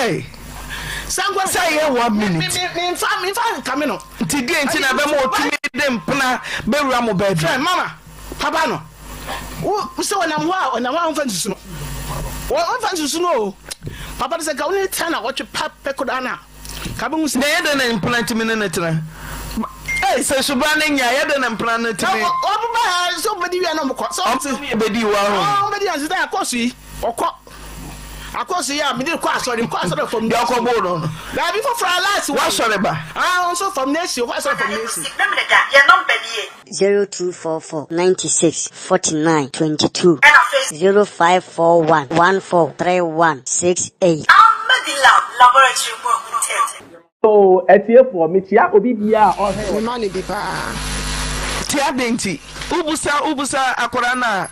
Ei! Sɛ nkwa Sɛ ɛyɛ one minute. Me me me nfa me nfa nkame no. Nti deɛ nti na ɛbɛma ɔtumi de mpena bɛwura mo bedroom? Hwɛ mama papa no wo sɛ ɔnam hɔ a ɔnam hɔ a ɔmfa nsusu no ɔmfa nsusu no o papa no sɛ nka wo ne tena na ɔtwe pa pɛ kodaa no a ka bɛhu sɛ. Na ɛyɛ dɛn na mpena tumi ne no tena? Ei! Sɛ suban no nyɛ a, ɛyɛ dɛn na mpena no tumi. Ɔmo ba ha sɛ ɔmo bɛdi wia na ɔmo kɔ. Sɛ ɔmo bɛdi wɔ hɔ. Ɔmo bɛdi ansa sɛ akɔ so yi ɔkɔ. Akɔ so yi a mede kɔ asɔre mekɔ asɔre fam. Deɛ ɔkɔ boo no no. Daabi foforɔ a last one. W'asɔre ba. Ah ɔnso fam nation ɔkɔ asɔre fam nation. Memeneda, yɛn nɔmba nie. 0244 96 49 22 0541 14 31 68. Ahmadilab Laboratory mu ahuntɛm. Oo atiefoɔ, mekyea obi biara a ɔhwɛ Me ma no bi paa. Nti adɛn nti? Wobisa wobisa akwadaa no a,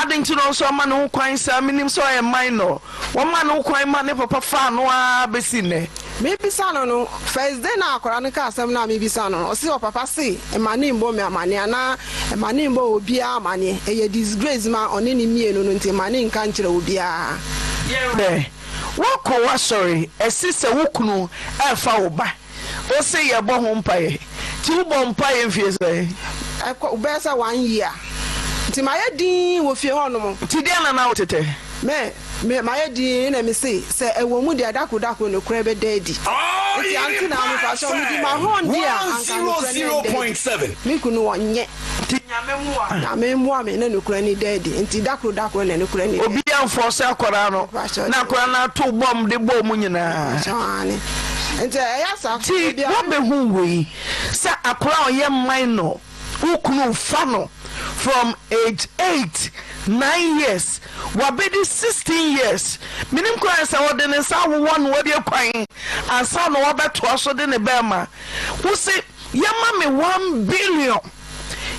adɛn nti na ɔnso ama ne ho kwan saa? Menim sɛ ɔyɛ minor. Wɔmaa ne ho kwan ma ne papa faa no ara bɛsi nnɛ. Mebisa no no, first day no a akwadaa no kaa asɛm no a mebisa no no, ɔse ɔpapa se mma no mmɔ me amaneɛ anaa mma no mmɔ obiara amaneɛ, ɛyɛ disgrace ma ɔne ne mmienu no nti mma no nka nkyerɛ obiara. Yɛwerɛ. Woakɔ w'asɔre ɛse sɛ wo kunu ɛɛfa wo ba ose yɛbɔ ho mpaeɛ nti wobɔ mpaeɛ mfie sɛn? Ɛkɔ bɛyɛ sɛ one year nti mayɛ dinn wɔ fie hɔ nom. Nti deɛn na na wotetɛ? Me me mayɛ dinn na mese sɛ ɛwɔ mu deɛ dako dako nokorɛ bɛda adi nti ante na mepakyɛw medi mahɔn deɛ a anka nokorɛ no ɛnda adi me kunu ɔnyɛ. Nti Nyame mmoa. Nyame mmoa me na nokorɛ no da adi nti dakoro dakoro na nokorɛ no da adi. Obi anfɔɔse akwadaa no na akwadaa no ato bɔmb de bɔɔ mu nyinaa. Mpakyɛw aane nti ɛyɛ saa Nti woabɛhu wei sɛ akwadaa a ɔyɛ minor wo kunu fa no from age 8, 9 years wabɛdi 16 years menim koraa sɛ ɔde ne nsa awowɔ no abie kwan ansa na wabɛtoa so de ne bɛɛma wo se Yɛma me one billion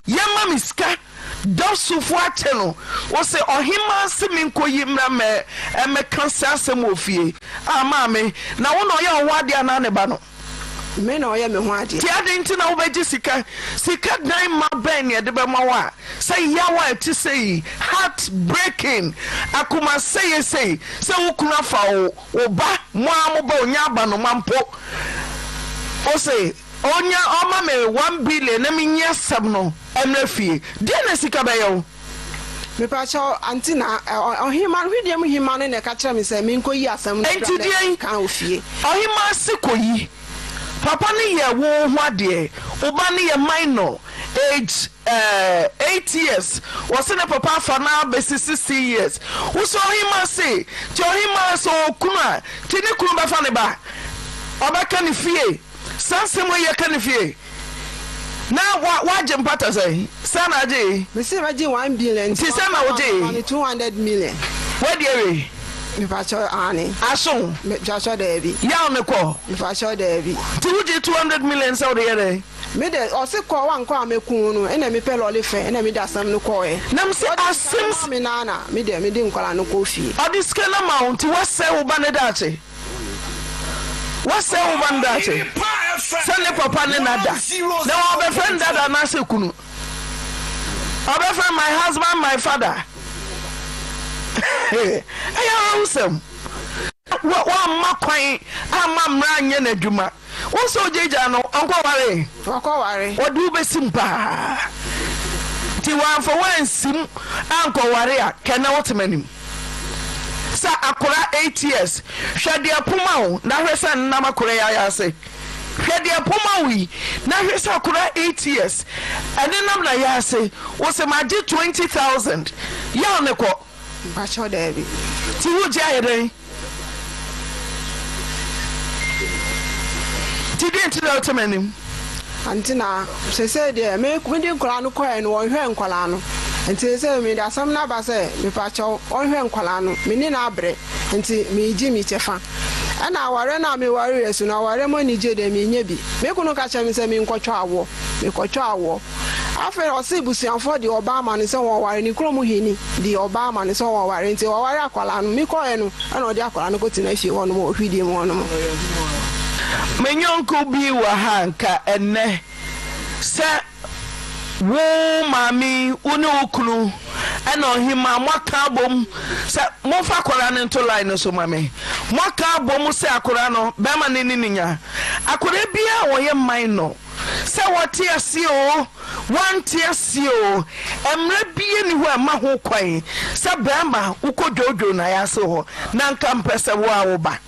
yɛma me sika dɔsofo akyɛ no ose ɔhemaa se menkɔ yi mmra mɛ ɛmɛka saa asɛm wɔ fie ah maame na wo na ɔyɛ wo ho adeɛ anaa ne ba no. Me na ɔyɛ me ho adeɛ. Nti adɛn nti na wobɛgye sika sika dan ma bɛn na yɛde bɛma wo a sɛ yaw a ɛte sei heart breaking akoma sɛeɛ sei sɛ wo kunu afa wo wo ba mo ara mo ba ɔnya abanoma mpo ose Onya ɔma me one billion na menyi asɛm no mmra fie. Deɛn na sika bɛyɛ wo? Mepakyɛw aunty na ɔhema no hwedeɛ mu hema no na ɛka kyerɛ me sɛ menkɔ yi asɛm no Enti bra na deɛn? ɛka wɔ fie. Ɔhemaa se kɔyi. Papa no yɛ wo ho adeɛ. Wo ba no yɛ minor, age eh, 8 years. Wɔse ne papa afa no ara bɛsi 16 years. Wo se ɔhemaa se, nti ɔhemaa sɛ ɔwɔ kunu a, nti ne kunu bɛfa ne ba? Ɔbɛka ne fie? Saa nsɛm wei yɛ ka ne fie na wa wagye mpata sɛn? Sɛn na agyee? Mese mɛgye one billion nti sɛn na wogyee? Mama no 200 million. Wadi awie? Mepakyɛw aane. Aso? Mepakyɛw daabi. Yaw ne kɔ? Mepakyɛw daabi. Nti wogye 200 million sɛ wode yɛ dɛn? Me de ɔse kɔ wankɔ a mɛku wo no ɛna mepɛ lɔle fɛ ɛna mede asɛm no kɔɔɛ. Na mese Ɔde sika asem no maa me naa na me deɛ mede nkwadaa no kɔɔ fie. Ɔde sika no ama wo nti woasɛe wo ba no daakye? Woasɛe wo ba no daakye sɛ ne papa ne no ada na ɔbɛfrɛ no dada anaasɛ kunu ɔbɛfrɛ my husband my father ɛyɛ awerɛhosɛm woamma kwan amma mmara anyɛ n'adwuma Wo sɛ ogyaagyaa no ɔnkɔware? Ɔkɔware. Ɔde wo bɛsim paa. Nti wamfa wo ansim ankɔware a, kɛ nɛ wote m'anim. Sɛ akora 8 years, hwɛ deɛ poma wo na hwɛ sɛ nnam akora yi ayɛ ase. Hwɛ deɛ poma wo yi na hwɛ sɛ akora 8 years ɛnenam na yɛ ase. Wo se magye 20,000, yaw ne kɔ. Mpakyɛw daabi. Nti wo gye ayɛ dɛn? Nti deɛ nti na wote m'anim? Ante na sesei deɛ me mede nkwadaa no kɔɛ no wɔnhwɛ nkwadaa no nti sesei mede asɛm no aba sɛ mepakyɛw wɔnhwɛ nkwadaa no me ne no abrɛ nti meregye me kyɛfa ɛna awareɛ no a mewareɛ so no awareɛ mu anigye deɛ mennya bi me kunu ka kyerɛ me sɛ menkɔtwa awoɔ mekɔtwa awoɔ Afei ɔse busuafoɔ de ɔbaa ma no sɛ wɔnware, ne kurom hene de ɔbaa ma no sɛ wɔnware, nti wɔware akwadaa no, mekɔeɛ no ɛna ɔde akwadaa no kɔtena fie hɔ nom wɔ hwidie mu hɔ nom. Me yɔnko bi wɔ ha nka ɛnnɛ sɛ wo maame yi wo ne wo kunu. Ɛna ɔhemaa moaka abom sɛ momfa akwadaa no nto line no so ma me. Moaka abom sɛ akwadaa no bɛrima no ne no nya. Akwadaa biara a ɔyɛ minor sɛ wɔte aseɛ oo wante aseɛ oo mmara biara nni hɔ a ɛma ho kwan sɛ bɛrima wokɔ dwoodwoo no ayase hɔ na nka mpɛ sɛ wo a wo ba.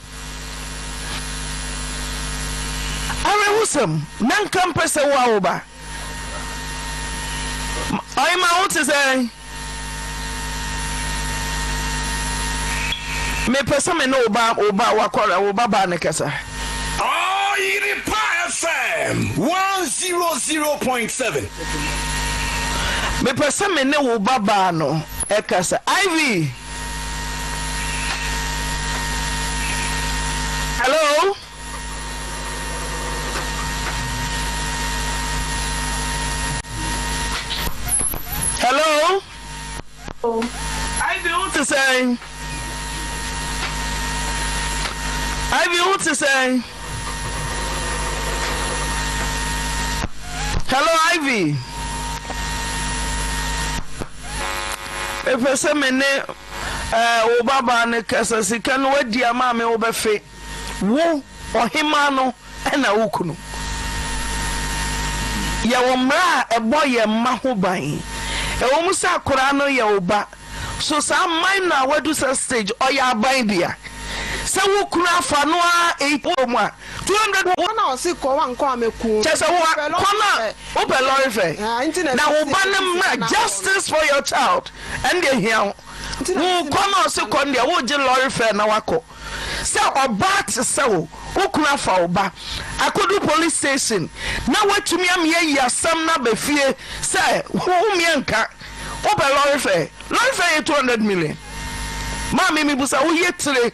Awerɛhosɛm na nka mpɛ sɛ wo a wo ba. Ɔhema wo te sɛn? Mepɛ sɛ me ne wo ba wo ba wakɔra wo ba baa ne kasa. Ɔyerepa FM 100.7. Mepɛ sɛ me ne wo ba baa no ɛkasa. Ivy. Hello. Hello. Ivy wo te sɛn? Ivy wo te sɛn? Hello Ivy. Mepɛ sɛ me ne eh, wo babaa no kasa sika no wadi ama me wobɛfe. Wo, ɔhemmaa no, na wo kunu. Yɛwɔ mmara a ɛbɔ yɛn mma ho ban. Ɛwɔ mu sɛ akwadaa no yɛ wo ba, so saa minor a wadu saa stage, ɔyɛ aban dea? Sɛ wo kunu afa no ara wɔ mu a, 200. Kɔ na ɔse kɔ wankɔ a mɛku wo. Kyerɛ sɛ wo a, kɔ na wopɛ lɔre fɛ. Na wo ba no mmra, justice for your child, ɛno deɛ ɛhia wo. Wo kɔ na ɔse kɔ no deɛ, wogye lɔre fɛ na wakɔ. Sɛ ɔbaa te sɛ wo, wo kunu afa wo ba akɔdu police station na woatumi amea ayi asɛm no aba fie sɛ wo mmea nka, wopɛ lɔre fɛ? Lɔre fɛ yɛ 200 million. Maame mebusa wo yɛ tire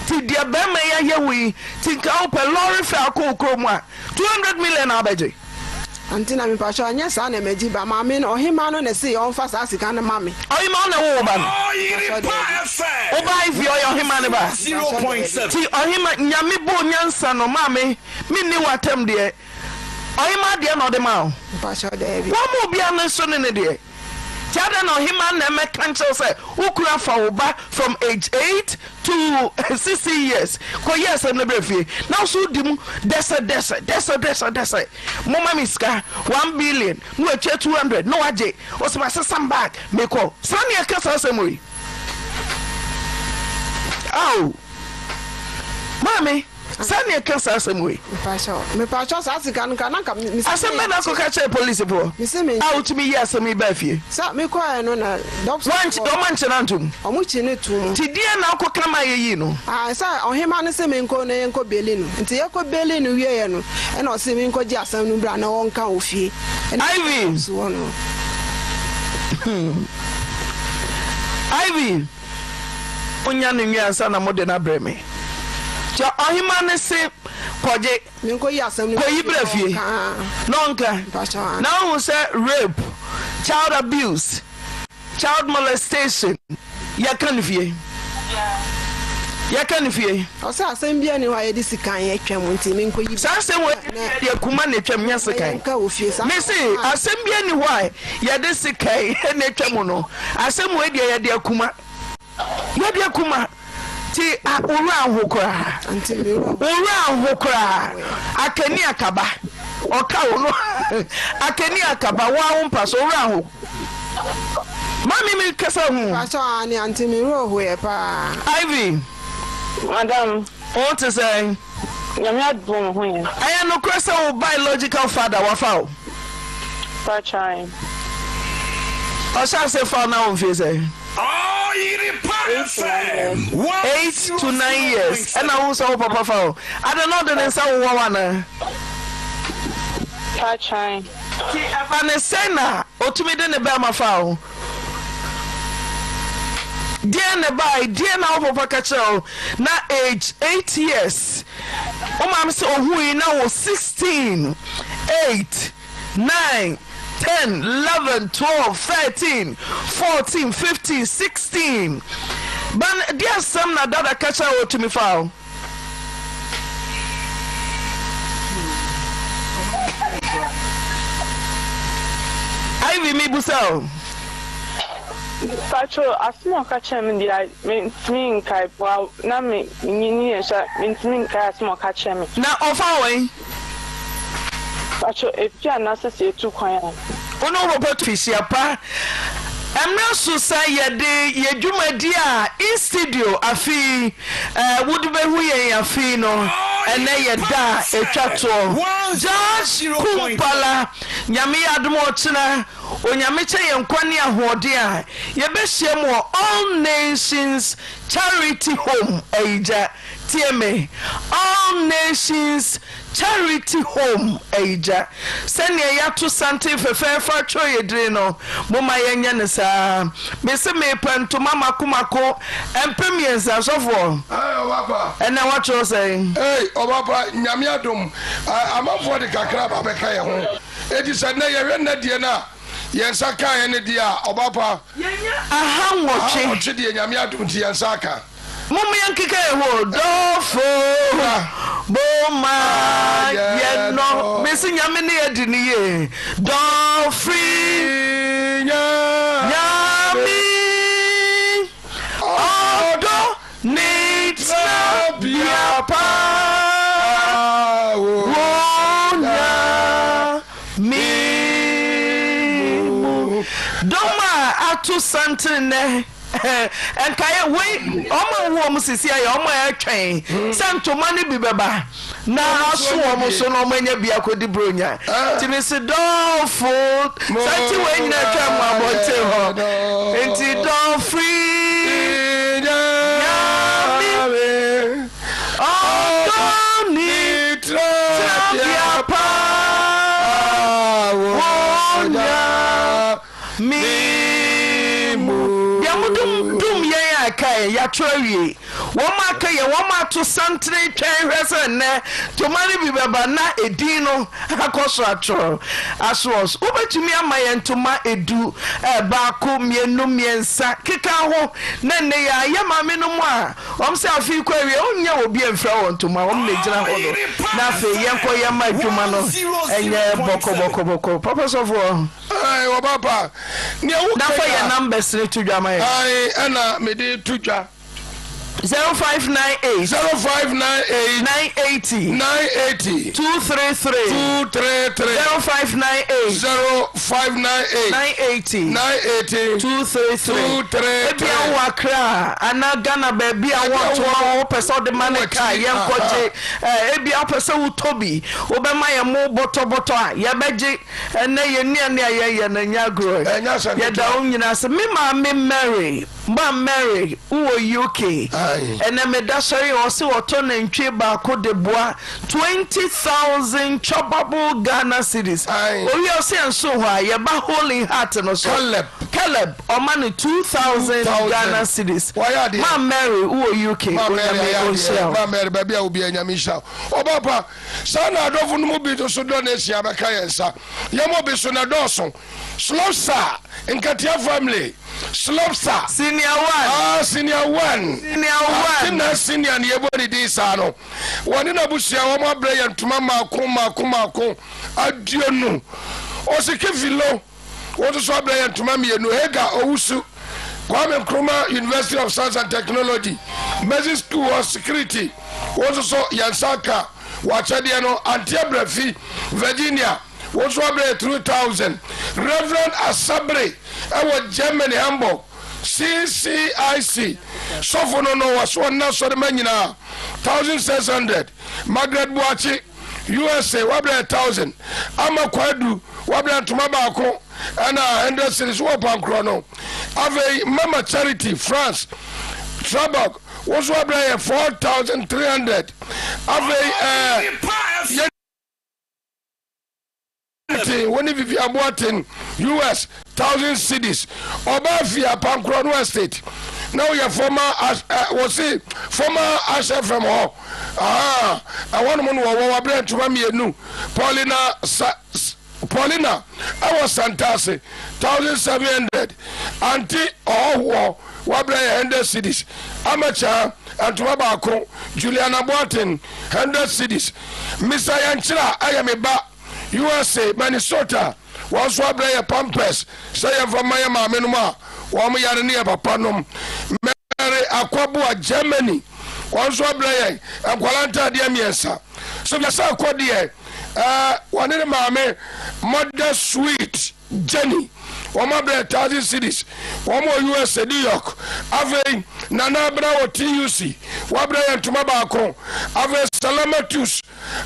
ti deɛ bɛrima yi ayɛ wo yi ti nka wopɛ lɔre fɛ akɔ wo kurom a 200 million na abɛgye? Ante na mepakyɛw ɛnyɛ saa na magye ba maame no ɔhemaa no na ɛse ɔnfa saa sika no ma me. Ɔhemaa na ɛwo wo ba no? Ɔyerepa FM. Wo ba Ivy ɔyɛ ɔhemaa no ba? 0.7. Ti ɔhema nyame bɔɔ nyansa no maame me nni wo atɛm deɛ ɔhemaa deɛ na ɔde maa wo. Mepakyɛw daabi. Wamma obiara no nso ne ne deɛ. Nti adɛn na ɔhemaa na ɛmɛka nkyerɛ wo sɛ wo kunu afa wo ba from age 8 to 60 years kɔyi asɛm no brɛ fie na wo so wodi mu dɛsɛ dɛsɛ dɛsɛ dɛsɛ dɛsɛ moma me sika 1 billion na watua 200 na wagye ɔsɛ masesa bag mekɔ saa ne ɛka saa asɛm wei ao maame Sɛnea ɛka saa asɛm wei. Mepakyɛw, saa sika no nka na nka mese Asɛm bɛn na akɔka kyerɛɛ polisifo a wotumi yii asɛm yi baa fie? Sɛ mekɔɛ no na dɔkta. Wɔankye, wɔn ankye no antom. Wɔn kye no toom. Nti deɛn na wokɔka maa yɛyii no? Ah, sɛ ɔhemmaa no se menkɔ na yɛnkɔ beli no. Nti yɛkɔ beli no wieɛ no, ɛna ɔse menkɔ gye asɛm no bra na wɔnka wɔ fie. Ɛna Ivy. yɛkɔɔ hɔ no. Ivy. Monnya no nwie ansa na mode no abrɛ me. Nti ɔhemmaa no se, Kɔgye, kɔyi bra fie na ɔnka. Na wohu sɛ rape, child abuse, child molestation, yɛka no fie. Yɛka no fie. Ɔsɛ asɛm biara nni hɔ a yɛde sikan atwam nti menkɔyi Saa asɛm wei yɛde akuma na atwam nyɛ sekan. Mese asɛm biara nni hɔ a yɛde sekan na atwam no. Asɛm wei deɛ yɛde akuma. Yɛde akuma. Ti a owura aho koraa. Owura aho koraa. Akani akaba. Ɔka wo no. Akani akaba wo awo mpa so owura aho. Maame mi kasa hu. Pastor ani ante mi wura ho yɛ paa. Ivy. Madam. Wo te sɛn? Nyame adom ho yɛ. Ɛyɛ nokorɛ sɛ wo biological father wafa wo? Pakyɛw. Ɔhyɛ ase fa wo na wo mfie sɛn? 8 to 9 years ɛna wohu sɛ wo papa fa wo? Adɛn na ɔde ne nsa wowɔ wo anaa? Pakyɛw. Nti ɛba ne sɛn na otumi de ne bɛɛma faa wo? Deɛn na ɛbae? Deɛn na wo papa ka kyerɛɛ wo na age 8 years wo maame sɛ ohui na wo 16, 8, 9, 10, 11, 12, 13, 14, 15, 16 ban deɛ asɛm na dada ka kyerɛ wo otumi faa wo? Ivy mi busa o. Mpacho asem a ɔka kyerɛ me deɛ mentumi nkae paa na me nyini yɛ nso a mentumi nkae asem a ɔka kyerɛ me. Na ɔfa wɛn? Mpacho efie anaasɛ sɛ yɛtu kwan a. Wo ne wo papa tu hyia pa. Ɛmmra so sɛ yɛde yɛn dwumadi a in-studio afe yi wode bɛhu yɛn afe yi no, ɛnnɛ yɛ da a ɛtwa toɔ. Judge Kumpala, Nyame yɛ adom a ɔkyena Onyame kyɛ yɛn nkwa ne ahoɔden a, yɛbɛhyiam wɔ All Nations Charity Home, Ayigya. Tie me, All Nations Charity Home, Ayigya. Sɛnea yɛato santen fɛfɛɛfɛ atwerɛ yɛn dini no, momma yɛnyɛ no saa ara. Mese merepɛ ntoma mako mako 3000, sɔfoɔ. Hey, ɔbapa. Ɛnɛ woatwerɛ sɛn? Hey, ɔbapa, Nyame adom, amanfoɔ de kakra aba abɛka yɛn ho. Enti sɛ nnɛ yɛhwɛ nnɛ deɛ no a yɛn nsa kaeɛ no deɛ a, ɔba pa. Yɛnya ahanwɔtwe. Ahanwɔtwe deɛ Nyame adom nti yɛn nsa aka. Mom yɛnkeka yɛn ho o. Dɔfo boma yɛnɔ. Mese Nyame ne yɛdi no yie. Dɔfri Nyame ɔdɔ. Ne tenabea pa wɔ Nyame mu. Dɔm a ato santene nnɛ, nkaeɛ wei, wɔn a wohu wɔn sisi ayɛ wɔn a ɛretwɛn sɛ ntoma no bi bɛba na aso wɔn so na wɔn anya bi akɔdi buronya. Nti mese dɔfo, saa nti wei nyina atwa mu abɔnten hɔ. Nti dɔfri Nyame ɔdɔ ne tenabea pa wɔ Nyame mu. Deɛ modum dum yɛn a ɛkae yɛatwerɛ awie. Wɔn aka yɛ wɔn ato santene twɛn hwɛ sɛ nnɛ ntoma no bi bɛba na edin no akɔ so atwerɛ asoɔ so. Wobɛtumi ama yɛn ntoma edu, eh, baako, mmienu, mmiɛnsa, keka ho na nnɛ yi ara yɛ maame no mu a wɔn sɛ afe yi kɔ awie wonyɛ obi mfrɛ wɔn ntoma wɔn na egyina hɔ no na afei yɛnkɔ yɛn ma adwuma no ɛnyɛ bɔkɔbɔkɔbɔkɔ. Papa sɔfoɔ. Ae, ɔba pa. Nea woka Na fa yi yɛn a. numbers no to dwa ma yɛn. Ae, ɛna mede to dwa. 0598. 0598. 980. 980. 233. 233. 0598. 0598. 980. 980. 233. 233. Ebia wowɔ Accra anaa Ghana baabi a Ebia wɔntoma wowɔ- wɔ wopɛ sɛ wode ma ne wowɔ kaa akyiri, yɛnkɔgye. Eh, ebia wopɛ sɛ wotɔ bi wobɛma yɛn mo bɔtɔbɔtɔ a yɛbɛgye. Ɛnnɛ yɛn nnuane a yɛyɛ no nyɛ agorɔ. Ɛnyɛ asɛm Yɛda ketewa. wo nyinaa ase. Me maame Mary, ma Mary, wowɔ UK. Ɛnnɛ meda sɔre a ɔse ɔtɔ nantwie baako de boa 20,000 choppable Ghana cedis. Owie ɔse ɛnso hɔ a yɛba Holy Heart no so. Caleb. Caleb ɔma no 2,000 Ghana cedis. Wayɛ adeɛ. Ma Mary wowɔ UK. Ma Mary Onyame ayɛ adeɛ. ɔnhyira wo. Ma Mary baabi a obiara Nyame nhyira wo. Ɔba pa. Saa na adɔfo no mu bi nso dɔ no asia bɛka yɛn nsa. Yɛn mu bi so na ɛdɔɔso. Slopsa, Nkatia family, Slopsa. Senior one. Ah, senior one. Senior one. Athena senior na yɛbɔ ne din saa no. Wɔne n'abusua wɔn abrɛ yɛn ntoma mmaako mmaako mmaako 20. Osiki Philo. Wɔn nso so abrɛ yɛn ntoma mmienu, Hagar Owusu, Kwame Nkrumah University of Science and Technology, Mercy School hɔ security, wɔn nso so yɛn nsa aka wɔn akyɛdeɛ no, Auntie Abrafi, Virginia, wɔn nso abrɛ yɛn 2000, Reverend Asabere ɛwɔ Germany, Hamburg, CCIC sɔfo no no, wɔso wɔn n'asɔrema nyinaa, 1600, Margaret Boakye, USA wabrɛ 1000 ama Kwadu wabrɛ ntoma baako ɛna 100 series wɔ pankorɔ no afei Mama Charity France Trabok wo nso wabrɛ yɛ 4300 afei ɛɛ yɛ wo ne Vivian Boateng US 1000 cedis ɔbaa fie apankorɔ no estate na woyɛ former as ɛ wɔsi former ash fm hɔ ahaa ɛhɔ nom no wɔwɔ wabrɛ ntoma mmienu paulina sa paulina ɛwɔ santase 1700 ante ɔhɔhoɔ wabrɛ yɛ 100 cedis amakyaa ntoma baako juliana boaten 100 cedis mr yankyerɛ ɛyɛ me ba USA, Minnesota, wɔn nso abrɛ yɛ pampers sɛ yɛmfa mma yɛn maamenom a Wɔn yare ne yɛ papa nom. Mary Akwaboa, Germany, wɔn nso abrɛ yɛn nkwadaa ntaadeɛ mmiɛnsa. Sylvia Sarko deɛ, ɛɛ wɔne ne maame Mother Sweet Jenny, wɔn abrɛ 1000 cedis. Wɔn wɔ USA, New York. Afei Nana Abena wɔ TUC, wabrɛ yɛn ntoma baako. Afei Salamatus,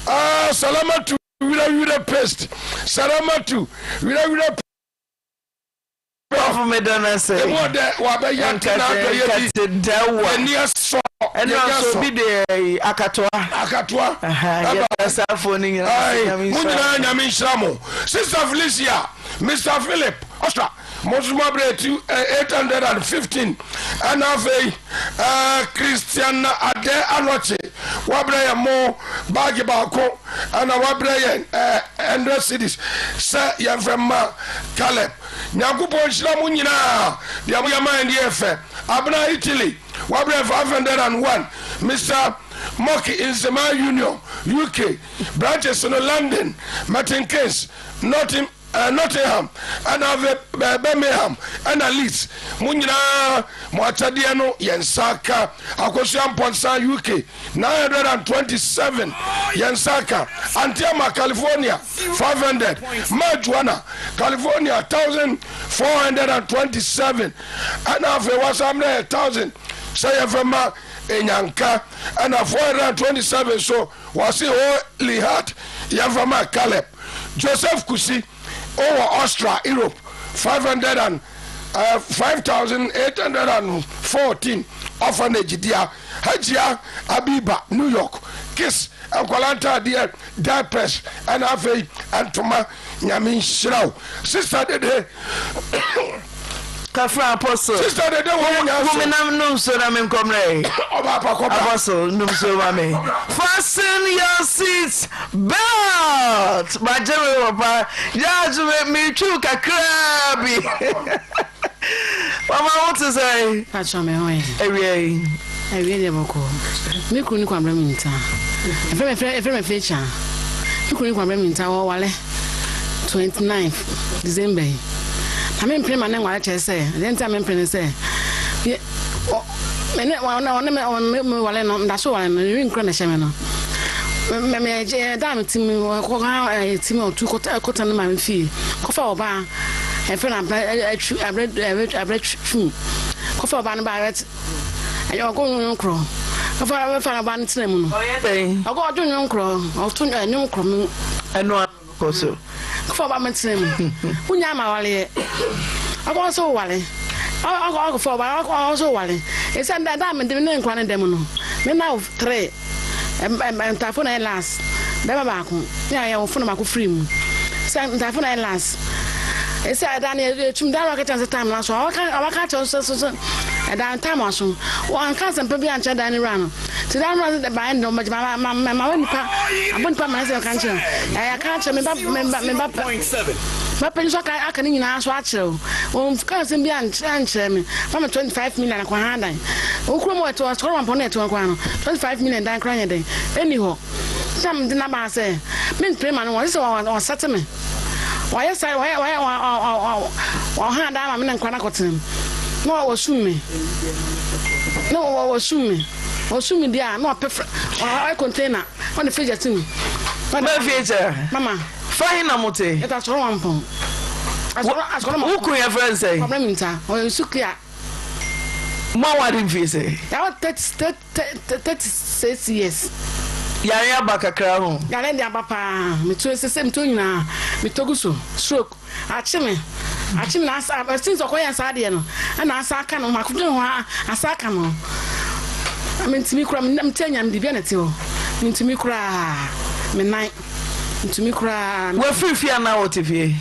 ah, Salamatu werɛwerɛ paste, Salamatu werɛwerɛ Prɔfo meda no ase. Emu ɔdɛ wabɛyɛ ante na adɔyɛ bi. Nkate dɛwa. Yɛni asɔ. Ɛna nso obi de ɛyi akatoa. Akatoa. Yɛda saafoɔ no nyinaa ase Nyame Mo nhyira nyinaa mo. Nyame nhyira mo. Sister Felicia, Mister Philip, Oscar, mo nso mo abrɛ ti 815. Ɛna afei ɛɛ Christian Adɛ Anɔkye, wabrɛ yɛn mo baagi baako. Ɛna wabrɛ yɛn ɛɛ 100 cedis sɛ yɛnfɛ mma Caleb. Nyankopɔn nhyira mo nyinaa deɛ moyɛ ma yɛn deɛ yɛ fɛ. Abena Italy wabrɛ 501 Mister Moki Nzema Union UK branches no London Milton Keynes Notting eh, Nottingham ɛna afei eh, Birmingham ɛna Leeds mo nyinaa mo akyɛdeɛ no yɛn nsa ka. Akosua Mpɔnsa UK 927 yɛn nsa ka. Anteama California 500 Ma Joanna California 1427 ɛna afei wasan mmerɛ yɛ 1000 sɛ yɛfɛ ma enyanka ɛna 427 so wɔse Holy Heart yɛmfa ma Caleb Joseph Kusi ɔwɔ Austria Europe 500 and 5814 Orphanage dea Hajia Abiba New York Kiss nkwadaa ntaadeɛ diapers ɛna afei ntoma Nyame nhyira wo sister dede. Kafra apostle. Sister dede wo yɛ nyanso. Home na num so na me nkɔmrɛ. Ɔba apa kɔbra. Apostle num so ma me. Fasten your seat belt. Magye me papa. Judge me me twiw kakraa bi. Mama wo te sɛn? Patrɔ me ho yɛ. Awia yi. Awia deɛ bɔkɔɔ. Me kunu ne Kwabena Mintah. Ɛfrɛ me ɛfrɛ me Fletcher. Me kunu ne Kwabena Mintah wɔware 29 December yi. Na me mpene ma ne nware kyerɛ sɛ deɛ nti a me mpene ne sɛ yɛ ɔ me ne ɔne ɔne me ɔne me ware no meda so ware no ne nkura na ɛhyɛ me no. Me me ɛda a me ti mu ɔkɔ ha ɛɛ ti mu ɔtu kɔtɛ kɔtɛ ne maame fie kɔfa ɔbaa. Ɛfɛ na abrɛ atwi abrɛ abrɛ twum kɔfa ɔbaa no ba ɛt ɛyɛ ɔkɔ nwom korɔ kɔfa ɛfɛ na ɔbaa no tena mu no Ɔyɛ dɛn? Ɔkɔ ɔto nwom korɔ ɔto nwom korɔ mu. Ɛno ano no kɔ so. Kɔfa ɔbaa no tena mu wonya ama awareɛ ɔkɔ nso ware ɔkɔ ɔkɔfa ɔbaa ɔkɔ nso ware ɛsɛ da da mede ne nkora ne dɛm no me na tre Ntafo na yɛ last bɛrima baako ne ayɛ wɔfo na baako firi mu sɛ ntafo na yɛ last ɛsɛ ɛda no yɛtum da no wakɛkyɛ sɛ time no aso awaka kyerɛ sɛ so sɛ ɛda no time aso wɔanka asɛmpa bi ankyerɛ dan no wura no nti dan no wura sɛ baeɛ no ma ma ma ma nipa abɔ nipa ma ne sɛ ɔka nkyerɛ ɛyɛ aka akyerɛ me ba me ba me ba ba panyin so aka aka ne nyinaa so akyerɛ o wɔn ka asɛm bi ankyerɛ me ma me 25 million akɔ ha dan Wo kurom hɔ ɛte hɔ sukɔrɔ mampɔn na ɛte hɔ koraa no 25 million dan koraa nyɛ dɛn ɛnni hɔ nti na mede naba ha sɛ mentpere ma no wɔn sɛ wɔsɛte me wɔayɛ sa wɔayɛ wɔayɛ wɔha dan ma me ne nkora no akɔtena mu na wɔsum me na wɔsum me wɔsum me deɛ a na wɔpɛ frɛ wɔayɛ container wɔde fridge ati mu. Mɛ fridge mama fa he na mo te. Ɛta asɔrɔ mampɔn asɔrɔ asɔrɔ mampɔn. Wo kun yɛ frɛ nsɛn. Kwabena Minta ɔyɛ nsu clear. Mo aware mfie sɛn? Yɛawɔ 36 years. Yare aba kakra ho. Yare de aba paa. Metu sese metu nyinaa metɔ gu so. Stroke akye me. Akye me na asa since ɔkɔyɛ saa adeɛ no ɛna asa aka no makodwene ho asa aka no. Mentumi koraa mete anya mede bia na ɛte hɔ. Mentumi koraa me nan. Ntumi koraa. Wafiri fie anaa ɔte fie?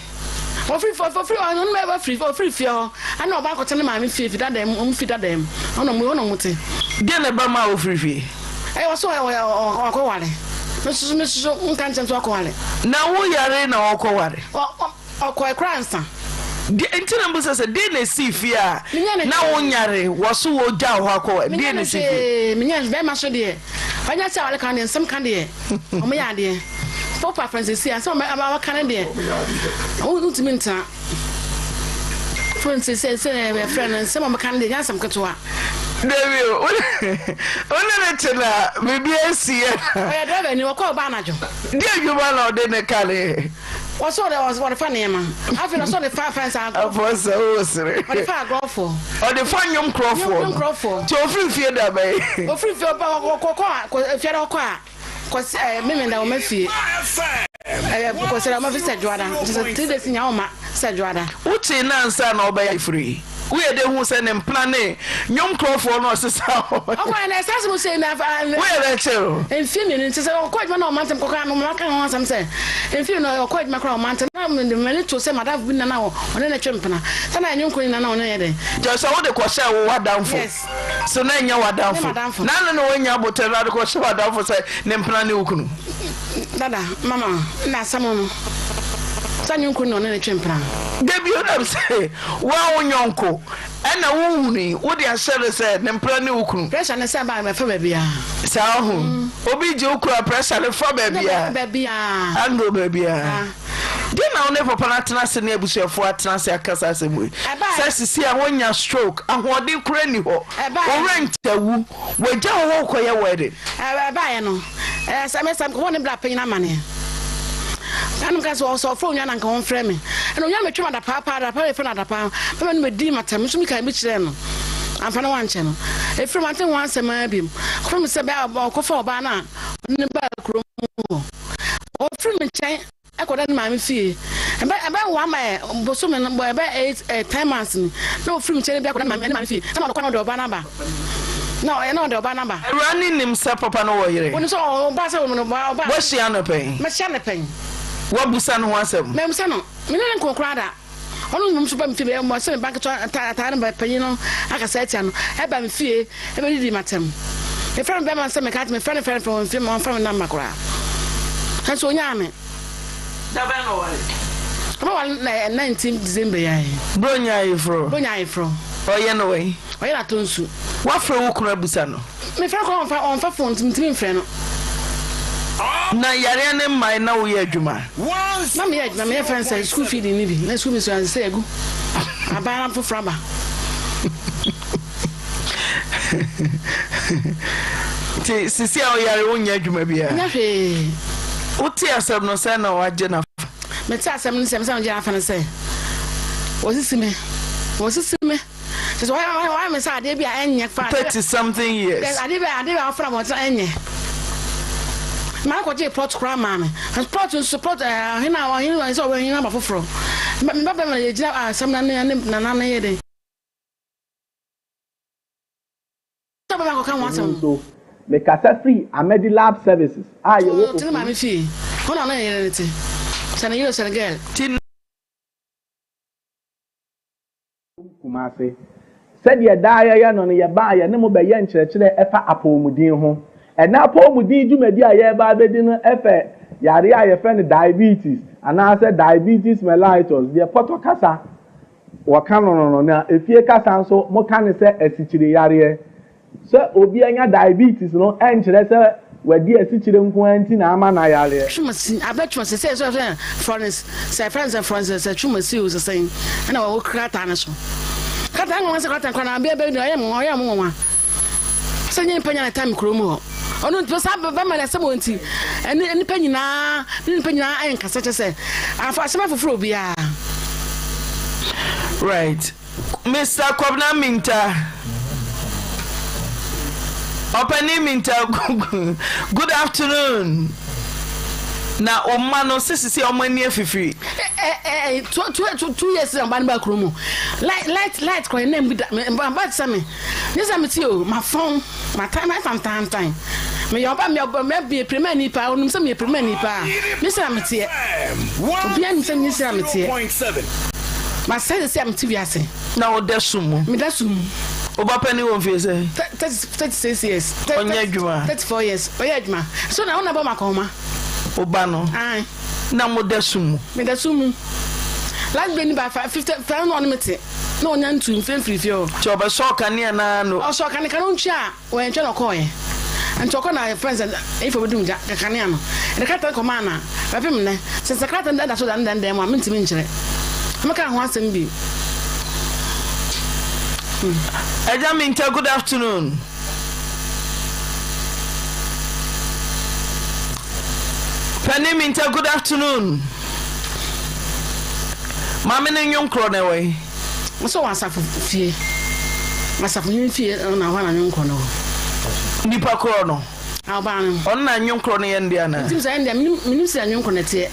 Ɔfiri fie ɔfiri ɔno no ɔfiri ɔfiri fie hɔ ɛna ɔba akɔtena ne maame fie fi dada mu ɔmo fi dada mu ɔna ɔmo ɔna ɔmo te. Deɛ na ɛba maa ɔfiri fie? Ɛyɛ ɔsɛ ɔyɛ ɔkɔ ware me soso me soso nka nkyɛn so ɔkɔ ware. Na wo yare na ɔkɔ ware? Ɔ ɔ ɔkɔɛ koraa ansa. Deɛ nti na mbusa sɛ deɛ na esii fie a na wo nyare wɔ so wɔ gya hɔ akɔ deɛ na esii fie? Menyɛ bɛrima so deɛ ɔnyɛ sɛ awale kan deɛ nsɛm ka deɛ ɔmo yɛ adeɛ popa fransisi asɛm ɔmo aka no deɛ wontumi ntena. Fo nti sɛ sɛ yɛfrɛ no nsɛm a ɔbɛka no deɛ nyɛ asɛm ketewa. Dabi o, wo ne no te na biribi asi ɛ. Ɔyɛ driver ni, ɔkɔ ɔba anadwo. Deɛ adwuma na ɔde ne ka ne. Wɔsɛ ɔde ɔde fa nneɛma. Afei na ɔsɛ ɔde fa fɛn sɛ agorɔ. Afɔ sɛ o sere. Ɔde fa agorɔfoɔ. Ɔde fa nnwom korɔfoɔ. Nnwom korɔfoɔ. Nti ofiri fie da bɛn? Ofiri fie ɔba ɔkɔ kɔ efie ɔkɔ a. Kwasi ɛɛ Memenda wɔma fie ɛyɛ Kwasi wɔma fi sɛ Dwoada nti sɛ 3 days nya wɔma sɛ Dwoada. Wotee no ansa na ɔbɛyɛ ayeforo yi? Woyɛ dɛn huu sɛ ne mpena ne nnwom korɔfoɔ no ɔsesa hɔ? Ɔkɔɛ na ɛsɛ asɛm sei na Woyɛ dɛn kyee no? Mfie mmienu nti sɛ ɔkɔ adwuma na ɔma ntɛm kɔkɔ a mama ka ho asɛm sɛ mfie mmienu ɔkɔ adwuma koraa ɔma ntɛm na mede m'ani too sɛ madamfo bi na na ɔne no twe mpena sɛ na ɛnyɛ nko nyina na ɔne yɛ dɛn. Kyerɛ sɛ wode kɔhyɛɛ wo w'adamfo. Yes. So na ɛnyɛ w'adamfo? Na ano na wanya abotare na ade kɔhyɛ w'adamfo sɛ ne mpena ne wo kunu? Dada, mama, na asɛm no, sɛ ne kunu na ɔne no twe mpena. Dabi, wonam sɛ wo a wo yɔnko ɛna wonhunui, wode ahyɛ no sɛ ne mpena ne wo kunu. Pressure no sɛ ba ɛfa baabiara. Saa ho. Obi gye wo kunu a pressure no fa baabiara. Baabiara. Andro baabiara. Deɛn na wo ne papa no atena ase ne abusuafoɔ atena ase aka saa asɛm wei? Sɛ sisi a woanya stroke, ahoɔden koraa nni hɔ, wo rent awu, wagya wo hɔ rekɔyɛ wedding. Ɛbaeɛ no, sɛ me sɛ mekɔbɔ ne bra panyin amaneɛ. Ɛna meka sɛ ɔsɛ ɔfrɛ onua na nka ɔmfrɛ me. Ɛna onua metwam adapaa paa, adapaa yɛfrɛ no adapaa. Bɛma no bɛdii matam, nso meka bi kyerɛɛ no. Amfa no wankyɛ no. Ɛfiri mante ho asɛm ara biom. Ɔfrɛ me sɛ ɔkɔfa ɔbaa no a ɔde no baa kurom hɔ. Ɔfiri me nkyɛn kɔda ne maame fie. Ɛbɛ ɛbɛ one ɛ bosome no bɔ ɛbɛ eight ɛ ten months ni na ɔfiri me nkyɛn bi akɔda ne maame ne maame fie. Sɛ na ɔde kɔ na ɔde ɔba no aba. Na ɔyɛ na ɔde ɔba no aba. Awuraa no nim sɛ papa no wɔ yere? Ɔnim sɛ ɔba sɛ ɔno ɔba. Woahyia no pɛn? Mahyia no pɛn. Woabusa no ho asɛm? Mammisa no. Me ne no nkoo koraa da. Ɔno mmom nso ba me fie bɛyɛ mmoa sɛ me ba nketewa taa taa ne ba panyin no akasa atia no ɛba me fie ɛbɛdidi m'atɛm. Mefrɛ me bɛrima no sɛ meka mefrɛ no frɛ no frɛ no ɔmfrɛ ɔmfa me namba koraa. Nanso onyaa me. Da bɛn na ɔware? Ɔbɛware na 19 December yi ara yi. Buronya ayeforo. Buronya ayeforo. Ɔyɛ no wɛn? Ɔyɛ no atɔ nsu. Woafrɛ wo kunu abusa no? Mefrɛ no koraa ɔmfa ɔmfa phone nti mentumi mfrɛ no. Na yareɛ no mmae na woyɛ adwuma? Na meyɛ adwuma meyɛ fɛn sɛ school feeding no bi na school mi nso sɛ agu aban na foforɔ aba. Nti sisi a woyare wonyɛ adwuma biara? Nyɛ hwee. Wote asɛm no sɛn na wagye no afa? Mete asɛm no sɛ mesɛ megye no afa no sɛ wɔsisi me wɔsisi me. Kyerɛ sɛ wayɛ wayɛ me sɛ adeɛ bi a ɛnyɛ fa. 30 something years. Yes, adeɛ bi a adeɛ bi a wafra abɔnten ɛnyɛ. Maa kɔgye plot koraa maa me. Plot nso plot ɛɛ ɔhene a ɔhene ɔhene sɛ ɔhene aba foforɔ. Me ba bɛma yɛgyina asɛm na ne ne nana no yɛ den. Sɛ ɔbɛma akɔka ho asɛm. Emi nso, mekasa firi Amedi Lab Services a yɛwɔ Ɔte ne maame Ofori. fie. Hɔ na ɔne ne yere no te. Sɛ ne yere o sɛ ne girl. Ti Kumase. Sɛdeɛ daa yɛyɛ no no, yɛba a yɛne mo bɛyɛ nkyerɛkyerɛ ɛfa apɔwmuden ho. Ɛnnɛ apɔwmuden dwumadi a yɛreba abɛdi no ɛfɛ yareɛ a yɛfrɛ no diabetes anaasɛ diabetes mellitus, deɛ pɔtɔ kasa wɔka no no no, na efie kasa nso moka no sɛ asikyire yareɛ. Sɛ obi anya diabetes no nkyerɛ sɛ wadi asikyire nko ara nti na ama no ayareɛ. Twumasi, abɛ twumasi sɛ sɛ sɛ Florence sɛ yɛfrɛ no sɛ Florence sɛ twumasi o sɛ sɛn ɛna wɔ krataa no so. Krataa nwanwa sɛ krataa nkora na abɛ bɛ ɔyɛ mo ɔyɛ mo nwanwa sɛ nyɛ nipa nya ne time kuro mu hɔ. Ɔno nti saa bɛma no asɛm wɔ nti ɛne nipa nyinaa ne nipa nyinaa ɛnkasa kyɛ sɛ afa asɛm afoforo obiara. Right. Mister Kwabena Mintah, Ɔpanin Mintah, good afternoon. Na wo mma no sɛ sisi a wɔn ani afifiri. Eh, eh, eh, 2 years na ɔba no ba kuro mu. Light, light, light kora ɛnam bi da. Mba te sɛ me. Ne sɛ me ti o, ma fɔn, ma tan, ma tantantan. Meyɛ ɔba, meyɛ ɔba, meyɛ pirimani paa, onim sɛ meyɛ pirimani paa. Ne sɛ na me teɛ. Obiara nim sɛ me sɛ na me teɛ. Masɛe sɛsɛ a mete wiase. Na woda sum mu. Meda sum mu. Wo ba panin wɔ mfie sɛn? 36 years. Ɔnyɛ adwuma? 34 years. Ɔyɛ adwuma. So na wo na bɔ ma kɔnma? Wo ba no? Ae. Na moda sum mu? Meda sum mu. Last day ni ba fa 50 fɛn na ɔne me te. Na ɔnya ntu mfiri mfiri fie hɔ. Nti ɔbɛsɔɔ kanea no ara no. Ɔsɔɔ kanea no ntwi a. Wantwa na ɔkɔɔeɛ. Nti ɔkɔ na yɛfrɛ no sɛ Efo bɛdum gya ka kanea no. Yɛde krataa no kɔmaa no a, bɛpem nnɛ. Sɛ sɛ krataa no da so da ne dan dan mu a, mentumi nkyerɛ. Mɛka ho asɛm bio. Agya Minta good afternoon. Panin Minta good afternoon. Maame no nwonkorɔ na ɛwɔ yi. Nso wɔ asafo fie. Asafo hene fie na hɔ na nwonkorɔ no wɔ. Nipa korɔ no. Ɔbaa no. Ɔno na nwonkorɔ no yɛ no deɛ anaa? Ntim sɛ ɛndeɛ menim menim sɛ nwonkorɔ no teɛ.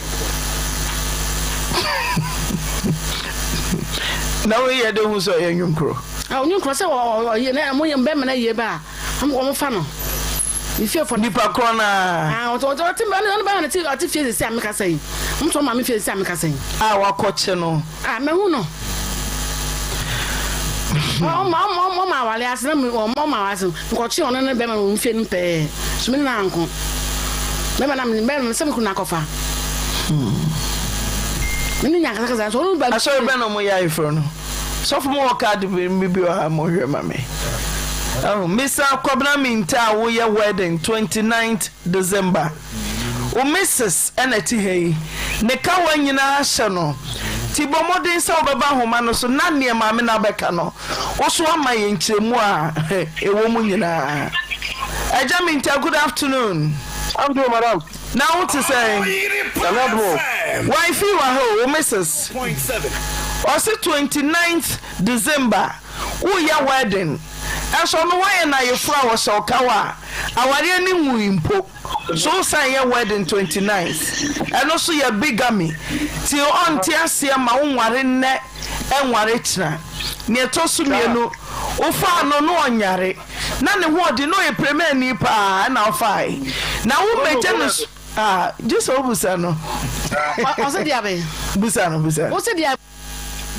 Na wo yɛ de hu sɛ ɔyɛ nwonkorɔ? Ah nwonkorɔ sɛ ɔyɛ na mo yɛ mbɛma na yie ba a wɔn fa no. Ne fie fɔ. Nipa korɔ no ara. Ah ɔte ɔte ɔte ɔne bɛma no te ɔte fie sisi a meka sɛn. Wɔn tɔn maame fie sisi a meka sɛn. A wakɔkye no. Ah mahu no. Ɔma ɔma ɔma awale ase na ɔma ɔma awale ase nkɔkye ɔno ne bɛma no mfie no pɛɛ so me ne no anko bɛma na bɛma sɛ me kunu akɔfa me ne nya kasakasa so ɔno ba. Asɔre bɛn na ɔmo yɛ ayeforo no sɔfo mo wɔ card bi bi wɔ ha mo hwɛ ma me ɛho Mr. Kwabena Mintah a woyɛ wedding 29th December. Wo Mrs na ɛte ha yi, ne kawa nyinaa hyɛ no. Nti bɔ mmɔden sɛ wobɛba nhoma no so na neɛ maame no abɛka no, wo so ama yɛn nkyerɛmu a ɛwɔ mu nyinaa. Agya Minta, good afternoon. Afternoon, madam. Na wo te sɛn? Nyame adom o. Wifey wɔ ha o, wo Mrs. Ɔse 29th December woreyɛ wedding, ɛnso ɔno woayɛ no ayeforo a ɔhyɛ wo kawa a awareɛ no nwui mpo. So wo san yɛ wedding 29th ɛno so yɛ bigamy ti ɔnte aseɛ ma wo nware nnɛ ɛnware kyena nea ɛtɔ so mienu wo faa no na ɔnyare na ne ho ɔden na ɔyɛ premani paa ɛna wo faae na wo mɛgya no ah gye sɛ wo busa no Ɔse deɛ bɛn? Busa no busa no. Wose deɛ.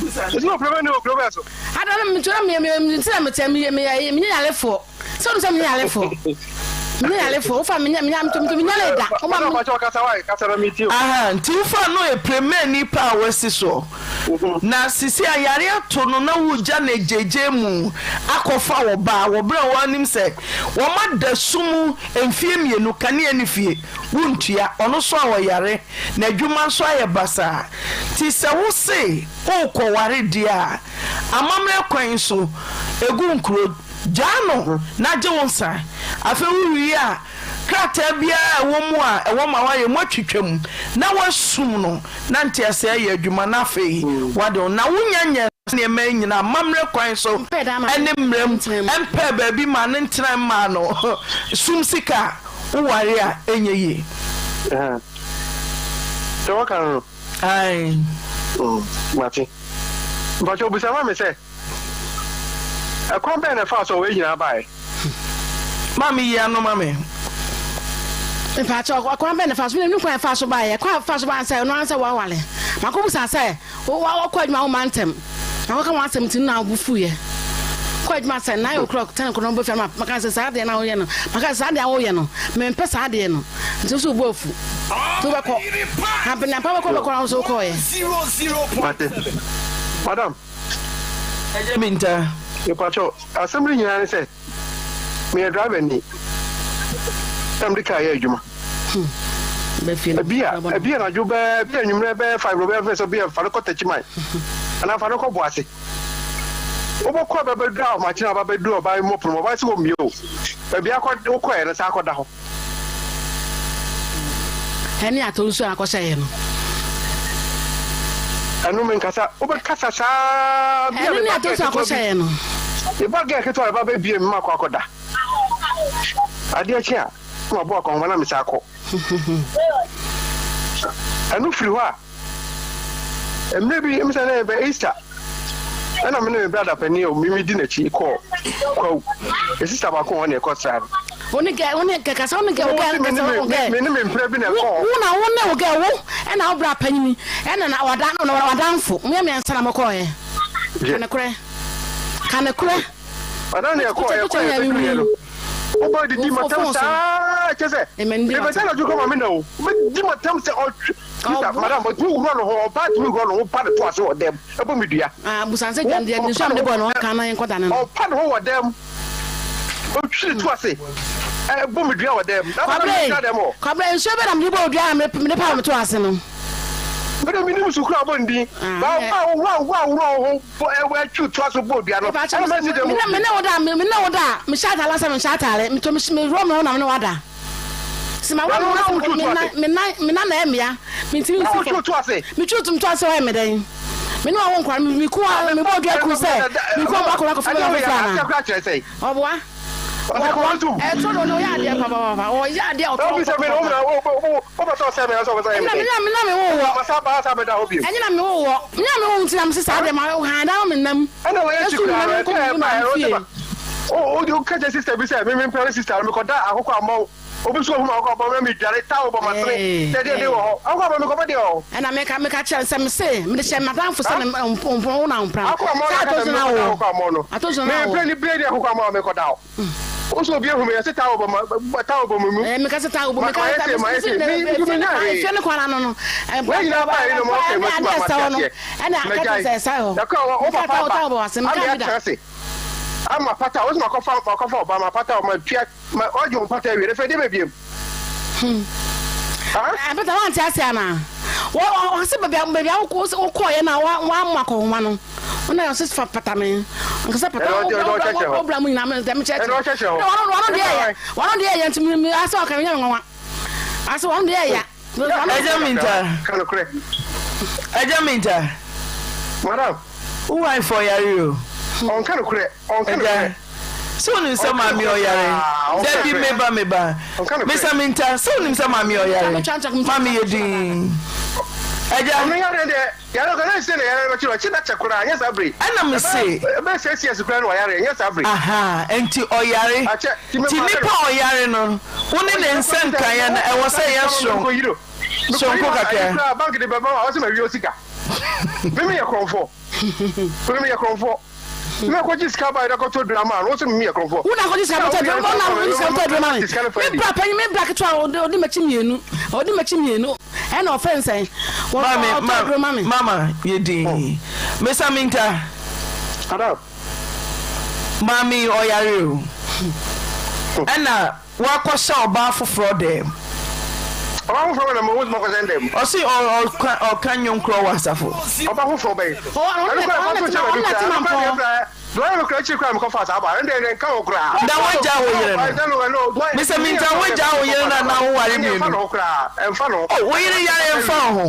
Esi wɔ premani wɔ kuro bɛn so? Ada no metu na me me me sɛ mete me me me nyɛ yarefoɔ. Sɛ ɔno sɛ me nyɛ yarefoɔ. Me nyɛ yarefoɔ. Wofa me nyɛ me nyɛ me nyɛ le da. Woma me. Ɔbɛkyɛ ɔkasa wa kasa na me tie o. Aha nti wofa no yɛ premani pa a wasi soɔ. Na sisi a yare ato no na wogya no agyegye mu akɔfa ɔbaa wɔ berɛ a wɔanim sɛ wɔn ada sum mu mfie mienu kanea ne fie wontua ɔno so a ɔyare n'adwuma nso ayɛ basaa nti sɛ wose worekɔware deɛ a amammerɛ kwan so egu nkuro Gyaa no na gye wo nsa. Afei wowie a, krataa biara a ɛwɔ mu a ɛwɔ ma woayɛ, moatwitwa mu na woasum no na nteaseɛ ayɛ adwuma na afei woade wo. Na wonya nyɛɛ saa nneɛma yi nyinaa amammerɛ kwan so ne mmara mu, mpɛɛ baabi maa no ntenae mmaa no sum sika a, woware a ɛnyɛ yie. Sɛ wɔka no no. Ae. Mate. Mpakyɛw bisa ma me sɛ. Ɛkwan bɛn na ɛfaa so a wei nyinaa baeɛ? Maame yi ano ma me. Mpakyɛ ɔkwan bɛn na ɛfaa so? Menim kwan a ɛfaa so baeɛ. Kwan a ɛfaa so baeɛ sɛ ɔno ara sɛ waware. Makɔbisa sɛ wakɔ adwuma woma ntɛm. Makɔka wɔn asɛm nti na ɔbo fuiɛ. Kɔ adwuma sɛ 9 o'clock 10 o'clock na ɔbɛfia no maka sɛ saa adeɛ na woyɛ no. Maka sɛ saa adeɛ a woyɛ no mempɛ saa adeɛ no. Nti wo so wo bo afu. Nti wobɛkɔ. Ampa wobɛkɔ wobɛkɔ na wo nso wokɔeɛ. Mate. Madam. Agya Minta. Mepakyɛw, asɛm no nyinaa ne sɛ, meyɛ driver ni, na mede kaa yɛ adwuma. Ebia, ebia anadwo bɛɛ, ebia anwummerɛ bɛyɛ five na obi afrɛ sɛ obi fa no kɔ Techiman, anaa fa no kɔ Boase. Wobɛkɔ a bɛbɛduru ahomakye na wabɛduru ɔbaa yi mmɔpono mu, ɔbaa sɛ wɔmmie o. Baabi akɔ wokɔɛ no, san akɔda hɔ. Ɛne atɔ nsu a akɔhyɛeɛ no. Ɛno menkasa, wobɛkasa saa. Bi a Ɛno ne meba atɔ gɛɛ nsu ketewa bi, akɔhyɛeɛ no. meba gɛɛ ketewa a ɛba bɛbie me ma akɔ akɔda. Adeɛ kye a, na mabɔ akɔnhoma na mesan akɔ. Ɛno firi hɔ a, Mmerɛ bi, ɛmu sɛ na ɛbɛ Easter, ɛna me ne me brada panin a me di n'akyi kɔɔ Kwawu. Me sista baako wɔ hɔ na ɛkɔ sraa no. Wo ne gɛ, wo ne gɛ kasa, wo ne gɛ, wo gɛ kasa, wo gɛ. Me ne me mpira bi na ɛkɔɔ hɔ. Wo na wo ne wo gɛ wo, ɛna wo bra panyini, ɛna na wada, na wadanfo. Mo yɛ mmiɛnsa na mo kɔɔ yɛ. Ka ne korɛ. Ka ne korɛ. Ɔda ne ɛkɔɔ yɛ kɔɔ yɛ bɛduru yɛ no. Wobɛ didi matam saa kyɛ sɛ. Mebɛsɛ na dwekɔ ma me na o. Wobɛ di matam sɛ ɔtwe. Sista, madam, ɔtumi wura ne ho, ɔbaa tumi wura ne ho pa ne to ase wɔ dɛm, ɛbɔ me dua. Ah, busan sɛ dwan deɛ nsuo a mede bɔɔ no ɔnka na yɛnkɔ dane no. Ɔpa ne ho wɔ dɛm, ɔtwi ne to ase, ɛbɔ me dua wɔ dɛm. Na Kwabre, dɛm hɔ. Kwabre, nsuo bɛ na mede bɔɔ dua a mede pa me to ase no. Mede menim su kura bɔ ndin. Ba wa wa wa wura wo ho bɔ ɛtwi toa so bɔ dua no. Ɛna mɛsi dɛm. Me ne wo da me ne wo da me hyɛ ataare sɛ me nhyɛ ataare me to me wura me ho na me ne wo ada. Sɛ ma wura me ho me nan me nan me nan na ɛmea me ntumi nsi fam. Me twi to ase ɔyɛ me dɛn. Me ne wo awo nkwa me ku a me bɔ dua ku sɛ me ku ɔbɔ akɔla akɔfa me foforɔ ana. Ɔboa. Ɛtɔ do no ɔyɛ adeɛ papaapa ɔyɛ adeɛ ɔtɔ papaapa. Ɛna me na me na me wo wɔ. Ɛnyɛ na me wo wɔ. Me na me wo nti na me sisa adeɛ ma han dan me nam. Esu mi na me nkɔ me maame fie. O o ka kyerɛ sista bi sɛ me me mpɛ sista no mekɔda akokɔ amɔ obi so ohun akokɔ amɔ na medware tawo bɔ masene sɛ deɛ deɛ wɔ hɔ akokɔ amɔ mekɔbɔ deɛ wɔ hɔ. Ɛna meka meka kyerɛ sɛ mese mede hyɛ madamfo sɛ mpɔn wo na mpra akokɔ amɔ sɛ na atɔ kasa so na mekɔda wo akokɔ amɔ no atɔ so na wo. mepɛ ne bere ne akokɔ amɔ a mekɔda hɔ. Wo sɛ obi ahu me yɛse taa wobɔ ma taa wobɔ me mu. Eh, meka sɛ taa wobɔ meka Mayɛ se mayɛ se me nso menya hwee. Efie no kwan ano no. Wei nyinaa baa yi no ma ɔsɛ masi ma mate aseɛ. Ɛna aka kyerɛ sɛ ɛsɛe hɔ. Yɛkɔ wo Meka papa taa aba taa wobɔ wase ama meka bi da. yɛatena ase ama pata wo sɛ makɔfa makɔfa ɔba ma pata ɔma tua ma ɔgye wo pata awie no afei deɛ bɛbiem. Ah? Peter wante ase anaa? Wɔ wɔ ɔse baabi a baabi a wokɔ wokɔɔyɛ no a wa wammɔ akɔnhoma no. Wona ɔse fa pata me. Nkasa pata Ɛna ɔde ɔde ɔkyerɛkyerɛ hɔ. wobra mu nyinaa me dɛm kyerɛkyerɛ. Ɛna ɔkyerɛkyerɛ hɔ. Ɛna wɔn wɔn deɛ Ɛna yɛ wɔn deɛ yɛ nti me me asɛ ɔka me nyɛ me nwanwa. Asɛ wɔn deɛ yɛ. Agya Minta. Ka nokorɛ. Agya Minta. Madam. Wo wife ɔyare o. Ɔnka nokorɛ. Ɔnka Agya. nokorɛ. Sɛ wonim sɛ maame ɔyare. Dabi meba meba. Mr Minta sɛ wonim sɛ maame ɔyare. Maame yɛ din. Agya. Ɔno yare deɛ yare kɔ sɛ na yare bɛkyerɛ ɔkye na kyɛ koraa nyɛ saa bere. Ɛna me se. Ɛbɛ 6 years koraa na ɔyare nyɛ saa bere. Aha nti ɔyare. Nti nipa a ɔyare no wo ne ne nsa nkaeɛ no ɛwɔ sɛ yɛ soronko soronko kakra. Bank de bɛba wa ɔsɛ ma wie osika. Mimi yɛ korɔmfoɔ. Mimi yɛ korɔmfoɔ. Me kɔ gye sika ba yɛrɛ kɔtɔ duro ama no, wosɛ me yɛ korɔmfoɔ. Wo na kɔgye sika kɔtɔ duro, wo na kɔgye sika kɔtɔ duro ma me. Me bra panyin, me bra ketewa, ɔdi m'akyi mmienu, ɔdi m'akyi mmienu, ɛna ɔfɛ nsɛn. Maame, Ɔtɔ duro ma me. Mama, yɛ din. Mesa Minta. Madam. Maame yi ɔyare o. Ɛna Woakɔhyɛ ɔbaa foforɔ dɛm. Ɔbaa foforɔ bɛn na mo wotumi akɔhyɛ no dɛm? Ɔse ɔka ɔka nnwom korɔ wɔ asafo. Ɔbaa foforɔ bɛn? Ɛno koraa ɛfa so kyɛ baabi koraa. Ɛno koraa deɛ koraa deɛ ɔyɛ no koraa akyiri koraa mekɔfaa saa ɔbaa no ɛno deɛ nka ho koraa. Na woagyaa wo yere no? Mister Minta woagyaa wo yere no anaa woware Ɛndeɛ ɛmfa mmienu? ne ho koraa ɛmfa ne ho. Oh wo yere yare ɛmfa wo ho?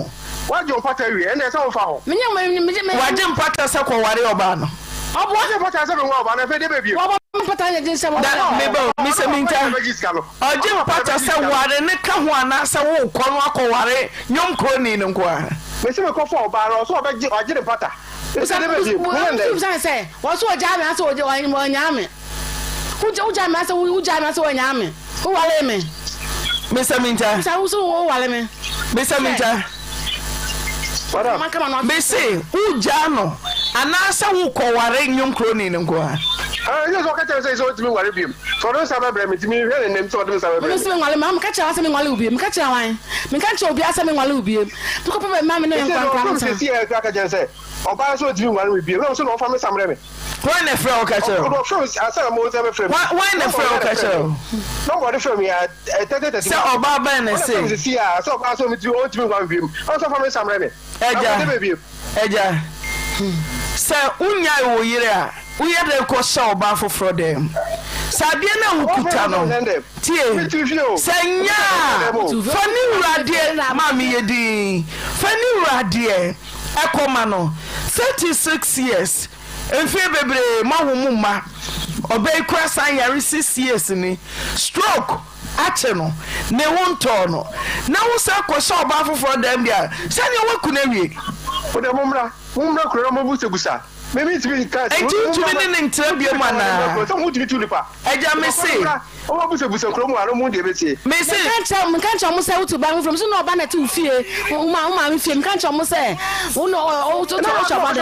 Woagye wo mpata awie ɛndeɛ sɛ womfa ho. Wagye mpata sɛ kɔware ɔbaa no. Ɔboa. Wagye mpata sɛ menware ɔbaa no afei deɛ bɛbiem. Wɔbɔ mpata yɛ gye sɛ wɔware. Da meba o Mister Minta ɔgye mpata sɛ ware ne ka ho anaasɛ wokɔ no akɔware nnwom kuroni no nko ara. Mese mekɔfa ɔbaa no ɔse ɔbɛgye wagye ne mpata nti deɛ bɛbiem meyɛ no dɛn. Bisa sɛ wɔse ɔgyaa me anaasɛ ɔnyaa me. Wogyaa me anaasɛ wogyaa me anaasɛ wɔnyaa me. Wowaree me. Mister Minta. Bisa wo so woware me. Mister Minta. Madam. Mese wogyaa no anaasɛ wokɔware nnwonkroni no nko ara? Ah, ɛnyɛ sɛ ɔka kyerɛ me sɛ sɛ ɔntumi nware biom. Sɛ ɔde nsa bɛbrɛ me nti mehwɛ ne nnam sɛ ɔde nsa bɛbrɛ me. Mese menware ma meka kyerɛ sɛ menware wo biom. Meka kyerɛ wan? Menka nkyerɛ obiara sɛ menware wo biom. Mekɔpɛ baabi ma me ne Mese nkwa na nkwa ɔfrɛ no me tena. sɛsi a ka kyerɛ sɛ ɔbaa sɛ ɔntumi nware me biom. Na ɔsɛ na ɔfa me nsa mmerɛ me. Hwan na ɛfrɛ wo ka kyerɛ wo? Ɔfrɛ me ansa na mo nsa bɛfrɛ me. Hwan na ɛfrɛ wo ka kyerɛ wo? Nɔmba ɔde frɛ me yɛ 3031. Sɛ ɔbaa bɛn na ɛse? Ɔna frɛ me sisi a sɛ ɔbaa sɛ ɔntumi nware me biom. Ɔsɛ ɔfa me nsa mmerɛ me. Agya, agya, sɛ wonyae wo yere a, woyɛ dɛn kɔhyɛ ɔbaa foforɔ dɛm? Sɛ adeɛ no a wokuta no, tie, sɛ nyɛ a, fa ne wura deɛ, maame yɛ dinn, fa ne wura deɛ ɛkɔma no. 36 years, mfeɛ bebree, moawo mo mma, ɔbaa yi koraa san yare 6 years ni, stroke. akye no, ne ho ntɔɔ no, na wosan kɔhyɛ ɔbaa foforɔ dɛm deɛ a, sɛdeɛ woaku no awie. Wo deɛ mommra, mommra kuro na mommɛbusabusa. Me mentumi nka sɛ. Enti wontumi ne no ntena biom anaa? Sɛ motumi tu nipa. Agya, mese. Mommɛbusabusa kuro mu a na mohu deɛ ɛbɛsie. Mese. Menka nkyerɛ wɔn sɛ wotu ban foforɔ, mese na ɔba na ɛte wo fie, wo maame fie, menka nkyerɛ wɔn sɛ wo na wotu ɔhyɛ ɔba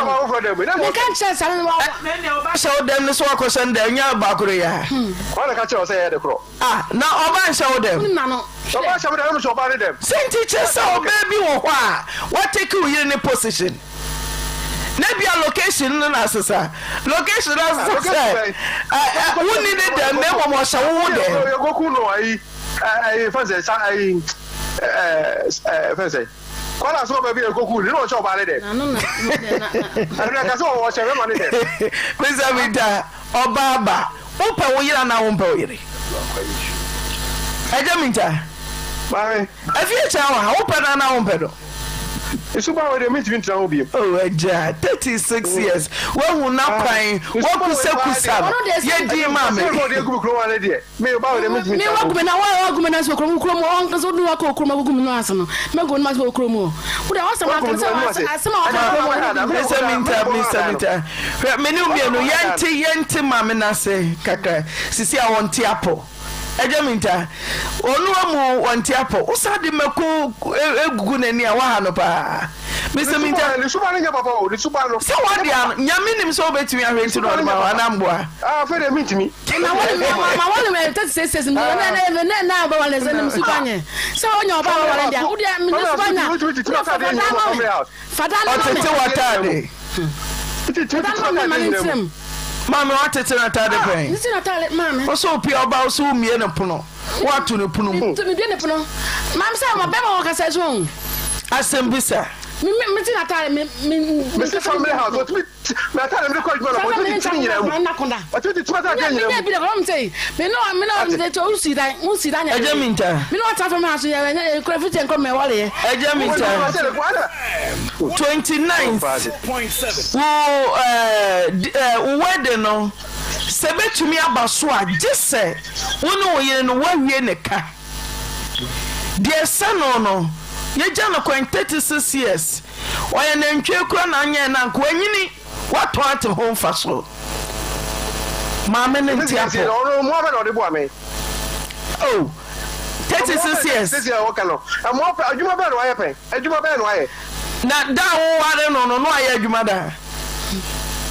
dɛm. Menka nkyerɛ saa. Na nea ɔba hyɛ wo dɛm no sɛ woakɔhyɛ no dɛm, nyɛ baakoro yi ara. Hwan na ɛka kyerɛɛ wo sɛ yɛyɛ ade korɔ? Ah, na ɔba nhyɛ wo dɛm? Wonim n'ano. Ɔba nhyɛ me dɛm, na mehyɛ ɔbaa no dɛm. Sɛ nti kyerɛ sɛ ɔbaa bi wɔ hɔ a watake wo yere ne position. Na ebia location no na asesa. Location no asesa sɛ wonni ne dɛm na mmom ɔhyɛ wo wo dɛm. Yɛkɔku no ayi, ayi, fɛn sɛ, sa ayi, ɛɛ, fɛn sɛ. Kɔla so ɔbɛ bi yɛ koku ne na ɔhyɛ ɔbaa ne dɛ. Ɛnna ɛka sɛ ɔhyɛ bɛma ne dɛ. Mr. Minta, ɔbaa ba, wopɛ wo yere anaa wompɛ wo yere? Ɛgya Minta. Maame. Afie kyɛn wɔ ha, wopɛ no anaa wompɛ no? Nsuba wei deɛ mentumi ntena ho bio. Oh agya, 36 years, woahu n'akwan, woakusakusa no, yɛ din ma me. Sɛ ɔde agu me kurom ha no deɛ, me ba wei deɛ mentumi Me ntena ho. wagu me na wagu me na so kurom kurom ɔnkasa wode wakɔ kurom agugu me no ase no mɛgu no ase wɔ kurom hɔ wode ɔsɛm aka sɛ asɛm a waka kurom hɔ Mr. Minta, Mr. Minta, hwɛ me ne wo mmienu yɛnte yɛnte maame no ase kakra sisi a wɔnte apɔ. Agya Minta, ɔno amu wɔnte apɔ. Wo san de mako egugu n'ani a waha no paa. Mr. Minta. Ne suba no nyɛ papa o, ne suba no. Sɛ wɔde ano, nyame nim sɛ wobɛtumi ahwɛ nti na ɔde ma wo anaa mboa. Ah, afei deɛ mentumi. Na wɔne me ma ma wɔne me tete sɛ sɛ na na na na ba wɔne sɛ ne suba nyɛ. Sɛ wɔnyɛ ɔba wa wɔne deɛ, wo deɛ me ne suba nya. Fada ma me. Fada no ma me. Ɔtete w'ataade. Fada no ma me ma ne ntiram. Maame watete n'ataade ah, pɛn. Nti n'ataade maame. Ɔsɛ opia ɔba ɔsɛ womie ne pono. Woato ne pono mu. Mebie ne pono. Maame sɛ ɔma bɛma wɔkasa so ho. Asɛm bisa. Me me me ti n'ataade me me. Mesi family house otumi n'ataade mi de kɔ adwuma na otumi ti tiri nyinaa mu. Otumi ti tiri ataade nyinaa mu. Me bi de kɔ mi sɛ me ne me ne me te o si dan o si dan. Ɛgya mi nta. Me ne ɔta family house yɛ yɛ kura fi tiɛ nkɔ mɛ wɔle yɛ. Ɛgya mi nta. 29th wo eh, wo wedding no sɛ bɛtumi aba so a gye sɛ wo ne wo yere no woawie ne ka deɛ ɛsɛ no no yɛgya no kwan 36 years ɔyɛ nantwie kora na anyɛ na anka wanyini watɔn ate ho mfa so maame no nte apɔ oh 36 years adwuma bɛn na wayɛ pɛn adwuma bɛn na wayɛ Na da a woware no no, na wayɛ adwuma da?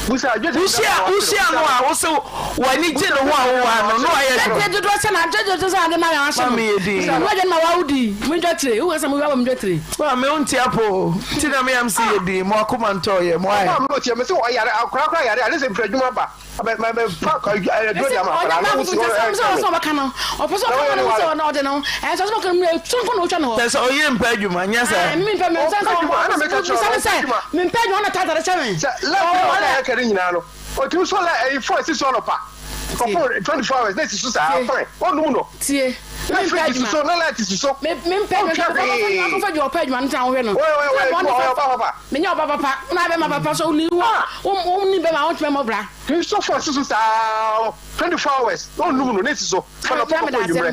Wohyia wohyia no a wose w'ani gye ne ho a woware no, na wayɛ adwuma? Dwetire dodoɔ sɛ na dwetire dodoɔ sɛ ade ma yɛn ahyɛ no. Maame yɛ din. Mo adwene ma wawo di mo dwetire wo kasa mo wia wɔ mo dwetire. Maame wo nte apo o nti na me yam se yɛ din mo akoma ntɔɔ yɛ mo ayɛ. Ɔbaa mi ɔtiɛ mi sɛ ɔyare akora kora yare a ne sɛ mfiri adwuma ba. Ese ɔnyɛ maa fufu nti asɛm sɛ ɔsɛ ɔbɛka no ɔpɛ sɛ ɔka no sɛ ɔna ɔde no ɛnso asɛm ɔka no mu etu nko na otwa no hɔ. Kyɛ sɛ ɔyere mpɛ adwuma nyɛ sɛ. Ɛɛ mi mpɛ mi nsɛm sɛ ɔbisa ne sɛ mi mpɛ adwuma ɔna taatare kyɛ mi. Sɛ lɛfɛ na ɔna ɛkɛ ne nyinaa no ɔtumi sɔ lɛ ɛyi fɔn esi so ɔnɔpa kɔfɔ 24 hours na esi so saa fine ɔnum no. Tie. Na fridge si so na light si so. Mi mpɛ adwuma ɔkɔfɛ adwuma ɔpɛ adwuma no tena wohwɛ no. Ɔyɛ ɔba papa. Menyɛ ɔba papa na bɛma papa so woni wo woni bɛma wontumi mmɔ bra. Nsɔfo si so saa 24 hours na ɔnum no na esi so fana pɔ kɔkɔ enyimrɛ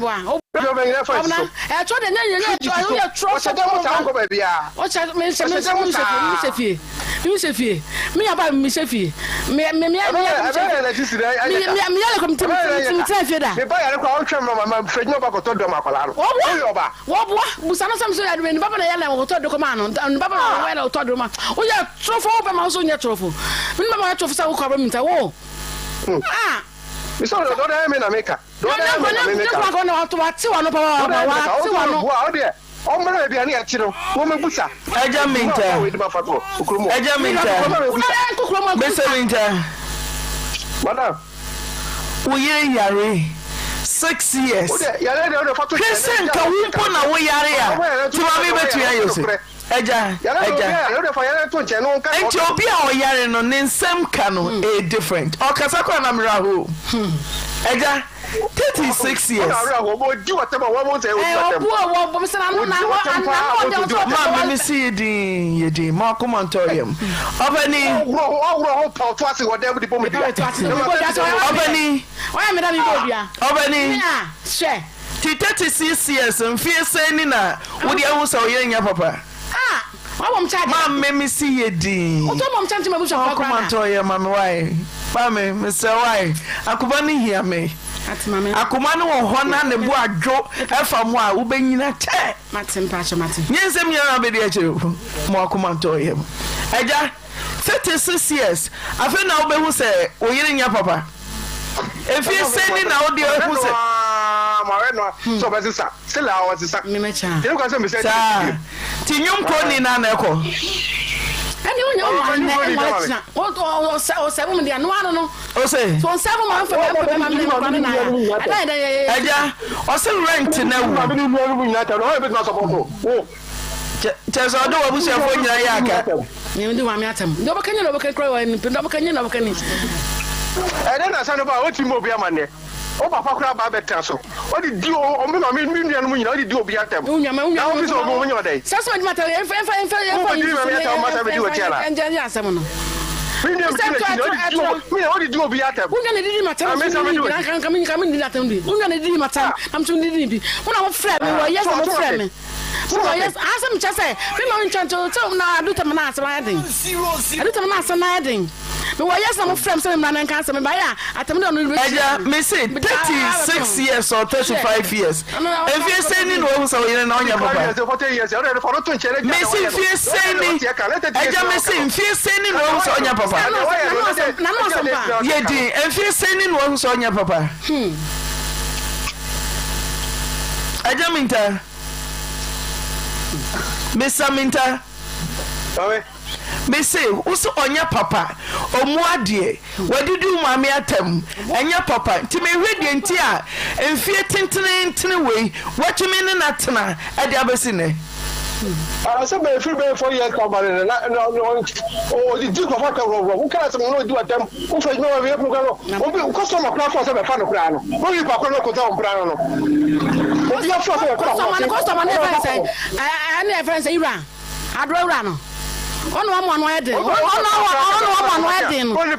ɔbɛna ɛtɔ de ne yɛ yɛ trɔ ɔhyɛ dɛm saa nkɔ baabi a ɔhyɛ me nhyɛ me nhyɛ me nhyɛ fie me nhyɛ fie me yɛ ba me nhyɛ fie me me me me me me yɛ lɛkɔ me ti me tena fie da me ba yare kɔ a ɔhwɛ ma ma fɛ adwuma ba kɔtɔ dɔm akwadaa no ɔyɛ ɔba Wɔboa, busa no sɛ mesɛ ne papa na ɛyɛ na ɔtɔ de kɔmaa no, ne papa na ɔyɛ na ɔtɔ de ma. Woyɛ torofo, wo bɛma wo nso nyɛ torofo. Me ne bɛma yɛ torofo sɛ wokɔ abɛ minta wo. Ah. Mesɛ ɔdɔ dɔ dɛ me na meka. Dɔ dɛ me na meka. Ne kɔ na wato wate wano papa wate wano. Ɔdeɛ ɔmmra baabi a ne yɛte no wɔmmɛbusa. Agya Minta. Agya Minta. Mr. Minta. Madam. Wo yere yare 6 years. Hwɛ sɛ nka wo mpo na wo yare a nti maame bɛtumi ayɛ ose. Agya, agya. Nti obi a ɔyare no ne nsɛm ka no ɛyɛ different. Ɔkasa koraa na merɛ ahow. Agya, 36 years. Maame me se yɛ din yɛ din ma wakoma ntɔ yam. Ɔpani. Ɔpani. Ɔpani. Ti 36 years mfie sɛn ni na wode ahu sɛ wo yere nyɛ papa? Maame me se yɛ din. Wakoma ntɔ yam ma me wae. Maame mesrɛ wae. Akoma no hia me. Akoma no wɔ hɔ na ne bo adwo ɛfa mu a wobɛnyina kyɛ. Nyɛ nsɛm nyinaa na bɛdi akyire o. Mo akoma ntɔ yam. Agya, 36 years, afei na wobɛhu sɛ wo yere nyɛ papa. Mfie sɛn ni na wode ahu sɛ. Saa, nti nnwom kɔ ni na na ɛkɔ. Ose. Agya, ɔse rent na wu. Kyɛ sɛ ɔde w'abusuafoɔ nyinaa yɛ aka. Mede maame atɛm. Deɛ ɔbɛka nyɛ na ɔbɛka kura wɔ ɛni deɛ ɔbɛka nyɛ na ɔbɛka ni. Ɛdɛn na sɛ no ba a ɔtumi ma obi amanneɛ? Wo papa koraa ba abɛtena so. Ɔde di o me maame me nuanom nyinaa ɔde di obi atɛm. Na wofi sɛ obi ɔnyɛ ɔdɛn? Sɛ sɛ ɔdwuma tɛ ɛmfa ɛmfa ɛmfa ɛmfa Wobɛdi me maame atɛm ma sɛ bɛdi w'akyi anaa? ɛnkyɛ ɛnyɛ asɛm no. Me nua medi n'akyi na ɔde di obi me nua ɔde di obi atɛm. Wo nua na didi m'atɛm Na me nso nsa medi medi bi na w'akyi. nka nka nka medi n'atɛm bi. Wo nua na didi m'atɛm na me nso medi bi. Wo na wofrɛ me wɔ yɛ sɛ mofrɛ me. Wo wɔ yɛ asɛm kyɛ sɛ me ma wo ntwa nto sɛ na adu tɛm na asɛm ayɛ den. Adu tɛm na asɛm ayɛ den. Me wɔ yɛ sɛ mofrɛ me sɛ me mmra na nka asɛm me ba yɛ a atɛm de ɔno bɛhyia Agya, me. me se 36 years or 35 years. Mfie sɛn ni na wahu sɛ wo yere na ɔnyɛ papa? Me se mfie sɛn ni, agya me se mfie sɛn ni na wahu sɛ ɔnyɛ papa? Yɛ din, mfie sɛn ni na wahu sɛ ɔnyɛ papa? Agya Minta, Mr. Minta. Mese wo se ɔnyɛ papa, ɔmmu adeɛ, wadidi wo maame atɛm, ɛnyɛ papa nti mehwɛ deɛ nti a mfie tentenentene wei watumi ne no atena de abɛsi nnɛ. Ah, sɛ bɛyɛ firi bɛyɛ 4 years kɔ abare no na na ɔdidi nkurɔfoɔ atɛm worɔworɔ wo kaa sɛ mo na ɔdi w'atɛm wofa adwuma ma wei kura no obi customer koraa fɔ sɛ bɛfa no koraa no wo nipa koraa no kɔsɛ ɔmpra no no obi afɔ sɛ bɛfa no customer ne ɛfɛn sɛ ɛne ɛfɛn sɛ Iran Adorɔ wura no, ɔno na wama ano ayɛ den. Ɔno na wama ano ayɛ den no. Ɔno na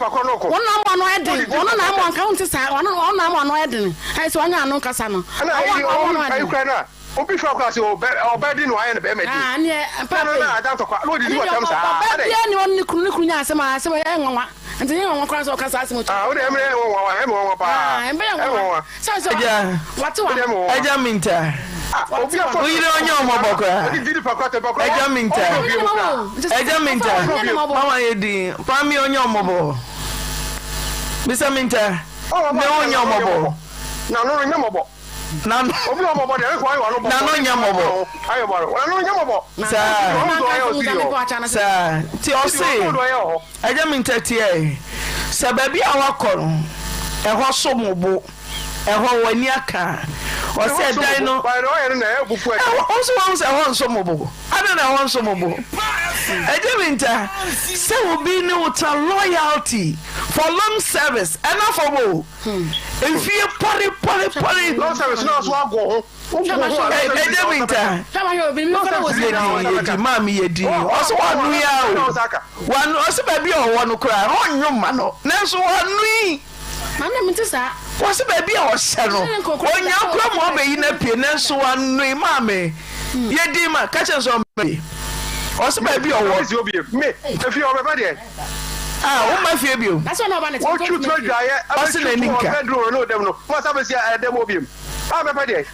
wama ano ayɛ den. Ɔno na ama nka wonte saa. Ɔno na ama ano ayɛ den. Ɛyɛ sɛ wanya ano kasa no. Ɛna ayi ɔmo ayi kura na obi fura kura sɛ ɔbɛ ɔbɛ di na wayɛ no bɛrima di. Ah, neɛ mpape. Ɛna na ada ntɔkwa na ɔdidi wɔ tɛm saa. Ɔbɛ bia ni ɔno ne kunu ne kunu nya asɛm a asɛm ɛyɛ nwanwa. Nti ɛnyɛ nwanwa koraa sɛ ɔka saa asɛm otu. Ah, wode ɛmɛ yɛ nwanwa ɛmɛ nwanwa paa. Ah, ɛmɛ yɛ nwanwa. Sɛ sɛ wate wa. Agya Minta. Wo yere ɔnyɛ ɔmɔbɔ koraa. Agya Minta. Agya Minta. Mama yɛ din. Pami ɔnyɛ ɔmɔbɔ. Mr. Minta. Ne wo nyɛ ɔmɔbɔ. Na no nyɛ mɔbɔ. Na no. Obi ɔmɔbɔ deɛ ɛkɔ ayɔ ano bɔ. Na no nyɛ mɔbɔ. Ayɔ bɔ. Na no nyɛ mɔbɔ. Saa. Saa. Ti ɔse. Agya me ntɛteɛ, sɛ baabi a woakɔ no, ɛhɔ som wo bo, ɛhɔ w'ani aka a, ɔsɛ ɛdan no, ɛhɔ wo nso woahu sɛ ɛhɔ nsom wo bo, adɛn na ɛhɔ nsom wo bo? Agya me nta, sɛ obi ne wo tra loyalty for long service, ɛna fam o, mfie pɔre pɔre pɔre. Long service na so agɔ ho. Ɛgya mi nta yɛdi yɛdi maame yɛdi ɔsɛ wano yi a o wano ɔsɛ baabi a ɔwɔ no koraa ɔnwo ma no nanso wano yi wɔsɛ baabi a ɔhyɛ no ɔnya kora ma ɔbɛyi no apue nanso wano yi maame yɛdi ma kakyɛ nso ɔmɛ ɔsɛ baabi a ɔwɔ. Ah, wo mma fie bio. Ɔse n'ani nka.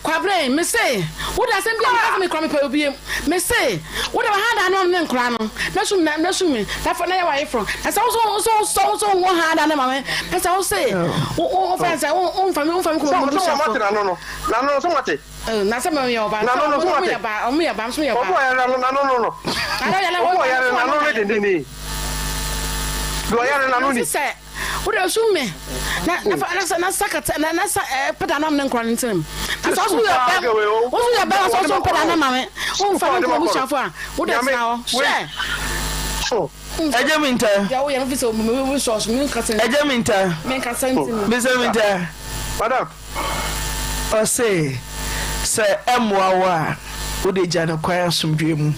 Kwabre, mese, wo de asɛm bi a meka sɛ mekura mepɛ obiem. Mese, wo de waha da no ne nkora no, na sum na na sum me, na fa na yɛ w'ayeforɔ. Na sɛ wo so wo so wo so wo so wo ha da no ma me, na sɛ wo se wo wo fa sɛ wo wo mfa me wo mfa me kɔ mo busuafo. Na no so mate. Na sɛ meyɛ ɔbaa, Na no no so ɔmo mate. yɛ baa, ɔmo yɛ baa, nso yɛ Ɔmo baa. ɔyare na no no no. Na yɛ Ɔmo ɔyare na no ne dendenden. Deɛ ɔyare na no ni. Sɛ wode sum me na na fa na sa na sa kata na na sa ɛɛ pɛda nam ne nkora ne nsam. Na sɛ ɔso yɛ bɛm, woso yɛ bɛm sɛ ɔso pɛda nam ma me. Womfa me nkɔ abusuafo a wode tena hɔ. Hwɛ. Ɛgya mi nta. Ɛgya mi nta. Bisa mi nta. Madam. Ɔse sɛ ɛmmoa wo a wode gya no kwan asomdwoeɛ mu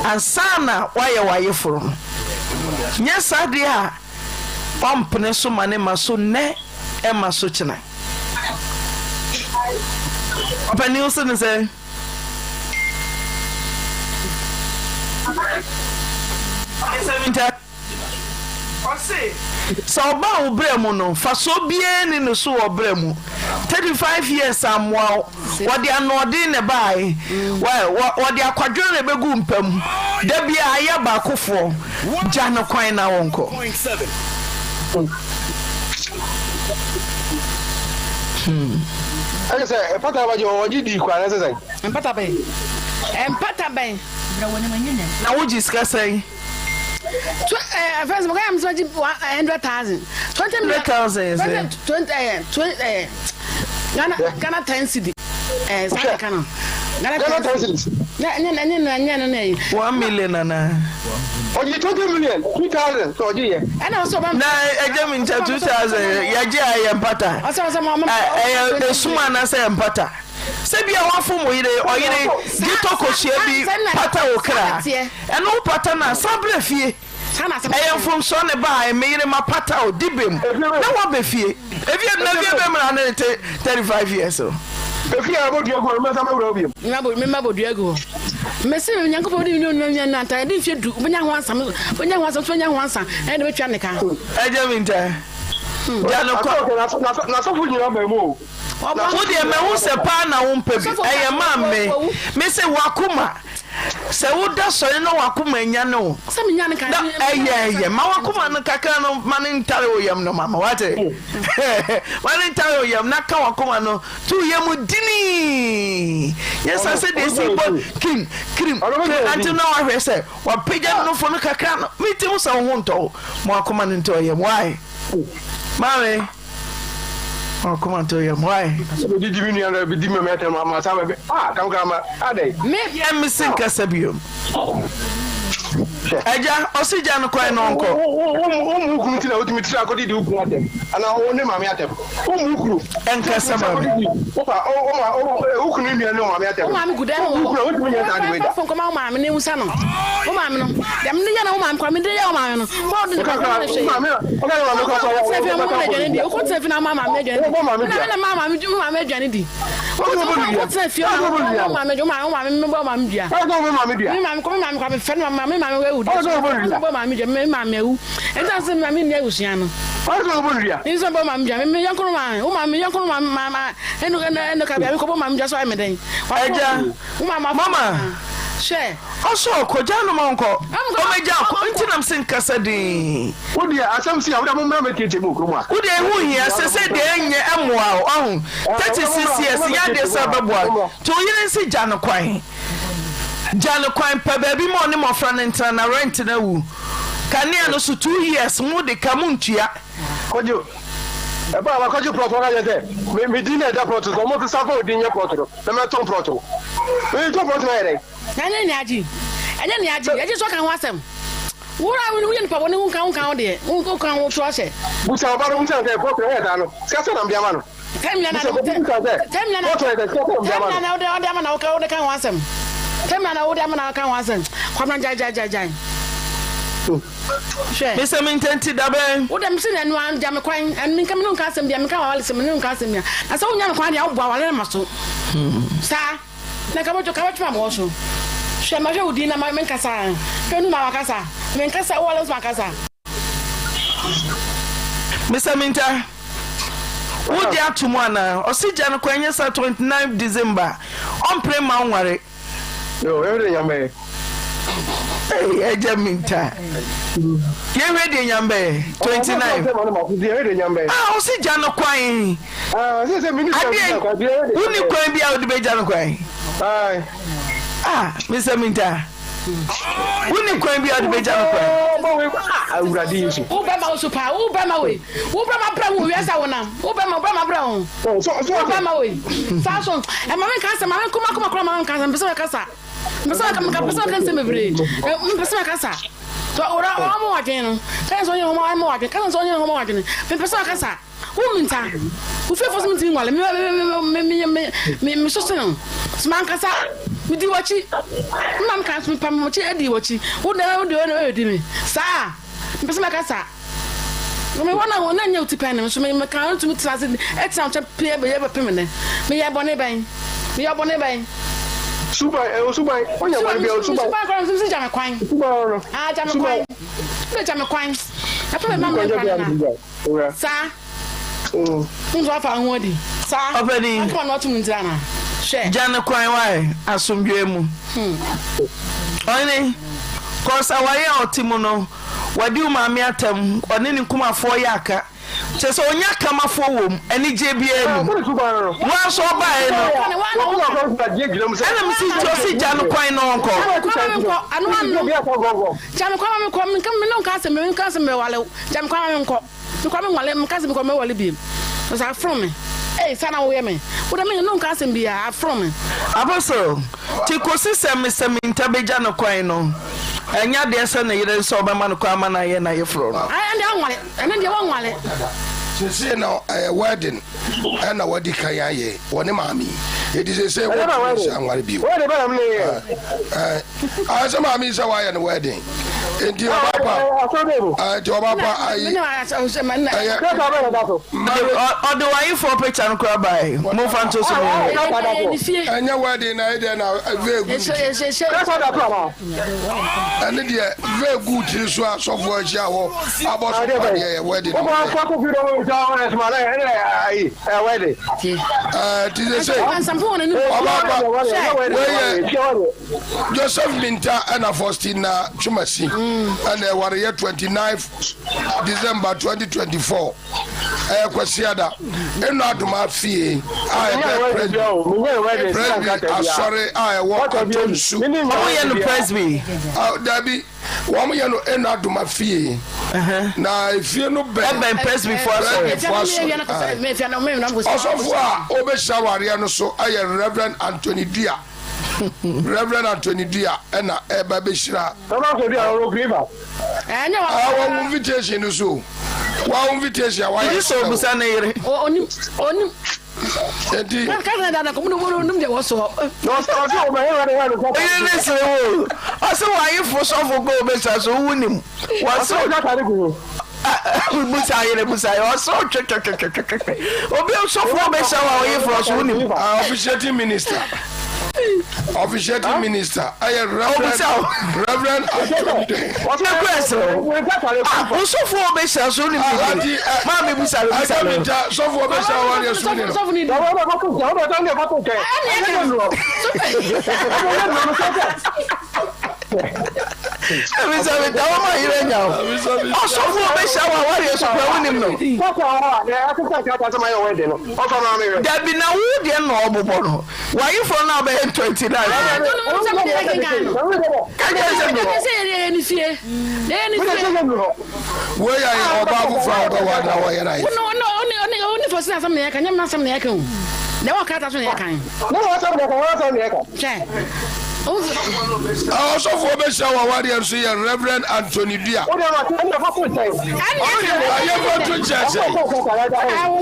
ansa na woayɛ w'ayeforo no. Nyɛ saa deɛ a ɔmpene so ma ne mma so nnɛ ɛmma so kyena. Ɔpanin wo se ne sɛn? Ɔse sɛ ɔbaa wo berɛ mu no mfasoɔ biara nni ne so wɔ berɛ mu. 35 years ammoa wo, wɔde anoɔden na ɛbaae, wɔde akwadworɔ na ɛbɛgu wo mpa mu, da biara ayɛ baakofoɔ, gya no kwan na ɔnkɔ. Hmm. Ɛne sɛ mpata bɛgye ɔgye dii koraa na ɛsɛ sɛn? Mpata bɛn? Mpata bɛn? Na wogye sika sɛn? Tw ɛɛ fɛn sɛ mɔkɔ yɛ mesɛ gye 100,000. 20 million. 100,000 yɛ sɛ? 20 ɛɛ 20 ɛɛ Ghana Ghana 10 cedi. Ɛɛ saa na ɛka no. Ghana 10 cedi. Na ɛnyɛ ɛnyɛ na ɛnyɛ no na ɛyi. 1 million anaa. Ɔgye 20 million 2,000 sɛ ɔgye yɛ. Ɛna ɔsɛ ɔba. Na ɛgye mi nkyɛn 2,000 yɛgye a ɛyɛ mpata. Ɔsɛ ɔsɛ ma ɔma. Ɛyɛ esum anaasɛ ɛyɛ mpata. Sɛ bi a wafom wo yere ɔyere gye tɔ kosua bi pata wo kra. Ɛno wo pata no a san brɛ fie. Ɛyɛ mfomsoɔ ne ba a me yere ma pata o di bem na wabɛ fie. Efie na efie bɛ mmerɛ ne te 35 years o. Efie a ɛbɔ dua gu hɔ no mɛsan mɛwura hɔ bio. Mema bɔ dua gu hɔ. Mese Nyankopɔn de ne onua nua nta ɛde mfie 10 bɛnya ho ansa bɛnya ho ansa bɛnya ho ansa ɛna de bɛtwa ne ka. Ɛgya mi nta. Gya no kɔ. N'asɔfo nyinaa bɛn mu o. Wo deɛ mahu sɛ paa na wompɛ bi ɛyɛ maa me me se wakoma sɛ woda sɔre na wakoma anyane wo na ɛyɛ ɛyɛ ma wakoma no kakra no ma no ntare wo yam no ma ma wate ma no ntare wo yam na ka wakoma no to yam dinii nyɛ sa sɛ deɛ ɛsi bɔ kim kirim ante na wahwɛ sɛ wapagya no nofo no kakra no mete ho sɛ wo ho ntɔ wo ma wakoma no ntɔ yam why maame Ɔkoma ntɔ yam why? Ebi di mi nua na ebi di mi mɛtɛ ma ma sa bɛ ah kam kra ma adɛ. Me deɛ me se nkasa biom. Agya ɔse gya no kwan na ɔnkɔ. Wo mu kunu ti na wotumi tiri akɔdi di wo kunu atɛm anaa wo ne maame atɛm. Wo mu kunu. Nkasa maame. Wo pa wo ma wo kunu nua ne wo maame atɛm. Wo maame gu dan wɔ. Wo kunu wotumi nyɛ saa de wei da. Fo nkɔma wo maame ne wusa no. Wo maame no. Deɛ me de yɛ na wo maame kora me de yɛ wo maame no. Bɔɔl de ne ba kora ne hwɛ. Wokɔ tena fie na wo maame aduane di. Wokɔ tena fie na wo maame aduane di. Na na maame wo maame aduane di. Wokɔ tena fie na wo maame wo maame wo maame me bɔ maame dua. Me maame kɔ me maame kɔ me fɛ no maame maame awu di. Me bɔ maame dua me maame awu. Ɛnti sɛ maame nni abusua no. Nso bɔ maame dua me yɔnko no maame wo maame yɔnko no maame maame ɛnu ɛnu ɛnu kabea me kɔ bɔ maame dua so ayɛ me dɛn. Agya mama. Hwɛ. Ɔsɛ ɔkɔ gya no ma ɔnkɔ ɔmɛgya ɔkɔ nti nam se nkasa dinn. Wo deɛ asɛm si a wo deɛ mo mmra mɛtiatia mu wɔ kurom ha. Wo deɛ ɛho nhia sese deɛ ɛnyɛ ɛmoa wo ɔho 36 years nyɛ adeɛ sɛ ɛbɛboa wo nti wo yere nse gya no kwan gya no kwan pɛ baabi ma ɔne mmɔfra no ntena na rent no awu kanea no so 2 years mo de ka mo ntua. Kwadwo, ɛbaa a wakɔgye plot ɔka kyerɛ sɛ me me din na ɛda plot so ɔmo sesa fa odin nyɛ plot no na mɛtɔn plot no. Metɔn plot no ayɛ dɛn? Na ɛnyɛ nea agye, ɛnyɛ nea agye, agye nso ɔka ho asɛm. Wo a woyɛ nipa bɔne wonka wonka ho deɛ, wonka ho to ahyɛ. Busa ɔba no busa no sɛ plot no ɛyɛ saa no sika sɛ na mede ama no. Tɛmina na Busa busa sɛ tɛmina na plot no ɛyɛ sɛ sika sɛ na mede ama tɛmina no. na wode wode ama na woka wode ka ho asɛm. Tɛmina na wode ama na woka ho asɛm. Kwabena gyae gyae gyae gyae. Hwɛ. Mesɛ me ntɛnti da bɛn. Wo dɛ mese na ɛno ara gya me kwan ɛno menka me ne wo nka asɛm bia menka wawale sɛm me ne wo nka asɛm bia na sɛ wonya me kwan deɛ woboa awale no ma so saa na ka bɛtwe ka bɛtwe ma mewɔ so hwɛ mahwɛ wo din na ma menkasa hwɛ nu ma wakasa menkasa wo wale nso makasa. Mr Minta, wo gye ato mu anaa? Ɔse gya no kwan nyɛ saa 29 December ɔmpere mma wo nware. Yo, yɛhwɛ deɛ Nyame bɛyɛ. Hey, Agya Minta. Yɛhwɛ deɛ Nyame bɛyɛ. 29. Ah, ɔse gya no kwan. Adeɛ, wonni kwan bi a wode bɛgya no kwan. Ah, Mr. Minta. Wonni kwan bi a wode bɛgya no kwan. Awurade Yesu. Wo bɛma wo so paa, wo bɛma wei. Wo bɛma brɛ ho wiase a wonam. Wo bɛma, wo bɛma brɛ ho. Wo bɛma wei. Saa so, ɛma me nka asɛm, ma me nkoma koma kora ma me nka asɛm, mpɛ sɛ mɛkasa. Mpɛ sɛ mɛka, mpɛ sɛ mɛka nsɛm bebree. Mpɛ sɛ mɛkasa. So, ɔra, ɔmo wadwen no. Kasa sɛ ɔnyɛ ɔmo ɔmo wadwen. Kasa sɛ ɔnyɛ ɔmo wadwen. Mpɛ sɛ mɛkasa. Wo minta. Wo fiefo so mentumi nwale. Me me me me me me me so sen o. So mankasa. Me di w'akyi. Me ma meka so mepa me akyi adi w'akyi. Wo de wo de wo di me. Saa. Mpɛ sɛ mɛkasa. Me wɔ na na nyɛ wo pɛn no so me meka ntumi tena ase ɛtena nkyɛn pɛ bɛyɛ bɛpem nnɛ. Meyɛ bɔne bɛn? Meyɛ bɔne bɛn? Suban, ɛwɔ suban. Wonya bɔne bi ɛwɔ suban. Suban kora nso gya me kwan. Suban no. Ah, gya me kwan. Bɛ gya me kwan. Ɛpɛ bɛ ma me kwan na. Saa. Nso afa ho adi. Saa. Ɔpɛni. Akoma na ɔtum ntira na. Hwɛ. Gya no kwan wae asomdwoe mu. Ɔhene, cause aware a ɔte mu no, wadi wo maame atɛm, ɔne ne nkumafoɔ yɛ aka. Kyerɛ sɛ ɔnya kamafoɔ wɔ mu, anigyeɛ biara nnim. Wo ara nso ɔbaeɛ no, ɛna mesi nti ɔse gya no kwan na ɔnkɔ. Gya me kwan ma menkɔ, menka me ne wo nka asɛm, menka asɛm mɛwale wo, gya me kwan ma menkɔ, mekɔ menwale, menka asɛm mekɔ mɛwale biem, ɔsɛ aforo me. Ei, saa na woyɛ me? Wo deɛ me ne wo nka asɛm biara, aforo me. Apostle, nti kɔsi sɛ Mister Minta bɛgya no kwan no, ɛnyɛ adeɛ sɛ ne yere nso ɔbɛma no kwan ama no ayɛ n'ayeforɔ no? Ae, ɛndeɛ ɔnware, ɛno deɛ wɔnware. Seesei na ɛyɛ wedding ɛna wadi kan ayɛ wɔ ne maame yi, enti seesei wɔntumi nsan nware bio. Ɛɛ sɛ maame yi sɛ wayɛ no wedding nti ɔba pa nti ɔba pa ayi ɛyɛ. Ɔde w'ayeforɔ picture no koraa bae momfa nto so mo nhwɛ. Ɛnyɛ wedding na ɛdeɛ na veil gu ne ti. Ɛne deɛ veil gu tiri so a sɔfoɔ ahyia hɔ abɔ so pa deɛ yɛ wedding na ɔyɛ. Ɛɛ ti sɛ sɛ ɔba pa wei yɛ. Joseph Minta ɛna Faustina Twumasi ɛna ɛwareyɛ 29 December 2024 ɛyɛ Kwasiada ɛnu Adoma fie a ɛbɛ Presby Presby asɔre a ɛwɔ Atonsu. Wɔn yɛ no Presby. Dabi wɔn yɛ no ɛnu Adoma fie na efie no bɛn ɛbɛn Presby fo asɔre. Presby fo asɔre. Ɔsɔfo a ɔbɛhyira awareɛ no so ɛyɛ Reverend Anthony Dua. Reverend Anthony Dua ɛna ɛba bɛhyira. Ɛwɔ wo invitation no so wa invitation a wayɛ. Ɛdi sɛ obusa ne yere. Onim onim. Eti. Kasa da na kɔmu no onim deɛ wɔ so. Ɛyɛ ne sere wo ɔsɛ wayefo sɔfo kɔ obesa so wo nim. Wɔsɛ busa yere busa yere ɔsɛ twetwetwetwetwe obi sɔfo ɔbɛhyɛ wa ɔyɛ fura so wonim. Officiating minister officiating minister ɛyɛ reverend reverend Anthony. Ɔsɛ kura ɛsɛ o osɔfo ɔbɛhyɛ so wonim ne di maame busa no busa no. Sɔfo ɔbɛhyɛ wa deɛ so wonim no. Elizabeth awo ma yere nya o. Ɔsɔfo obehyia wo awareɛ so kura wonim no. Dabi na wo deɛ na ɔbobɔ no. Wayefo no abɛyɛ 29. Kakyɛ sɛ mi hɔ. Wei yɛ ɔbaa foforɔ a wɔbɛwɔ na wɔyɛ no ayɛ. Wo ne fɔsi asɛm na yɛka nyɛ me asɛm na yɛka o. Deɛ wɔ krataa so na yɛka. Hwɛ. Ɔsɔfoɔ bɛhyia wɔ awadeɛ nso yɛ Reverend Anthony Dua. Ayɛ fa to nkyɛn sɛ.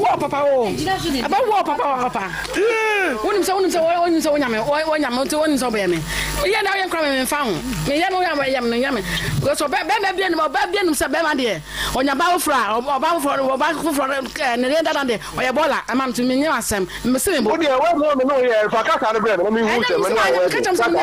Wɔ papa wo. Ɛbɛ wɔ papa wɔ papa. Wonim sɛ wonim sɛ wonim sɛ wonyame wonyame nti wonim sɛ wobɛyɛ me. Yɛ na woyɛ nkora me memfa ho. Meyɛ no woyɛ yɛ me yɛ me. Because ɔbɛ bɛma bi anim ɔbɛ bi anim sɛ bɛma deɛ ɔnya ba foforɔ a ɔba foforɔ ɔba foforɔ ne deɛ dada deɛ ɔyɛ bɔɔla ɛma no nti menyɛ asɛm. Mese me bo. Wo deɛ woahu me ne wo yɛ fa kasa no brɛ me na menhu sɛ me ne wo ayɛ de kasa no.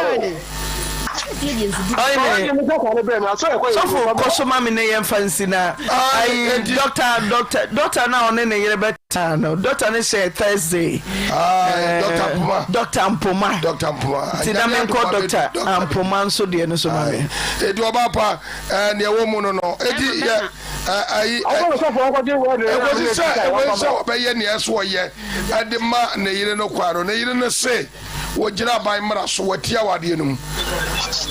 Sɔfo kɔ so ma me ne yɛmfa nsi na ayi dɔkta dɔkta dɔkta na ɔne ne yere bɛtena no dɔkta ne hyɛ Thursday. Dɔkta Mpoma. Dɔkta Mpoma. Dɔkta Mpoma. Nti na menkɔ dɔkta Mpoma nso deɛ no so ma me. Eti ɔba pa nea ɛwɔ mu no no eti yɛ ayi ɛkɔsi sɛ ɛkɔsi sɛ ɔbɛyɛ nea ɛsɛ ɔyɛ ɛde ma ne yere no kwan no ne yere no se wɔgyina aban mmara so wɔati awadeɛ no mu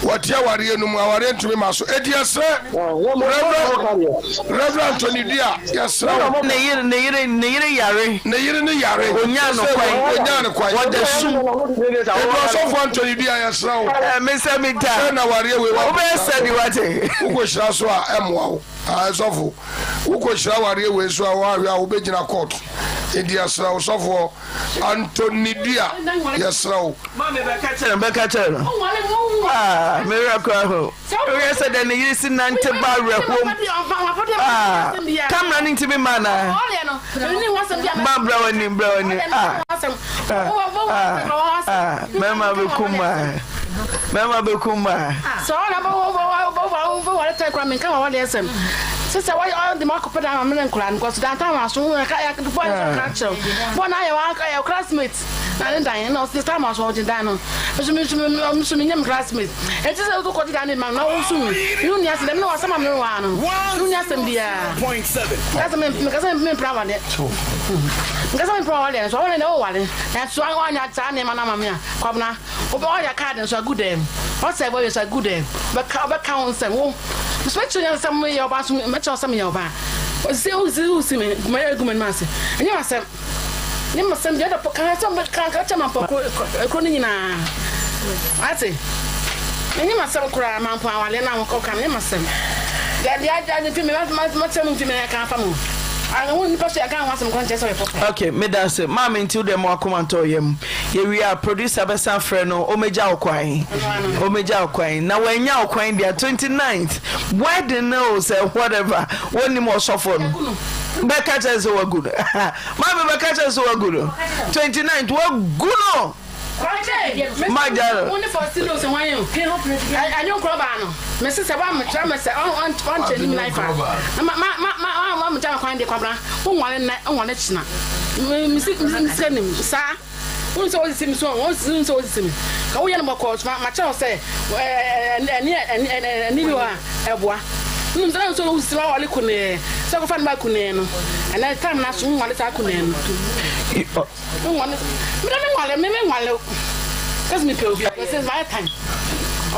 wɔati awadeɛ no mu awadeɛ ntumi ma so eti yɛsrɛ Reverend Reverend Anthony Dua yɛsrɛ wo ne yere ne yere ne yere yare ne yere ne yare onyaa no kwan onyaa no kwan wɔda sum edu ɔsɔfo Anthony Dua yɛsrɛ wo ɛɛ mesɛ mi da sɛ na awadeɛ wei wa wobɛyɛ sɛ ni wate wokɔhyira so a ɛmmoa wo Ae sɔfo, wokɔhyira awareɛ wei so a woahwɛ a wobɛgyina court. Enti yɛsrɛ wo sɔfoɔ Anthony Dua yɛsrɛ wo. Maame bɛka kyerɛ no bɛka kyerɛ no ah me werɛ kora ho wohwɛ sɛ dɛ ne yere si nante ba awerɛhoɔm ah camera no ntumi ma anaa ma bra w'anim bra w'anim ah ah ah ah mɛma bɛkum ma mɛma bɛkum ma. Sɛ ɔna bɛ wɔ wɔ wɔ wɔ wɔ tɛ kura mi nka wɔ wɔ deɛ sɛm sisɛ wɔ ɔde ma akɔpɛ dan ma mi ne nkura no kɔsu dan tan ma so wɔ ka ya bɔ yɛ ka kyerɛw bɔ na yɛ wɔ yɛ classmate na ne dan na ɔsi tan ma so ɔgye dan no nso mi nso mi nso mi nyɛ mi classmate eti sɛ ɔkɔ gye dan ne ma na ɔsu mi mi nni asɛm dɛm na wasɛm a mi wɔ ano mi nni asɛm biara kasa mi mi kasa mi mpira wɔ deɛ mi kasa mi mpira wɔ deɛ nso ɔwɔ ne na ɔwɔ de ɛnso ɔnya saa nneɛma na ma mi a kwabena. Wobɛ ɔyɛ card nso agu dɛm. Ɔsɛ bɔ nso agu dɛm. Bɛka ɔbɛka wo nsɛm wo. Nso mɛkyerɛ nyansa sɛ meyɛ ɔbaa so mɛkyerɛ sɛ meyɛ ɔbaa. Ɔsi wosi wosi me mɛyɛ agu m'anim ase. Ɛnyɛ w'asɛm. Nyɛ masɛm deɛ ɛdɔ kan sɛ ɔbɛ kan ka kyɛ mampɔ kuro no nyinaa. Ate? Nyɛ masɛm koraa mampɔ awaleɛ na wɔkɔ kan nyɛ masɛm. Deɛ deɛ agya ne fi mi ma ma kyerɛ mu fi mi ka afa mu. Ana wo nipa so yɛ kan ho asɛm kwan kyerɛ sɛ ɔyɛ pɔpɔ. Okay, meda ase. Maame nti wo deɛ mo akoma ntɔ yam. Yɛwie a producer bɛsan afrɛ no ɔmmɛgya wo kwan. Ɔmmɛgya wo kwan. Na wannya wo kwan deɛ 29th wedding no o sɛ whatever wonnim ɔsɔfoɔ no. Bɛka kyerɛ sɛ wagu no. Maame bɛka kyerɛ sɛ wagu no. 29th wagu no. Magya no. Wo ne Faustino sɛ hwan o? Ɛnyɛ baa no. Mese sɛ woammetra me sɛ ɔnkyɛ ne mina fa. Ma ma ma ma woammegya me kwan deɛ kwabena. Wonware nnɛ, wonware kyena. Mese mese nim saa. Wonim sɛ wosisi me so, wonim sɛ wosisi me. Ka woyɛ no bɔkɔɔ so makyerɛ wo sɛ ɛne ɛne bi wɔ a ɛboa. Wonim sɛ sɛ wosisi me awale kunee sɛ kɔfa no ba kunee no. Ɛnɛ time no aso wonware saa kunee no.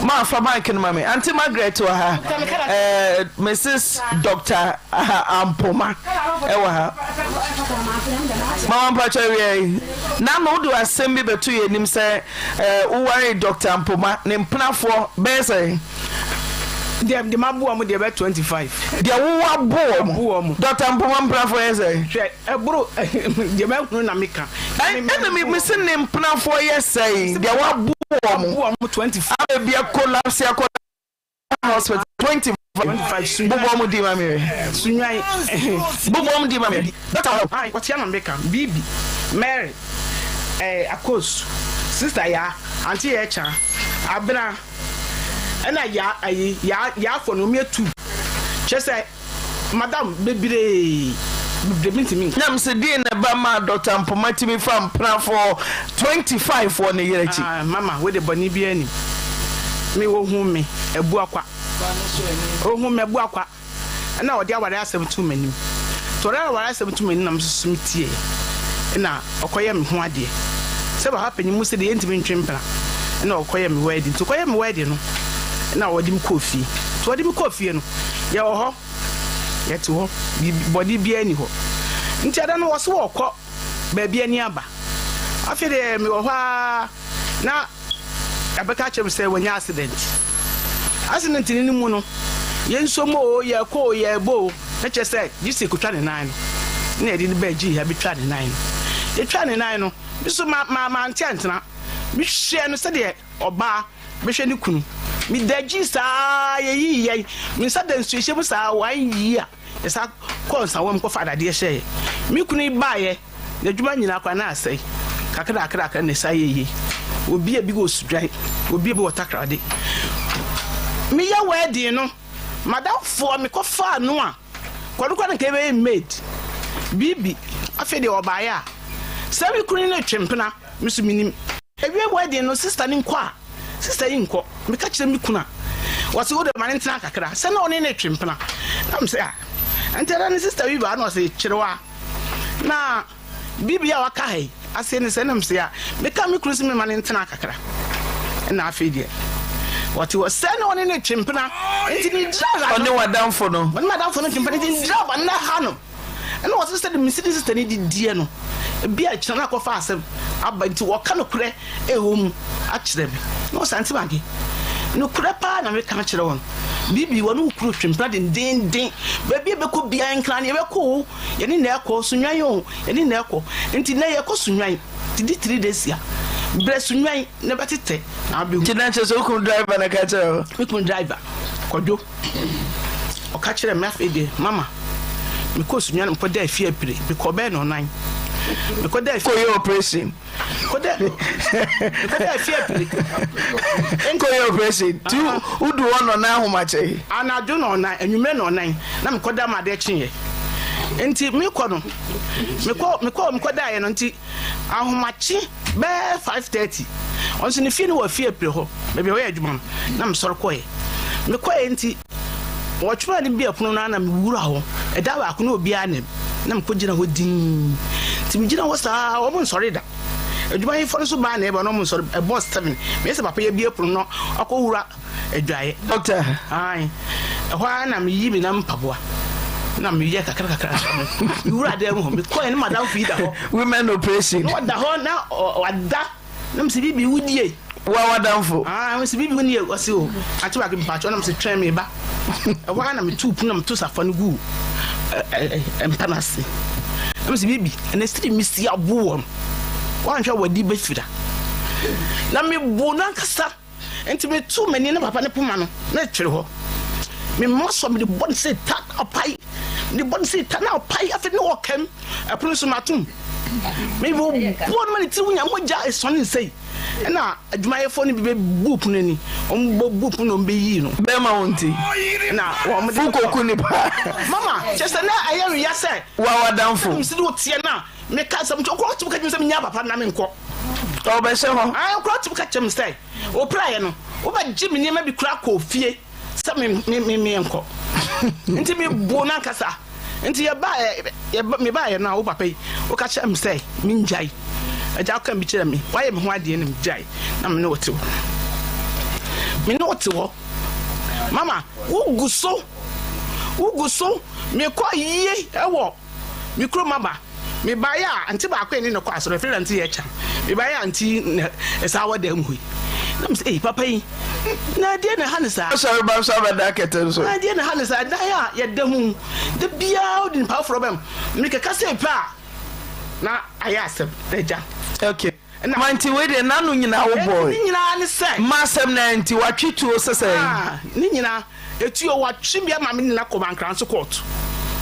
Ma fa mic no ma me. Auntie Margaret wɔ ha. Eh, Mrs. Dr. Ampoma ɛwɔ ha. Mama mpakyɛ wia yi. Na no wode asɛm bi bɛto yɛn anim sɛ eh, wowaree Dr. Ampoma ne mpenafoɔ bɛyɛ sɛ Deɛ deɛ maboa mo deɛ bɛ 25. Deɛ wowɔ aboɔ mo. Dr. Ampoma mpenafoɔ yɛ sɛ. Hwɛ Ɛboro deɛ mahunu na meka. Ɛna me mese ne mpenafoɔ yɛ sɛn deɛ wabo wɔn. Wabo wɔn 25. Ama bi akolapse akɔ hospital 25. 25 Bobɔ wɔn din ma me. Sunwan. Bobɔ wɔn din ma me. Dɔkta hɔ. Ayi wɔte ama meka Bibi Mary ɛɛ Akos Sister Yaa Auntie Yɛkya Abena ɛna Yaa ayi Yaa Yaafo no wɔn yɛ tu kyerɛ sɛ. Madam, bebree, bebree mentumi nka. Na mese deɛn na ɛba maa Doctor Mpoma tumi fa mpenafoɔ 25 wɔ ne yere akyi? Ah, mama, wei de bɔne biara nnim. Me, ohuu me abuakwa. Ohuu me abuakwa. Ɛna ɔde aware asɛm too m'anim. Nti ɔde aware asɛm too m'anim na me nso so metieeɛ. Ɛna ɔkɔyɛ me ho adeɛ. Sɛ papa panin mu sɛ deɛ yɛntumi ntwe mpena. Ɛna ɔkɔyɛ me wedding. Nti ɔkɔyɛ me wedding no, ɛna ɔde me kɔɔ fie. Nti ɔde me kɔɔ fie no, Yɛwɔ hɔ, yɛte hɔ, biribi, bɔne biara nni hɔ. Nti ɛda no wɔse wɔrekɔ baabi ani aba. Afei deɛ mewɔ hɔ ara na yɛabɛka akyerɛ me sɛ wanya accident. Accident no mu no, yɛnsom o, yɛkɔ o, yɛbɔ o, na kyerɛ sɛ gye sɛ yɛkɔtwa ne nan no. Na yɛde no baa gyii ha bɛtwaa ne nan no. Yɛtwaa ne nan no, me nso ma, ma, mante antena. Mehwɛɛ no sɛdeɛ Ɔbaa bɛhwɛ ne kunu. Meda akyi saa yɛyii yɛn. Me nsa da nsuohyɛ mu saa one year. Yɛsan kɔɔ nsawam kɔfaa dadeɛ hyɛeɛ. Me kunu yi baeɛ, n'adwuma nyinaa koraa na asɛe. Kakrakrakra na ɛsan yɛɛ yie. Obi a bi wɔ Sudwan, obi a bi wɔ Takoradi. Meyɛ wedding no, m'adamfoɔ mekɔfaa no a, Kwadu koraa na nka ɛbɛyɛ maid. Bibi, afei deɛ ɔbaeɛ a, sɛ me kunu ne no twe mpena, me nso mennim. Ewie wedding no sister no nkɔ a, sister yi nkɔ. Meka kyerɛ me kunu a, ɔse wode ma no ntena kakra. Sɛ na ɔne no retwe mpena. Na mese ah, nti ɛda no sister bi baa na ɔse kyerewa na biribi a waka ha yi aseɛ ne sɛ na mese ah, meka me kunu se mema no ntena kakra. Ɛna afei deɛ ɔte hɔ sɛ na ɔne no retwe mpena nti ne driver no. Ɔne w'adamfo no. Ɔne m'adamfo no twe mpena nti ne driver no ha no. Ɛna ɔse sɛde mesi ne sister no didiɛ no ebia ɛkyena na akɔfa asɛm aba nti ɔka nokorɛ ɛwɔ mu akyerɛ me na ɔse ante mage nokorɛ paa na meka akyerɛ wo no bibi wɔne wo kunu twe mpena dendenden baabi a ɛbɛkɔ biara nkran yɛbɛkɔ o yɛne na ɛkɔ sunwan o yɛne na ɛkɔ nti nɛ yɛkɔ sunwan ti di 3 days a brɛ sunwan na bɛtetɛ na abɛhu. Nti na kyerɛ sɛ wo kunu driver na ɛka kyerɛ wo? Me kunu driver kwadwo. Ɔka kyerɛɛ me afei deɛ, Mama, mekɔɔ Sunyani no mekɔdaa fie apire. Mekɔɔ bɛyɛ nnɔnnan. Mekɔdaa fie. Kɔyɛ operation. Mekɔdaa mekɔdaa fie apire. Kɔyɛ operation. Ti wodu hɔ nnɔnnan ahomakye. Anadwo nnɔnnan, anwummerɛ nnɔnnan na mekɔda ma adeɛ kyeeɛ. Nti mekɔ no, mekɔ mekɔ mekɔdaeɛ no nti Ahomakye bɛyɛ 5:30, ɔno nso ne fie no wɔ fie apire hɔ, baabi a ɔyɛ adwuma no, na mesɔre kɔeɛ. Mekɔeɛ nti, wɔtwerɛ no bia pono no ara na mewura hɔ. Ɛda baako na obiara nnim, na mekɔgyina hɔ dinn. Nti megyina hɔ saa, wɔn nsɔre da. Adwumayɛfoɔ no nso baa na ɛba na wɔn nsɔre, ɛbɔɔ 7. Meyɛ sɛ papa yi abue pono no akɔwura adwaeɛ. Doctor. Ae. Ɛhɔ ara na meyi me nan mpaboa. Na meyɛ kakra kakra. Mewura dan mu hɔ, mekɔɛ ne madamfo yi da hɔ. Women operation. Na ɔda hɔ na wada. Na mese bibi wodie. Wa wadamfo. Ah, mese bibi wodie. Ɔse o, ate baako mpakyɛ na mese twɛn me ba. Ɛhɔ ara na metuu pono na meto safa no guu mpa no ase. Na mese bibi, ɛnɛ siri mesi abo wɔ no. Woanhwɛ w'adi bɛfira. Na meboo no ankasa. Enti metuu m'ani na papa no poma no na ɛtwere hɔ. Mema so mede bɔ no sɛ ta na ɔpae. Mede bɔ no sɛ ta na ɔpae. Afei na ɔkam ɛpono so matom. Mebɔ no ma ne tiri nya mogya esɔne nsɛi. Ɛna adwumayɛfoɔ no bi bɛbu pono ani. Wɔn bɔ bu pono na wɔn bɛyii no. Bɛrima wo nti. Na wɔn de. Wokɔku nipa. Mama, kyerɛ sɛ na ɛyɛ me ya sɛ. Wa w'adamfo. Mesi de woteɛ no a. Meka sɛ, Ɔkora tumi ka kyerɛ me sɛ menyaa papa na menkɔ. Ɔbɛhyɛ hɔ. Ae, ɔkora tumi ka kyerɛ me sɛ, Wopiraeɛ no, wobɛgye me nneɛma bi koraa kɔɔ fie sɛ me me me menkɔ. Nti meboo no ankasa. Nti yɛbaeɛ, yɛba, mebaeɛ no a, wo papa yi, woka kyerɛ me sɛ mengyae. Agya, woka bi kyerɛ me, woayɛ me ho adeɛ na megyae, na me ne wo te hɔ. Me ne wo te hɔ. Mama, wogu so, wogu so, mekɔ yie wɔ. Me kurom aba. Mebaeɛ a, ante baako a yɛne no kɔ asɔre, yɛfrɛ no Ante Yɛkya. Mebaeɛ a, ante yi na ɛsan wɔ dan mu hɔ yi. Na mesɛ, ei, papa yi, na ɛdeɛn na ɛha no saa? Asɔre ba nso abɛda kɛtɛ no so. Na ɛdeɛn na ɛha no saa? Dan a yɛda mu, da biara wode nipa foforɔ ba mu. Mekeka sei pɛ a, na ayɛ asɛm, na agya. Okay. Ma nti wei deɛ n'ano nyinaa wo bɔɔ. Ne nyinaa ne sɛ. Ma asɛm na nti watwe tuo sɛ sɛn. Ah, ne nyinaa etuo watwe bi ama me nyina kɔ Mankranso court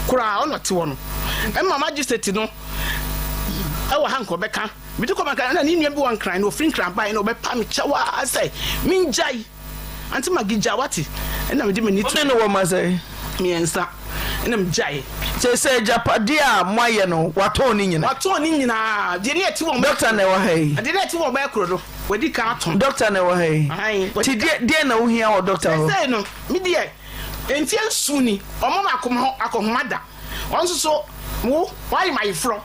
koraa ɔna ɔte hɔ no. Ɛma magistrate no ɛwɔ ha nka ɔbɛka. Mede kɔ Mankran na ne nua bi wɔ Nkran na ofiri Nkran baeɛ na ɔbɛpa me kyɛw ara sɛ mengyae. Auntie Maggie gya wate ɛna mede m'ani to. Wo ne no wɔ mma sɛn? Mmiɛnsa ɛna megyae. Seesei agyapadeɛ a moayɛ no watɔn ne nyina? Watɔn ne nyinaa deɛ ne ɛte wɔn. Doctor na ɛwɔ ha yi. Deɛ ne ɛte wɔn bɛyɛ koro no wadi kan atɔn. Doctor na ɛwɔ ha yi. Ahan. Ti deɛ deɛ na wohia wɔ doctor hɔ? Seesei no me deɛ mfeɛ nson ni ɔma me akoma akɔhoma da. Ɔno nso so, wo, woayɛ me ayeforɔ.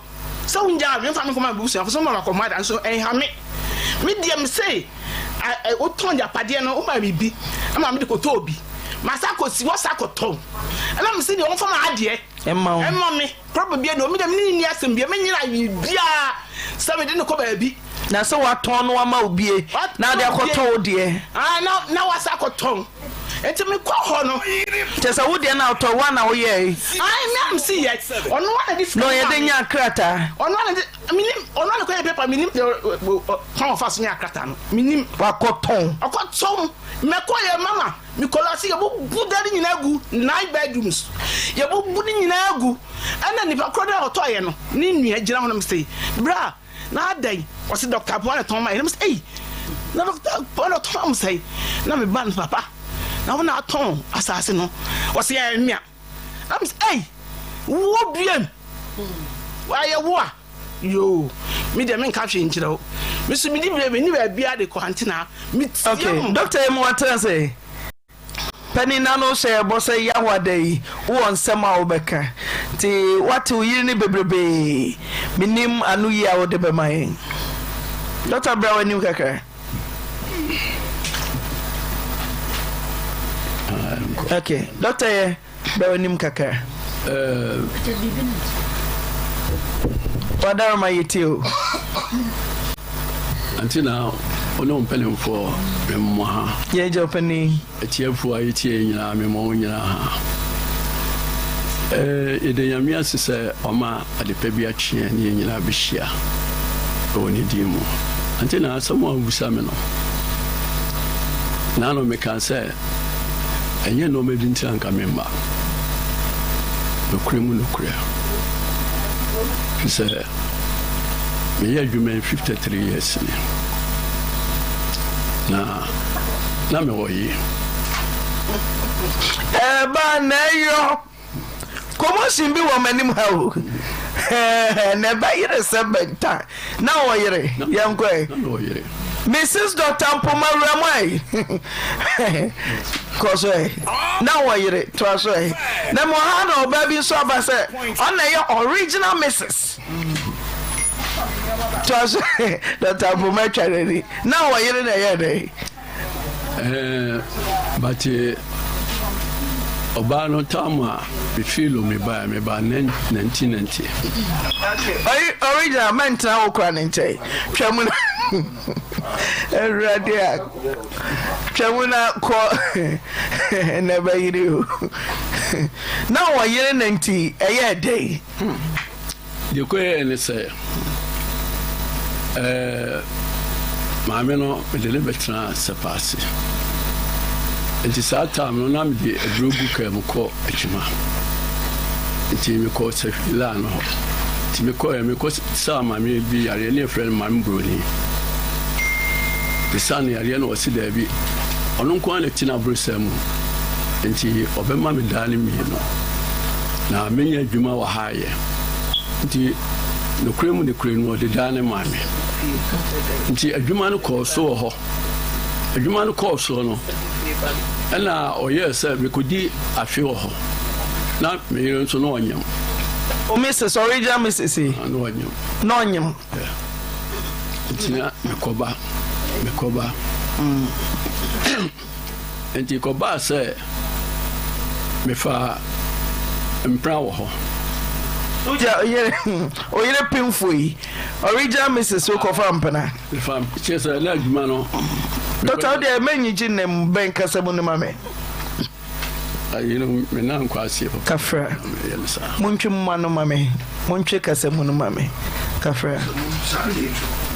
Sɛ wongyaa me mfa me nkɔma m'abusuafo sɛ wɔmma me akɔhoma da nso, ɛnha me. Me deɛ, mese, wotɔn agyapadeɛ no, womaa me bi ma mede kɔtɔɔ bi. Masan akɔsi, woasan akɔtɔn. Ɛna mese deɛ wɔmfa m'adeɛ mma me. Problem biara nni hɔ. Me deɛ, me ne no nni asɛm biara. Menyera biribiara sɛ mede no kɔ baabi. Na sɛ watɔn no ama wo bie na ade akɔtɔ wo deɛ. Ah, na na wasa akɔtɔn. Nti mekɔ hɔ no. Kyɛ sɛ wo deɛ na ɔtɔ wo na woyɛe. Ayi mi am si yɛ. Ɔno ara na de sika Na ɔyɛ de nya krataa. Ɔno ara na de minim ɔno ara na kɔyɛ paper minim kwan ɔfa so nya krataa no minim. Wakɔtɔn. Ɔkɔtɔn mɛkɔ yɛ mama mekɔlɔ ase yɛbubu dan no nyinaa gu nine bedrooms yɛbubu ne nyinaa gu ɛna nipa korɔ no a ɔtɔɔyɛ no ne nua gyina hɔ nom sɛ bra. Na adɛn? Ɔse Doctor Apoah na tɔn ma yɛn. Na mese ei, na Doctor Apoah na ɔtɔn ma mo sɛn? Na me ba no papa, na wo na atɔn asase no? Ɔse ɛɛ mea. Na mese ei, wo biam, wayɛ wo a, yoo, me deɛ menka hwee nkyerɛ wo. Me so medi baabi, menni baabiara de kɔ antenaa. Metia Okay, mo. Doctor yi mo atena ase. Panin no ano hyɛ yɛn bɔ sɛ Yahweh da yi wowɔ nsɛm a wobɛka nti woate wo yere no bebrebee mennim ano yie a wode bɛma yɛn. Dɔkta bra w'anim kakra. Ok, dɔkta yɛ bra w'anim kakra. Wadaroma yɛtie o. Ante na wo ne wo mpanimfoɔ memmɔ ha. Yɛn agya ɔpanin. Atiefoɔ a yɛtie yɛn nyinaa memmɔ wo nyinaa ha. Yɛda Nyame ase sɛ ɔma adepa bi akyeɛ ne yɛn nyinaa bɛhyia wɔ ne din mu. Ante na asɛm a wobisa me no, naano mekaa sɛ Ɛnyɛ nnoɔma bi nti anka memma. Nokorɛ mu nokorɛ. Firi sɛ meyɛ adwuma yi 53 years ni. Na na mewɔ yi. Ɛba na ɛyɔ. Commotion bi wɔ m'anim ha o. Na ɛbɛ yere sɛ bɛnta. Na wɔ yere. Yɛn kɔ ɛ. Mrs. Doctor Mpoma wura mu ɛ. Kɔ so ɛ. Na wɔ yere toa so ɛ. Na mo ha na ɔbaa bi nso aba sɛ ɔna yɛ original Mrs. Toa so ɛ. Doctor Mpoma atwa n'ani. Na wɔ yere na ɛyɛ dɛ. Eh, but eh, Ɔbaa no tam a mefii Lome baeɛ, mebaa 1990. Original mɛntena wo kora ne nkyɛn twa mu na awurade a twa mu na kɔ na ɛbɛyere o na wɔyere na nti ɛyɛ dɛn. Deɛ ɛkɔyɛeɛ ne sɛ, ɛɛ, maame no, mede no bɛtenaa sɛpa ase. Nti saa time no, na mede aduro gu kaa mu kɔ adwuma. Nti mekɔɔ sahwi no hɔ. Nti mekɔɛ, mekɔ saa maame bi yareɛ, ne yɛfrɛ no maame Buroni. Mesaa no yareɛ na ɔse daabi, ɔno nko ara na ɛte n'aborɔsan mu. Nti ɔbɛma me daa no mmienu. Na menya adwuma wɔ ha ayɛ. Nti nokorɛ mu nokorɛ no ɔde daa no maa me. Nti adwuma no kɔɔ so wɔ hɔ. Adwuma no kɔɔ soɔ no, ɛna ɔyɛɛ sɛ mekɔdi afe wɔ hɔ. Na me yere nso na ɔnyem. O Mrs. Original Mrs. yi? Na ɔnyem. Na ɔnyem. Yeah. Nti na mekɔba, mekɔba. Enti ɛkɔbaa sɛ mefaa mpena wɔ hɔ. Wogya oyere oyere pemfo yi original Mrs. Wokɔfa mpena. Mefa kyerɛ sɛ na adwuma no. Dɔkta wo deɛ mɛnyigye nnɛ mu bɛn kasa mu no ma me. Ayi no me nan nkɔ aseɛ papa. Kafra. Meyɛ no saa. Montwe mo ma no ma me. Montwe kasa mu no ma me. Kafra.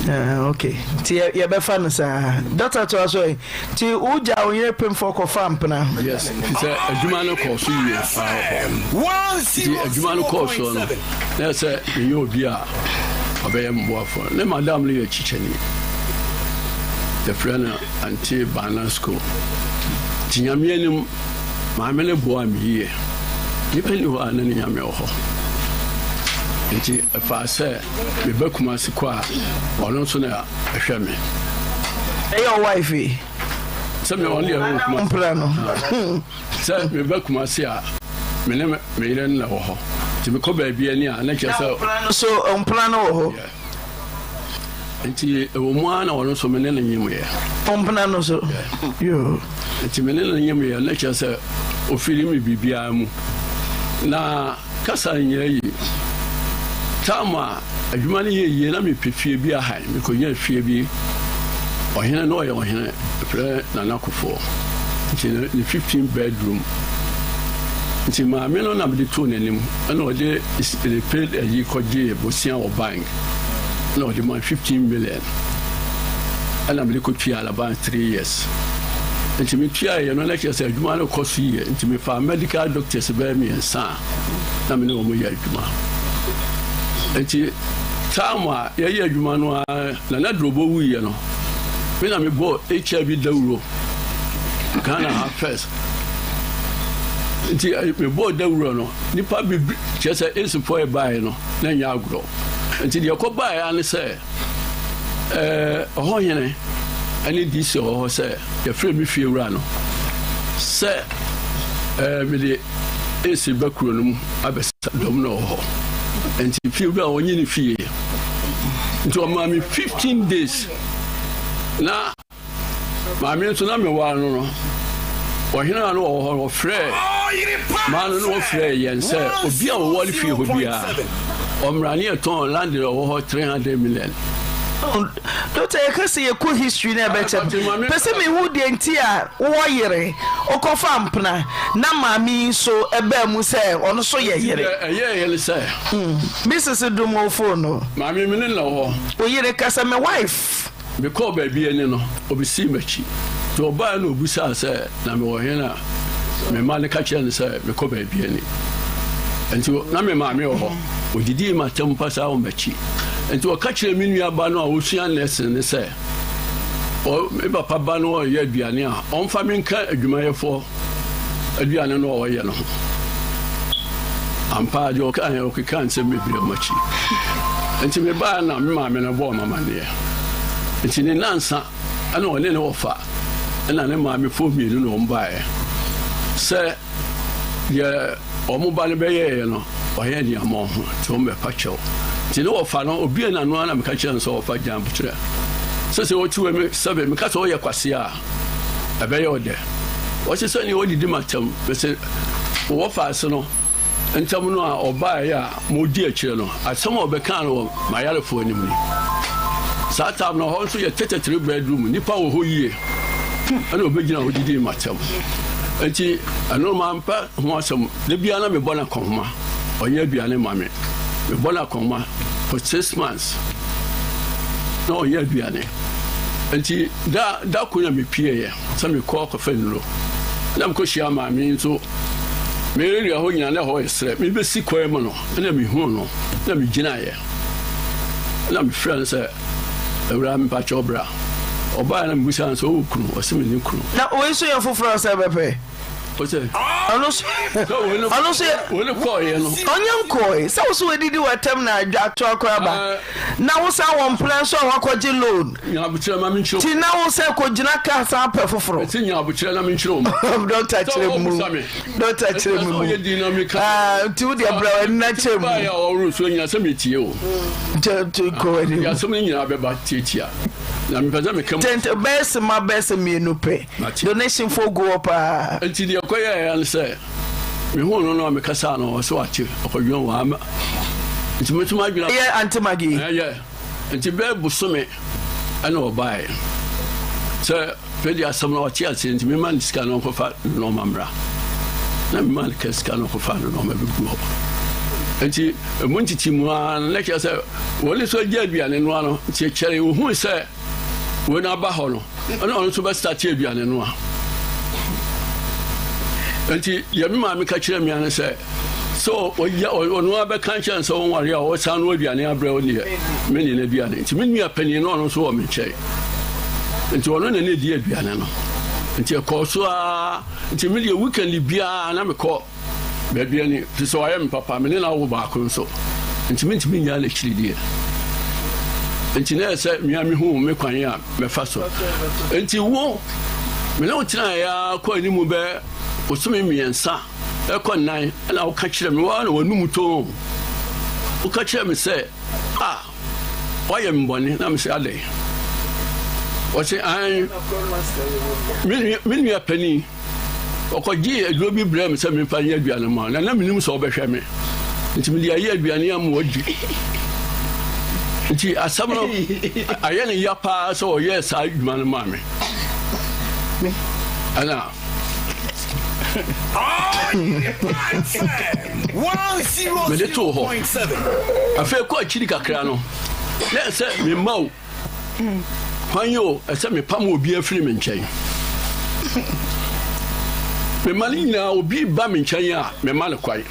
Ah, okay. Nti yɛbɛfa no saa. Dɔkta toa so ɛ. Nti wogya wo yere pemfoɔ kɔfa mpena. Yes, nti sɛ adwuma no kɔɔ so yie paa wɔ hɔ. Nti adwuma no kɔɔ soɔ no, na ɛsɛ meyɛ obi a ɔbɛyɛ mmoafoɔ. Ne madam no yɛ kyikyɛni. Yɛfrɛ no Auntie Bana School. Nti Nyame anim, maame no boaa me yie. Nnipa nni hɔ a na ne Nyame wɔ hɔ. Nti ɛfaa sɛ meba Kumasi kɔ a, ɔno nso na ɛhwɛ me. Ɛyɛ wo wife yi? Sɛ me ɔno deɛ ɛwɔ Kumasi. Mpra no. Sɛ meba Kumasi a, me ne me yere no na ɛwɔ hɔ. Nti mekɔ baabi ani a, na kyerɛ sɛ. So mpra no wɔ hɔ? Nti ɛwɔ mu ara na ɔno nso me ne no nyemeeɛ. Ɔmpena no so. Yoo. Nti me ne no nyemeeɛ na kyerɛ sɛ ɔfiri me biribiara mu. Na kasa nyɛ yi. Tam a adwuma no yɛ yie na mepɛ fie bi ahan. Mekɔnya fie bi. Ɔhene na ɔyɛ ɔhene frɛ Nana Kofoɔ. Nti ne 15 bedroom. Nti maame no na mede too n'anim ɛna ɔde ne paid ayi kɔgyee bosea wɔ bank. na ɔde ma 15 million ɛna mede kɔtua alaban 3 years nti metuaeɛ no na kyerɛ sɛ adwuma no kɔ so yie nti mefaa medical doctors bɛyɛ mmiɛnsa a na me ne wɔn yɛ adwuma nti time a yɛyɛ adwuma no ara na na durobɔ wuiɛ no me na mebɔɔ hiv dawuro Ghana ha first nti eh, mebɔɔ dawuro no nipa bebree kyerɛ sɛ ɛsifo ɛbaeɛ no na ɛnyɛ agorɔ. Nti deɛ ɛkɔbaeɛ ara ne sɛ ɛɛ ɔhɔ hene ne DC wɔ hɔ sɛ yɛfrɛ me fie wura no sɛ ɛɛ mede esi ba kuro no mu abɛsa dɔm no wɔ hɔ. Nti fie wura ɔnye ne fie. Nti ɔmaa me 15 days na Maame nso na meware no no, ɔhene a na ɔwɔ hɔ no, ɔfrɛɛ maa no na ɔfrɛɛ yɛn sɛ obi a ɔwɔ ne fie hɔ biara ɔmmra ne yɛtɔn land a ɔwɔ hɔ 300 million. Doctor yɛka sɛ yɛkɔ history na ɛbɛkyɛ pɛ sɛ mehu deɛ nti a wowɔ yere wokɔfa mpena na maame yi nso ɛbaa mu sɛ ɔno nso yɛ yere. Ɛyɛɛ yɛ ne sɛ. Mrs. Dum wo phone no. Maame me ne na wɔ hɔ. Wo yere ka sɛ me wife. Mekɔɔ baabi ɛne no, ɔbɛsii m'akyi. Nti ɔbaeɛ na ɔbisaa sɛ, na mewɔ he na me mma no ka kyerɛɛ no sɛ mekɔ baabi ani. Nti na me maame wɔ hɔ. Ɔdidii m'atɛm pasaa wɔ m'akyi. Nti ɔka kyerɛɛ me nua ba no a ɔsua nursing no sɛ, me papa ba no ɔreyɛ aduane a, ɔmfa me nka adwumayɛfoɔ aduane no a ɔyɛ no ho. Ampa ara deɛ ɔkaeɛ, ɔkekaa nsɛm bebree wɔ m'akyi. Nti mebaeɛ na me maame no bɔɔ me amanneɛ. Nti ne nnansa ɛna ɔne ne wɔfa ɛna ne maamefoɔ mmienu na wɔn baeɛ sɛ deɛ wɔn ba no bɛyɛeɛ no ɔyɛ nneɛma ho nti wɔn bɛpa kyɛw. Nti ne wɔfa no obie n'ano ara na meka kyerɛ no sɛ wɔfa gyan kyerɛ sɛ sɛ ɔte wɔ me sɛbe meka sɛ ɔyɛ kwasea a ɛbɛyɛ ɔdɛ. Ɔse sɛdeɛ ɔdidi m'atɛm mese. Wɔfa ase no ntam no a ɔbaeɛ a modi akyire no, asɛm a ɔbɛkaa no wɔ m'ayarefoɔ anim ni. Saa tam no, hɔ nso yɛ 33 bedroom, nnipa wɔ hɔ yie, ɛna ɔbɛgyina hɔ didii m'atɛm. Enti ɛno no mampɛ ho asɛm. Da biara na mebɔ no akɔnhoma, ɔnyɛ aduane ma me. Mebɔ no akɔnhoma for six months na ɔnyɛ aduane. Enti da da ko na mepieeɛ. Sɛ mekɔ akɔfa nnuro na mekɔhyia maame yi nso, me area hɔ nyinaa na ɛhɔ yɛ serɛ. Mebɛsi kwan mu no na mehuu no na megyinaeɛ na mefrɛ no sɛ awura mepakyɛw bra. Ɔbaeɛ na mebusaa no sɛ ɔwɔ kunu? Ɔse menni kunu. Na wei nso yɛ foforɔ sɛ bɛpɛ. Ɔsɛ ɔno nso ɔno nso yɛ wei ne kɔɔeɛ no. Ɔnyɛ nkɔɔe sɛ wo so wadidi w'atɛm na adwatoa koraa ba. Na wo san wɔ mpena nso a wakɔgye loan. Nya abokyerɛ ma menkyerɛ Ti na wo sɛ kɔgyina kaa san pɛ foforɔ. Mese nya abokyerɛ na menkyerɛ wo mu. Doctor kyerɛ mu. Doctor kyerɛ mu mu. Ah, nti wo deɛ bra w'ani na kyerɛ mu. Baayɛ a ɔworo so nyina sɛ metie o. Nti kɔ w'ani. Yɛ asɛm no nyinaa bɛba tiatia. Na mepɛ sɛ meka mu. Tent bɛyɛ sema bɛyɛ sɛ mmienu pɛ. Donation fo gu hɔ paa. Nti deɛ ɛkɔyɛɛ ne sɛ mehuu no no a mekasaa no ɔsɛ wate ɔkɔdwene wɔ ama. Nti metumi adwene. Ɛyɛ Auntie Maggie. Ɛyɛ. Nti bɛyɛ bosome ɛna ɔbaeɛ sɛ pɛdi asɛm no ɔte aseɛ nti mema no sika no ɔnkɔfa ne nɔɔma mmra na mema no ka sika no ɔkɔfa ne nɔɔma bɛgu hɔ nti ɛmu ntete mu ara no na kyerɛ sɛ wɔn nso agya aduane noa no nti kyɛre ohun sɛ wɔn aba hɔ no ɛna ɔno nso bɛstate aduane noa nti deɛ me maame ka kyerɛ me ano sɛ sɛ ɔyɛ ɔno ara bɛka nkyɛn sɛ ɔnware a ɔsan no aduane abrɛ wo deɛ me ne n'aduane nti me nua panin no ɔno nso wɔ me nkyɛn nti ɔno na ne di aduane no nti ɛkɔɔ so ara nti me deɛ weekend biara na mekɔ baabi ani fi sɛ ɔyɛ me papa me ne no awo baako nso nti mentumi nyaa n'akyiri deɛ nti na ɛsɛ mea mehu me kwan a mɛfa so nti wo me ne wo tenaeɛ ara kɔ anim bɛ bosome mmiɛnsa ɛkɔ nnan ɛna woka kyerɛ me woa na w'anum too woka kyerɛ me sɛ a woayɛ me bɔne na mesɛ adɛn ɔse an me nua panin ɔkɔgyee aduro bi brɛ me sɛ memfa nyɛ aduane ma na na menim sɛ ɔbɛhwɛ me nti mede ayɛ aduane ama wadi nti asɛm no ayɛ ne ya paa sɛ ɔyɛɛ saa adwuma no maa me ɛna Mede too hɔ. Afei kɔ akyiri kakra no, na ɛsɛ mema o kwan yi o, ɛsɛ mepam obi afiri me nkyɛn. Mema no nyinaa obi ba me nkyɛn a, mema no kwan.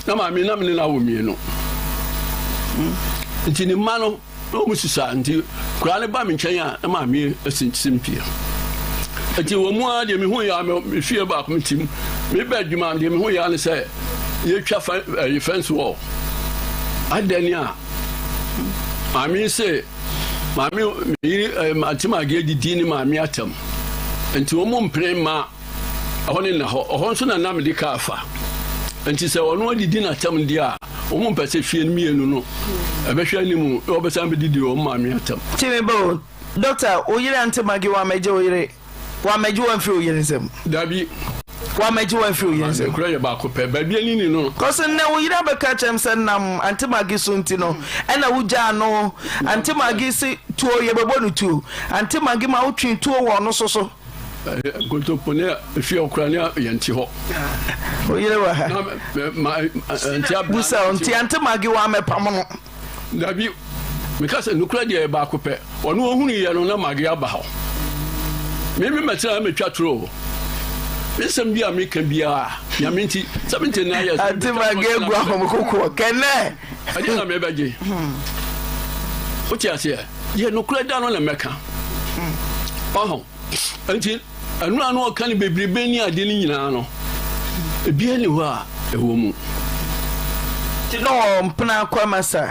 Na maame na me ne no awo mmienu. Nti ne mma no Na wɔn sisa nti koraa no ba me nkyɛn a na maame asi mpia. Nti wɔn mu ara deɛ mehu yɛ a me fie baako me tim meba adwuma deɛ mehu yɛ ne sɛ yɛtwa fa ɛyɛ fence wall. Adɛn a maame sɛ maame me yere ɛɛ ante maage adidi ne maame atam nti wɔn mu mpene mma Ɛhɔ ne nna hɔ. Ɛhɔ nso na na mede kaa fa. Nti sɛ ɔno adidi n'atam deɛ a, wɔn mpɛ sɛ fie no mmienu no ɛbɛhwɛ anim na wɔbɛsan bɛdidi wɔn maame atam. Ti me ba o, doctor wo yere ante mage wammɛgye wo yere, wammɛgye wo amfiri wo yere nsam. Dabi. Wammɛgye wo amfiri wo yere nsam. Nokorɛ yɛ baako pɛ, baabi ani ni no. Cause nnɛ wo yere abɛka akyerɛ me sɛ nam ante mage so nti no ɛna wo gyaa no, ante mage se tuo yɛbɛbɔ no tuo, ante mage ma wo twee tuo wɔ ɔno so so. Nkontompo ne efie ɔkora ne yɛn ti hɔ. Oyere wɔ ha. Busa nti ante mage wa mɛpam no. Dabi meka sɛ nokora deɛ yɛ baako pɛ ɔno ɔhunu yɛ no na mage aba hɔ. Me me mɛtena mɛtwa toro. Me nsɛm bi a meka biara nyame nti 79 years. Ante mage agu ahomkokoɔ kɛnɛ. Ɛdeɛ na mebɛgye. Wote aseɛ deɛ nokorɛ da no na mɛka. Ɔho. Nti ɛno a na ɔka no bebrebe ne ade no nyinaa no, ebiara nni hɔ a ɛwɔ mu. Nti na ɔwɔ mpena kɔ ama sa.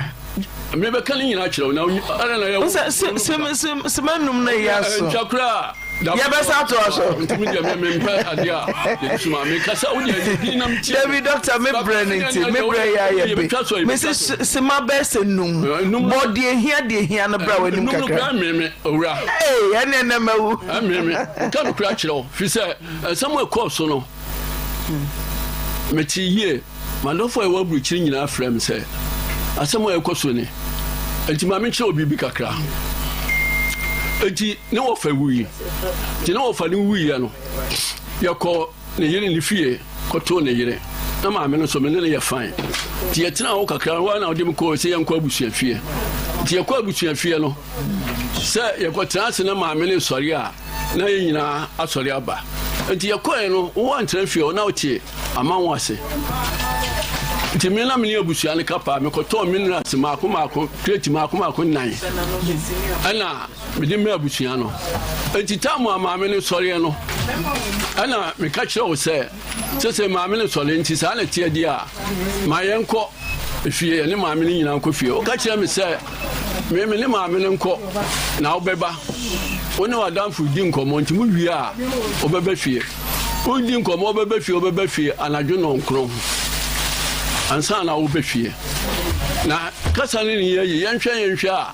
Mebɛka ne nyinaa kyerɛ wo na ara na yɛ. Sɛ sɛ sɛ sɛ manum na yɛ aso. Ntwa koraa. Yɛbɛsa atoa so. Nti me deɛ me mempɛ adeɛ a yɛde suma mekasa wo deɛ yɛ din nam tie. Dabi dɔkta me brɛ no nti me brɛ yɛ ayɛ be. Mesi sima bɛyɛ sɛ num. Bɔ deɛ hia deɛ hia no bra w'anim kakra. Num no koraa mmee me. Owura. Ee, ɛne ɛnɛ mawu. Ɛmee me, meka nokorɛ akyerɛ wo, firi sɛ nsɛm a ɛkɔɔ so no, Mete yie. M'adɔfo a ɛwɔ aburokyiri nyinaa frɛ me sɛ asɛm a ɛkɔ so ni. Enti ma menkyerɛ wo biribi kakra. Enti ne wɔfa wui. Nti ne wɔfa no wuiɛ no, yɛkɔ ne yere ne fie kɔtoo ne yere. Na maame no nso me ne no yɛ fine. Nti yɛtenaa hɔ kakra no, hɔ na ɔde me kɔɔ sɛ yɛnkɔ abusua fie. Nti yɛkɔ abusua fie no, sɛ yɛkɔtena ase na maame no sɔre a, na yɛn nyinaa asɔre aba. Nti yɛkɔɛ no, wowɔ antena fie hɔ na wote ama wo ase. Nti me na me ne abusua no ka paa, mekɔtɔɔ minerals maako maako, crate maako maako nnan, ɛna mede maa abusua no. Nti time a maame no sɔreɛ no, ɛna meka kyerɛ wo sɛ, sese maame no sɔre nti saa na ɛteɛ deɛ a, ma yɛnkɔ efie, yɛne maame no nyinaa nkɔ fie. Woka kyerɛ me sɛ, me me ne maame no nkɔ na wobɛba. Wo ne w'adamfo di nkɔmmɔ nti mo wie a, wobɛba fie. Wodi nkɔmmɔ wobɛba fie wobɛba fie anadwo nnɔnkron ansa na wobɛ fie. Na kasa no ne yɛ yɛnhwɛ yɛnhwɛ a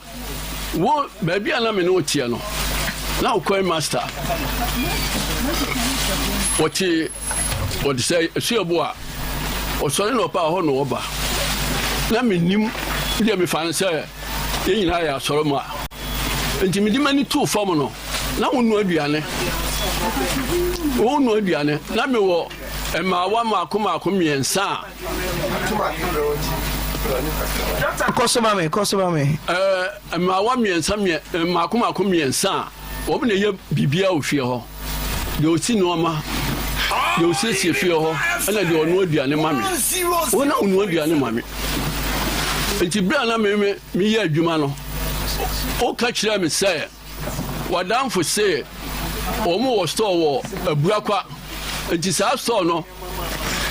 wo baabi a na me ne wo teɛ no na wokɔe master wɔte wɔde sɛ asuabo a ɔsɔre na ɔpa hɔ na ɔba na menim deɛ mefa no sɛ yɛn nyinaa yɛ asɔre mu a nti mede m'ani too fam no na wonua aduane wonua aduane na mewɔ mmaawa mmaako mmaako mmiɛnsa a. Kɔ so ma me, kɔ so ma me. Ɛɛ mmaawa mmiɛnsa mmiɛ mmaako mmaako mmiɛnsa a wɔn na ɛyɛ biribiara wɔ fie hɔ. Deɛ ɔsi nneɛma, deɛ ɔsiesie fie hɔ, ɛna deɛ ɔnoa aduane ma me. Wɔn na wɔnoa aduane ma me. Nti bere a na me me meyɛ adwuma no, woka kyerɛ me sɛ. W'adamfo se wɔn wɔ store wɔ Abuakwa, nti saa store no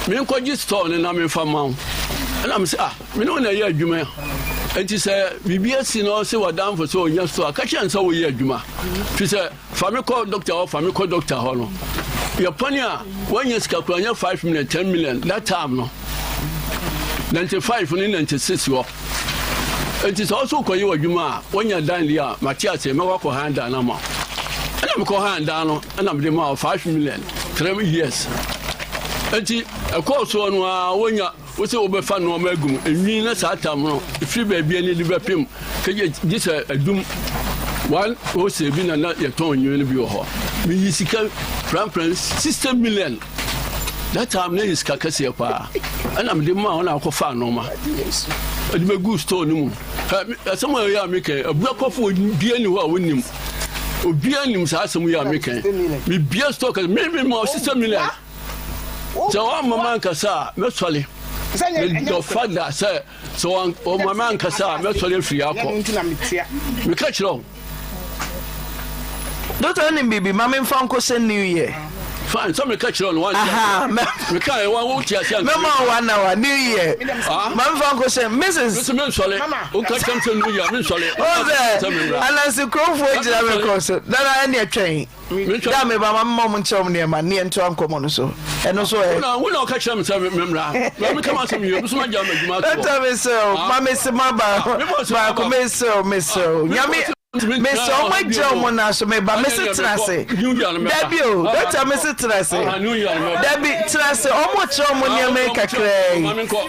menkɔgye store no na memfa ma wo. Ɛna me se ah, me ne wo na ɛyɛ adwuma, nti sɛ biribi asi na ɔse w'adamfo sɛ ɔnya store a, ka kyerɛ no sɛ woyɛ adwuma. Firi sɛ fa me kɔ doctor hɔ, fa me kɔ doctor hɔ no, yɛpɔne a woanya sika koraa nyɛ 5 million, 10 million that time no, 95 ne 96 hɔ. Enti sɛ ɔso kɔyɛ w'adwuma a, wonya dan deɛ a, mate aseɛ, mɛkɔ akɔ han dan no ama wo. Ɛna mekɔ han dan no, ɛna mede maa wo 5 million, 3 years. Enti ɛkɔɔ soɔ no ara, wonya, wo sɛ wobɛfa nnoɔma agu mu, enwi na saa tam no, ɛfiri baabi ani de bɛpem, kɛgye gye sɛ adum, one wholesale bi na na yɛtɔn nwi no bi wɔ hɔ. Meyi sika prampram 60 million. That time na yɛ sika kɛseɛ paa ɛna mede maa wɔn a akɔfa nneɛma ɛde bɛgu store no mu. Asɛm a ɛyɛ a meka abuakɔfo obiara ni hɔ a wɔnim obiara nim saa asɛm yi a meka mebia store kɛse me me ma sisa million sɛ wɔamma ma ankasa a mɛsɔre medɔ fada sɛ sɛ wɔma ma ankasa a mɛsɔre afiri akɔ meka kyerɛ wo. Doctor wonim biribi ma memfa nkɔ sɛ new year. Fine sɛ meka kyerɛ no wante ase meka ɛ wa wote ase anka. Mɛma one hour new year ma memfa nkɔ sɛ Mrs. Mese mensɔre woka kyerɛ m sɛ new year mensɔre. Wo sɛ anansi kuromfoɔ gyina me kɔ so dada ɛne ɛtwɛn. Da me ba ma mema ɔmo nkyerɛ ɔmo nneɛma ne yɛntoa nkɔmmɔ no so. Ɛno so ɛ. Wo na ɔka kyerɛ me sɛ memmra. Ma meka m'asɛm wie, me so magya m'adwuma ato hɔ. Dɔkta mesrɛ wo, ma me se ma ba baako mesrɛ wo mesrɛ wo. Nyame mesrɛ ɔmo agyina ɔmo nan so meba me se tena ase. Dabi o, dɔkta me se tena ase. Dabi tena ase, ɔmo kyerɛ ɔmo nneɛma yi kakraa yi.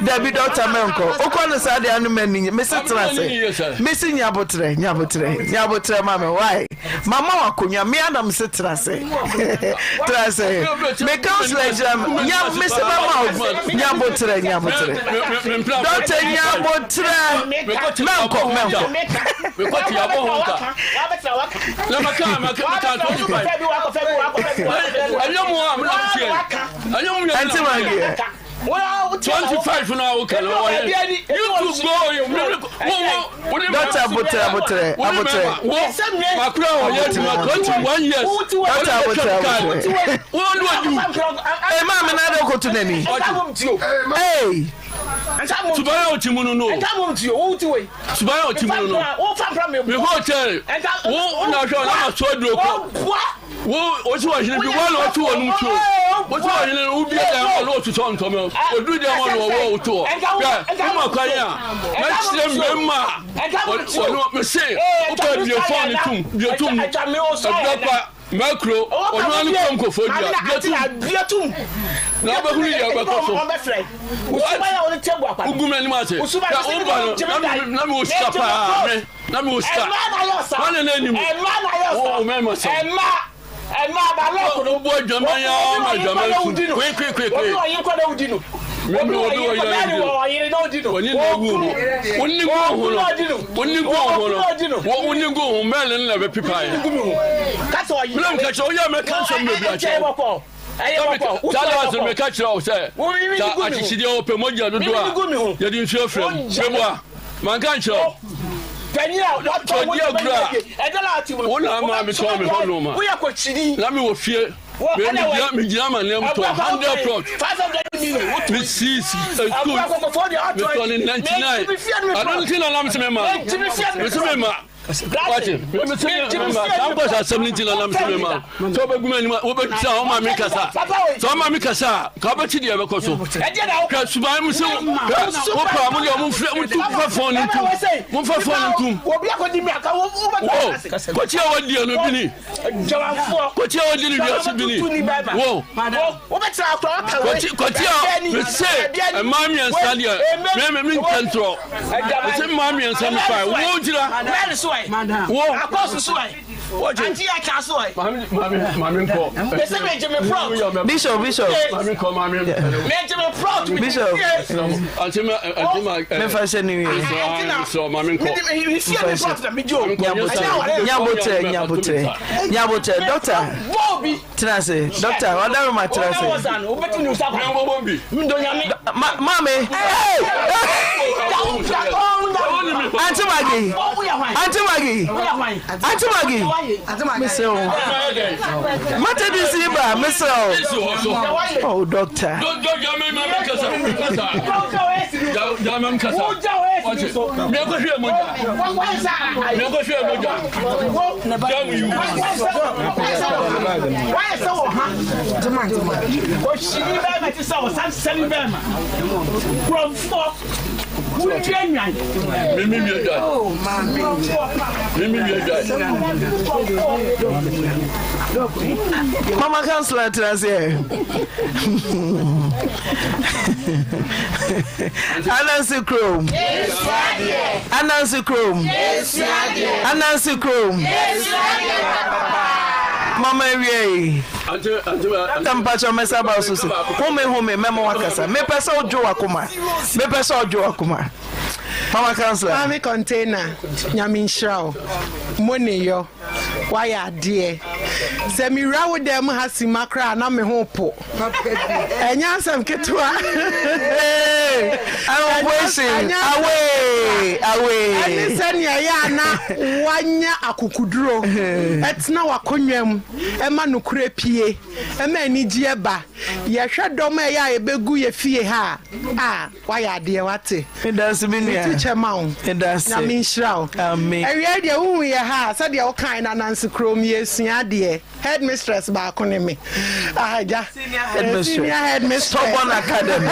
Dabi dɔkta mɛnkɔ. Wokɔ no saa deɛ ano m'ani nye. Me se tena ase. Me se nya abotrɛ, nya abotrɛ, nya abotrɛ ma me. Why? Mama wo akonwa me ara na mese tena ase tena ase me councilor gyina me nya mese mama wo nya botrɛ nya botrɛ dɔkta nya botrɛ mɛnkɔ mɛnkɔ. Ɛnti ma deɛ. 25 na woka no wɔyɛ youtube go wo Doctor abotrɛ abotrɛ abotrɛ. Makura wɔ yɛ adwuma 21 years. Doctor abotrɛ abotrɛ. Wɔn do adu. Ee maa mi na de koto n'ani. Ee. Suban a ɔte mu no no. Suban a ɔte mu no no. Mi hotel wo na hwɛ ɔna ma so aduro kɔ. Wo wosi ɔhene bi wɔn na ɔto wɔn mu tuo. Wosi ɔhene no wobie dan hɔ na ɔtotɔ ntɔmɛ oduru dan hɔ na ɔwɔ woto hɔ. Hwɛ woma kwan a mɛkyerɛ mmarima a wɔne mese wopɛ bie fɔn ne tum bie tum no ɛbɛpa. Mɛkuro, ɔno ara ne kurom kɔfoɔ dua. Bie tum. Na wobɛhunu deɛ wobɛkɔ so. Wogu m'anim ase. Na woba no, na mewɔ sika paa. Me, na mewɔ sika. Hwan na anim? Wo mɛma sɛm. Wobɔ adwaman ara ma adwaman su. Kwekwekwe. Meme obi wɔ yere na odi no. Wɔne na egu ho. Wone gu ho no. Wone gu ho no. Wone gu ho mɛle no na ɛbɛpepa yɛ. Mena meka kyerɛ woyɛ mɛka nsɛm bebree akyerɛ wo. Saa da meka kyerɛ wo sɛ sɛ akyekyedeɛ wɔpɛ mogya dodoɔ a yɛde nsuo frɛ mu. Meboa. Manka nkyerɛ wo. Tɔdi agorɔ a wo na ama metɔn me hɔ nnoɔma. Na mewɔ fie. Megyina amanneɛ mu tɔ 100 plot. Mesii sukuu metɔ ne 99. Ɛno nti na nam se mema no. Mese mema. Wate, mese mema. Saa nkɔhyɛ asɛm no nti na nam se mema no. Sɛ wobɛgu m'anim a, wobɛtena hɔ ma me kasa. Sɛ woma me kasa a, ka wobɛte deɛ ɛbɛkɔ so. Hwɛ suban mu sɛ hwɛ wopɛ a mo deɛ momfrɛ montu mfa fɔn no ntum. Momfa fɔn no ntum. Wo kɔkye a wadie no bi ni. Kɔkye a wadi no wiase bi ni. Wo kɔkye a mese mmaa mmiɛnsa deɛ me me mentwa ntorɔ. Mese mmaa mmiɛnsa mefae wo gyina wo. Bishop, Bishop. Bishop. Mefa hyɛ ne wie. Nyabotrɛ, nyabotrɛ, nyabotrɛ. Doctor, tena ase. Doctor, ɔdaroma tena ase. Maame, hey! Auntie Maggie, Auntie Maggie, Auntie Maggie, mesrɛ wo. Methodist yi ba, mesrɛ wo. Oh, doctor. Mama councilor tena ase ɛ. Anansi kurom. Anansi kurom. Anansi kurom. Mama awie yi. Dɔkta mpakyɛ mɛsa ba so se home home mɛma wakasa mepɛ sɛ wodwo wakoma mepɛ sɛ ɔdwo wakoma mama councilor. Maame container nyame nhyira wo mo ne yɔ wayɛ adeɛ sɛ mewura wo dan mu ha sima koraa na me ho po ɛnyɛ asɛm ketewa ɛne sɛnea ɛyɛ a na wanya akokoduro ɛtena w'akonnwa mu ɛma nokorɛ pie ɛma anigyeɛ ba yɛhwɛ dɔm a ɛyɛ a yɛbɛgu yɛ fie ha a wayɛ adeɛ wate Medase me nua. Metu kyɛ ma wo. Medase. Nyame nhyira wo. Amen. Awiei deɛ wohu yɛ ha a sɛdeɛ wokae no Ananse kurom yɛsua adeɛ. Headmistress baako ne me. Ah agya. Senior headmistress. Senior headmistress. Stubborn Academy.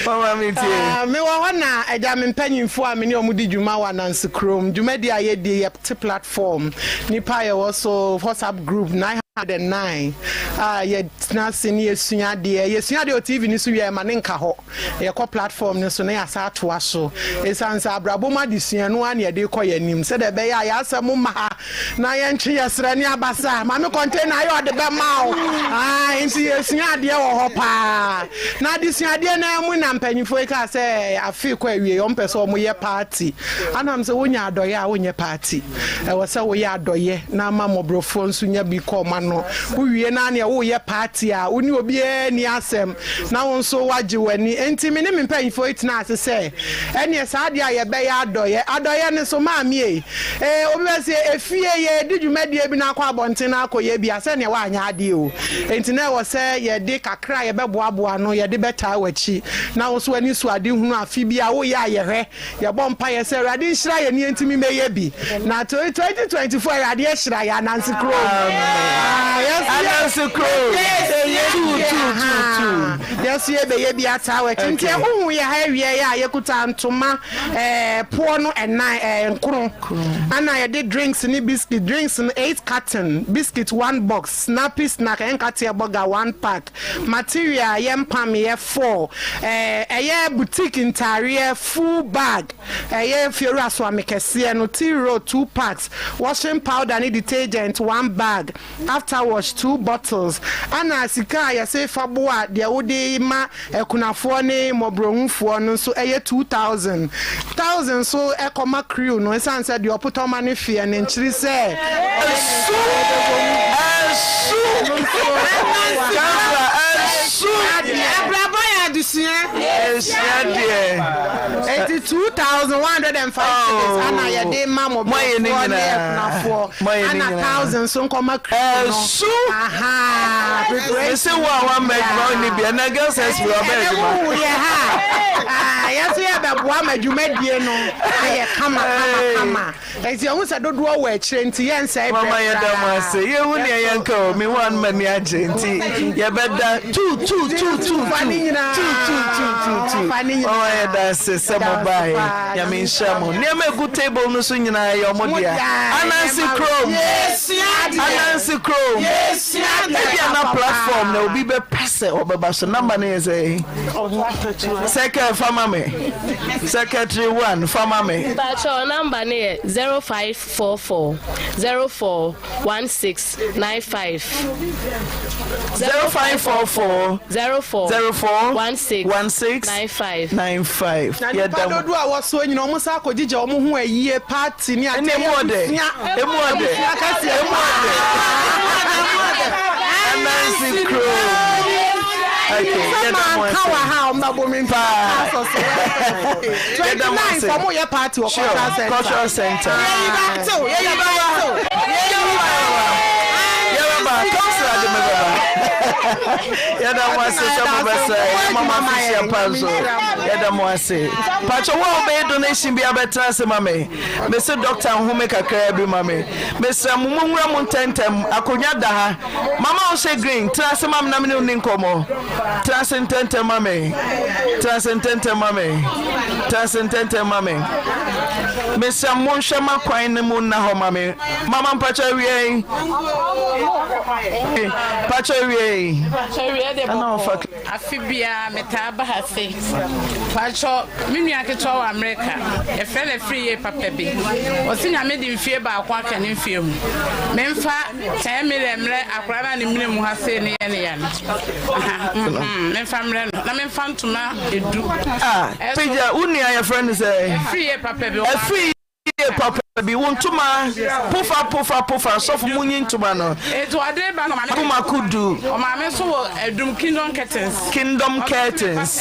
Mama me tie. Ah, mewɔ hɔ na agya me mpanyimfoɔ a me ne wɔn di dwuma wɔ Ananse kurom. Dwumadi a yɛdie yɛte platform. Nipa a yɛwɔ so WhatsApp group 909 a yɛtena ase ne yɛsua adeɛ. Yɛsua adeɛ wɔ TV no so wie a ɛma ne nka hɔ. Yɛkɔ platform no so na yɛasan atoa so. Esiane sɛ abrabɔ mu adesua no ara na yɛde rekɔ yɛn anim sɛdeɛ ɛbɛyɛ a yɛn asɛm mma ha na yɛntwe yɛn srɛ ne abasa. Maame container ayɛ ɔde bɛma wo. Ae, nti yɛsua adeɛ wɔ hɔ paa. Na adesuadeɛ no ara mu na mpanyinfoɔ yi kaa sɛ afe rekɔ awie wɔn pɛ sɛ wɔyɛ party. Anam sɛ wonya adɔeɛ a wonyɛ party. Ɛwɔ sɛ woyɛ adɔeɛ na ama mmɔborɔfoɔ nso nya bi kɔ wɔn ano. Wowie no ara neɛ woreyɛ party a wo ne obiara nni asɛm. Na wo nso woagye w'ani. Enti me ne me mpanyimfoɔ yi tenaa ase sɛ, Ɛnneɛ saa deɛ a yɛbɛyɛ adɔeɛ. Adɔeɛ no so, maame ei, ee, obi bɛse, efie, yɛredi dwumadie bi na akɔ abɔnten na akɔyɛ bi a, sɛdeɛ woanyɛ adeɛ o. Enti na ɛwɔ sɛ yɛde kakra a yɛbɛboaboa ano, yɛde bɛtaa w'akyi. Na wo nso w'ani so adehunu afe biara woyɛ a yɛhwɛ. Yɛbɔ mpaeɛ sɛ Awurade nhyira yɛn ne yɛntumi mmɛyɛ bi. Na 2024 Awurade ahyira yɛn Ananse kurom. Ah, yɛ. Anansi kuro. Tuu tuu tuu tuu. Yɛn nso yɛbɛyɛ bi ataa wɔ akyi. Nti wohu yɛ ha awia yi a yɛkuta ntoma ɛɛ poɔ no ɛnan ɛɛ nkron. Ɛna yɛde drinks ne biscuit drinks no eight carton biscuit one box snappy snack ɛnkateɛ bɔga one pack material yɛmpameɛ four ɛɛ ɛyɛ boutique ntaareɛ full bag ɛyɛ fiewura soame kɛseɛ no tea roll two packs washing powder ne detergent one bag after wash two bottles ɛna sika a yɛse fa boa deɛ wode ma akunafoɔ ne mmɔborɔhufoɔ no nso ɛyɛ 2000 thousand nso ɛkɔma crew no ɛsiane sɛ deɛ ɔpotɔ ma no feɛ no nkyiri sɛ Ɛsu ɛsu Kansla ɛsu. Abrabɔ yɛ adesua. Esua deɛ. Eti 2105 cedis ana yɛde ma Moayɛ ne mmɔborɔfoɔ ne nyinaa. akunafoɔ Moayɛ ne ana nyinaa. thousand nso nkɔma crew no. Ɛsu. Aha preparation. Mese wo a wamma adwuma wonni bi ɛnɛ girls SP waba Ɛnɛ adwuma. wohu yɛ ha a, yɛn nso yɛbɛboa ma dwumadie no ayɛ kama kama kama. Enti ɛho sɛ dodoɔ wɔ akyire nti yɛnsɛe berɛ Mama yɛda mo koraa. ase. Yɛhu nea yɛnka o. Mehu ano m'ani agye nti yɛbɛda tu tu tu tu tu Fa ne nyinaa. tu tu tu tu tu. Fa ne nyinaa. Mama yɛda ase sɛ mo baeɛ. Nyame nhyira mo. Nneɛma egu table no so nyinaa yɛ ɔmo dea. Anansi kurom. Anansi kurom. Ebia na platform na obi bɛpɛ sɛ ɔbɛba so. Number no yɛ sɛ? Sɛkɛ fa ma me. Secretary one fa ma me. Mpakyɛw number no yɛ 0544 04 1695. 0544 04 04 16 16 95. 95. Na nipa Yɛda mo. dodoɔ a wɔsoɔ nyina wɔn san akɔgyigya wɔn ho ayie party ne Ɛnna emu ɔdɛ. Emu ɔdɛ. abusua kɛseɛ Emu ɔdɛ. Anansi kurom. Okay, Sɛ yɛda mo manka ase. wɔ ha a ɔmmɛbɔ me nti Paa. asɔ so. Yɛda mo 29 ase. fɔ mo yɛ party wɔ Sure, cultural center. cultural center. Tew, yɛyi ba tew. Yɛbɛba, councilor de me bɛba. Yɛda mo ase sɛ mobɛsɛ yɛma mo afihyia pa nso. Yɛda mo ase. Pakyɛ wo a wobɛyɛ donation bi abɛtena ase ma me. Mese doctor nhome kakraa bi ma me. Mesrɛ mo monwura mu ntɛntɛm. Akonnwa da ha. Mama wo hyɛ green, tena ase ma me na me ne wo ni nkɔmmɔ. Tena ase ntɛntɛm ma me. Tena ase ntɛntɛm ma me. Tena ase ntɛntɛm ma me. Mesrɛ mo monhwɛ ma kwan no mu nna hɔ ma me. Mama mpakyɛ awie yi. Mpakyɛ awie yi. Awie de Ana ɔfa bɔkɔ. Afe biara metaa ba ha se. Pakyɛ me nua ketewa wɔ Amerika. Yɛfrɛ no afiri yie papa bi. Ɔse Nyame de mfie baako aka ne mfie ho. Memfa 10 million mmerɛ akwadaa no a ne mene mu ha sei ne yɛ ne ya no. Aha, mhm, memfa mmerɛ no na memfa ntoma edu. Ah, pagya wo nua yɛfrɛ no sɛ. Afiri yie papa bi. Ɔwɔ Afiri yie papa bi wo ntoma pofa pofa pofa sɔfo mu nyi ntoma no. Etu ɔde ba na ɔmaame. Mako mako du. Ɔmaame nso wɔ adum Kingdom Curtains. Kingdom Curtains.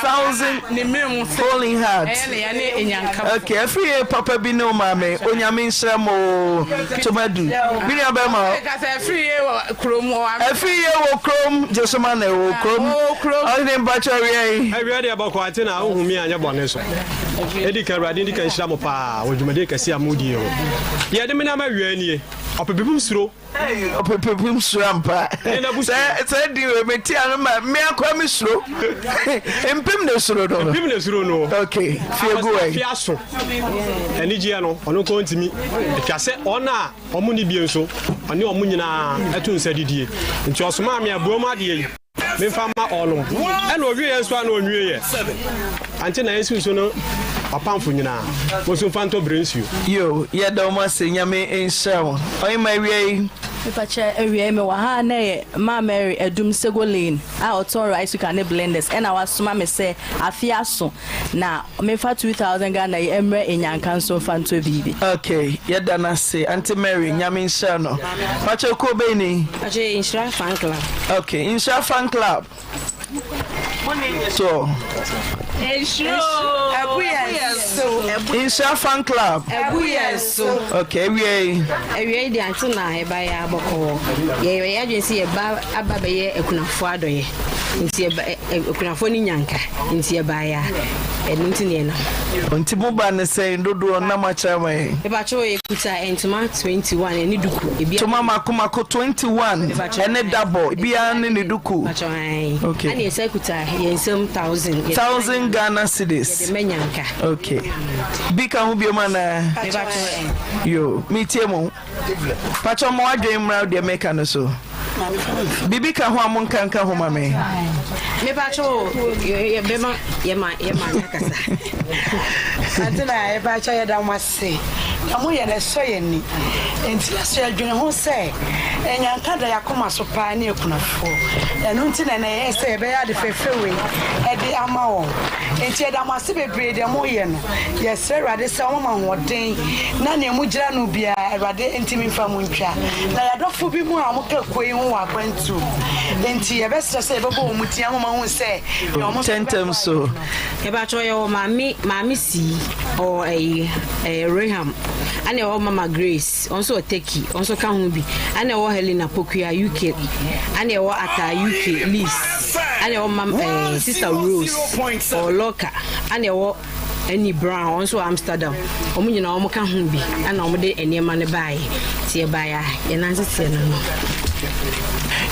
Thousand Holy Heart. Ɛyɛ ne ya ne enyanka. Okay, afiri yie papa bi ne wo maame. Onyame nhyira mo oo. Ntoma du. Me nua bɛrima. Kasa afiri yie wɔ kurom wɔ Amerika. Afiri yie wɔ kurom Jesoma na ɛwɔ kurom. Ɔhene mpakyɛ awia yi. Awia deɛ bɔkɔ ante na wohu mi anyɛ bɔne so. Edi kan Awurade ndi kan nhyira mo paa wɔ dwumadie kɛse a modi yi ho. Deɛ ɛde me nam awia nie, ɔpepepem suro. Ɔpepepem suro ampa. Sɛ sɛ di wei me ti ano ma me akora me suro. Mpem na suro no. Mpem na suro no. Okay, fie gu wɛ. Afi aso. Anigyeɛ no, ɔno nko ntumi. Atwa sɛ ɔn a ɔmo ne bie nso, ɔne ɔmo nyinaa ɛto nsa didie. Nti ɔsomaa me aboa mu adeɛ yi. Memfa mma ɔnom. Ɛna ɔwieɛ nso a na ɔnwieɛ. Ante na yɛnsi nsuo no ɔpamfo nyinaa. Mo nso mfa ntɔ brɛ nsuo. Yo, yɛda wɔn ase, Nyame nhyira wɔn. Ɔhema awia yi. Mepakyɛ awia yi mewɔ ha a na ɛyɛ Maa Mary Adum Sego Lane a ɔtɔn rice cooker ne blenders ɛna wasoma me sɛ afe aso na memfa 2000 Ghana yi mmrɛ Enyanka nso mfa ntɔ biribi. Ok, yɛda no ase Auntie Mary, Nyame nhyira no. Pakyɛ kuo bɛn ni? Pakyɛ yɛ Nhyira Fan Club. Ok, Nhyira Fan Club. So. Nhyira o. Ɛbu yɛn so. Nhyira Fan Club. Ɛbu yɛn so. Ok, awia yi. Awia yi de ante na ɛba yɛ abɔkɔɔ. Yɛ yɛ adwene sɛ yɛba aba bɛyɛ akunafoɔ adɔyɛ. Nti yɛba ɛ ɛ akunafoɔ no nya nka nti yɛbaeɛ a ɛno nti na yɛnam. Nti mo ba no sɛn dodoɔ na mo akyerɛ ama yɛn? Mepakyɛw yɛkuta ntoma 21 ɛne duku ebi. Ntoma mako mako 21 ɛne dabɔ ebiara ne ne duku. Mepakyɛw ae. Okay. Ɛna yɛsan kuta yɛn nsam thousand. Thousand Ghana cedis. Yɛde ma nyanka. Okay. Bi ka ho biom anaa? Mepakyɛw. Yoo metie mo. Pakyɛ mo adwen mmra deɛ meka no so. Biribi ka ho a monka nka ho ma me. Mepakyɛ o yɛbɛma yɛma yɛma ne akasa. Ante na yɛpakyɛ yɛda mo ase na moyɛ no ɛsɔ yɛn ani nti yɛso yɛdwene ho sɛ ɛnyanka da yɛakoma so paa ne akunafoɔ ɛno nti na ɛnɛ yɛyɛ sɛ yɛbɛyɛ ade fɛfɛ wei ɛde ama wɔn nti yɛda mo ase bebree deɛ moyɛ no Yɛsrɛ Awurade sɛ ɔmma mo ahoɔden na nea mugyina ano biara, Awurade ntumi mfa mo ntwa. Na yɛn adɔfo bi mu a wɔka kuo yi ho wɔ akwantuo nti, yɛbɛsrɛ sɛ yɛbɛbɔ wɔn din ama wɔahu sɛ nea wɔn nso Ntɛmntɛm so. Mepakyɛw yɛwɔ maame maame sii ɔwɔ ɛyi ɛyɛ Reham ɛna ɛwɔ mama Grace ɔno nso wɔ Turkey ɔno nso ka ho bi ɛna ɛwɔ Helena Pokuya UK ɛna ɛwɔ Ataa UK Leeds ɛna ɛwɔ mam ɛɛ sister Rose ɔwɔ Lorca ɛna ɛwɔ Annie Brown, ɔno nso wɔ Amsterdam. Wɔn nyinaa wɔka ho bi na wɔde nneɛma no baeɛ. Nti yɛbaeɛ a, yɛn nan nseteɛ no no.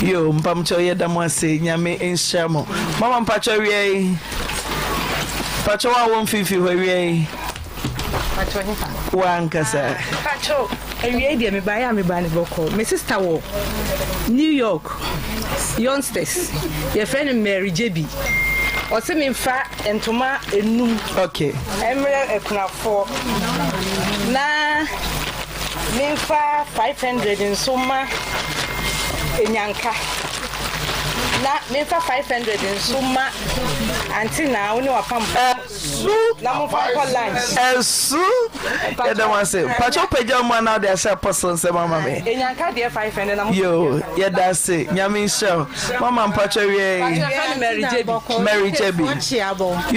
Yoo mpamkyɛw yɛda mo ase nyame nhyira mo mama mpakyɛw awia yi mpakyɛw a wɔ mfimfini hɔ awia yi wankasa. Mpakyɛw awia yi deɛ mebaeɛ a mebaa no bɔkɔɔ me sister wɔ New York Youngsters yɛfrɛ no Mary Jebi ɔse memfa Ntoma enum. Okay. Mmerɛ akunafoɔ. Na memfa 500 nso ma enyanka. Na memfa 500 nso ma ante naa wo ne wapam. Ɛso. Na momfa nkɔ lunch. Ɛso. Yɛda mo ase. Pakyɛ wopagya mu anaa wode ahyɛ apostle nsɛm ama me. Enyanka deɛ 500 na mo. Yo, yɛda ase. Nyame nhyira wo. Mama mpakyɛ wiɛ yi. Mary Jebi.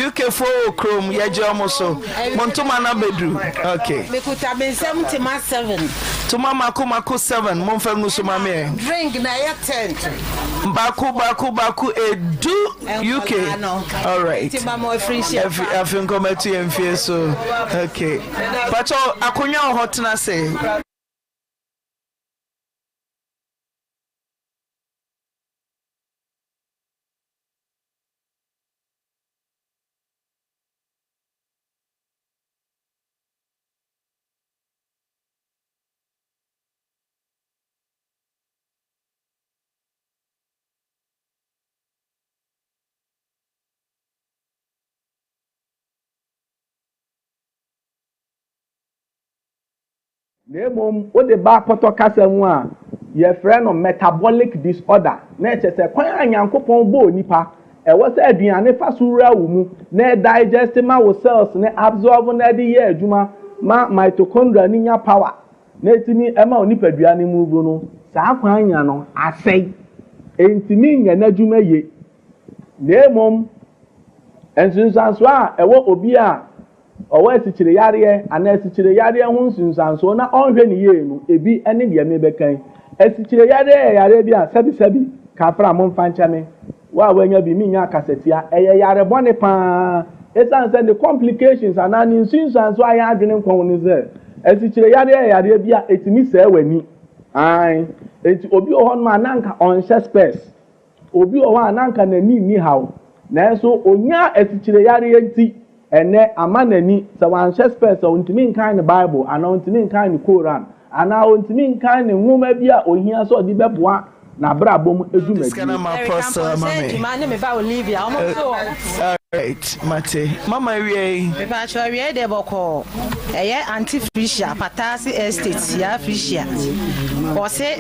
UK foɔ wɔ kurom yɛgye ɔmo so. Mo ntoma no abɛduru. Okay. Mekuta me nsam ntoma seven. Ntoma mako mako seven momfa ngu so ma me ɛ. Drink na ɛyɛ ten. Baako baako baako edu UK. Alright. Afi afi nkɔmɛto yɛn fie so. Okay. Pakyɛ akonnwa wɔ hɔ tena ase. Na mmom wode ba pɔtɔ kasa mu a, yɛfrɛ no metabolic disorder, na ɛkyerɛ sɛ kwan a Nyankopɔn bɔɔ nipa, ɛwɔ sɛ aduane fa so wura wo mu na ɛdigest ma wo cells no absorb na ɛde yɛ adwuma ma mitochondria no nya power na ɛtumi ma wo nipadua no move no, saa kwan nya no asɛe, ɛntumi nyɛ n'adwuma yie. Na mmom nsunsuansoɔ a ɛwɔ obi a ɔwɔ asikyire yareɛ anaa asikyire yareɛ ho nsunsuansoɔ na ɔnhwɛ no yie no, ebi ne deɛ merebɛka yi. Asikyire yareɛ yɛ yareɛ bi a sɛbisɛbi, kafra, momfa nkyɛ me, wo a woanya bi, mennya akasatia, ɛyɛ yare bɔne pa ara. Ɛsiane sɛ ne complications anaa ne nsunsuansoɔ a yɛn adwene nkɔ ho ne sɛ, asikyire yareɛ yɛ yareɛ bi a ɛtumi sɛe w'ani. Aane, enti obi wɔ hɔnom a na anka ɔnhyɛ spɛɛs, Obi wɔ hɔ a na anka n'ani nni haw, nanso onyaa asikyire yareɛ nti, ɛnnɛ ama n'ani, sɛ wanhyɛ spɛɛs a ɔntumi nkan ne Bible anaa ɔntumi nkan ne Koran anaa ɔntumi nkan ne nwoma bi a ɔhia sɛ ɔde bɛboa n'abrabɔ mu Sika dwumadie. no ma Apostle ama me. Alright, mate. Mama awiei. Mepatwɔ awiei deɛ bɔkɔɔ. Ɛyɛ Auntie Felicia, Pataase Estate, Yaa Felicia. Ɔse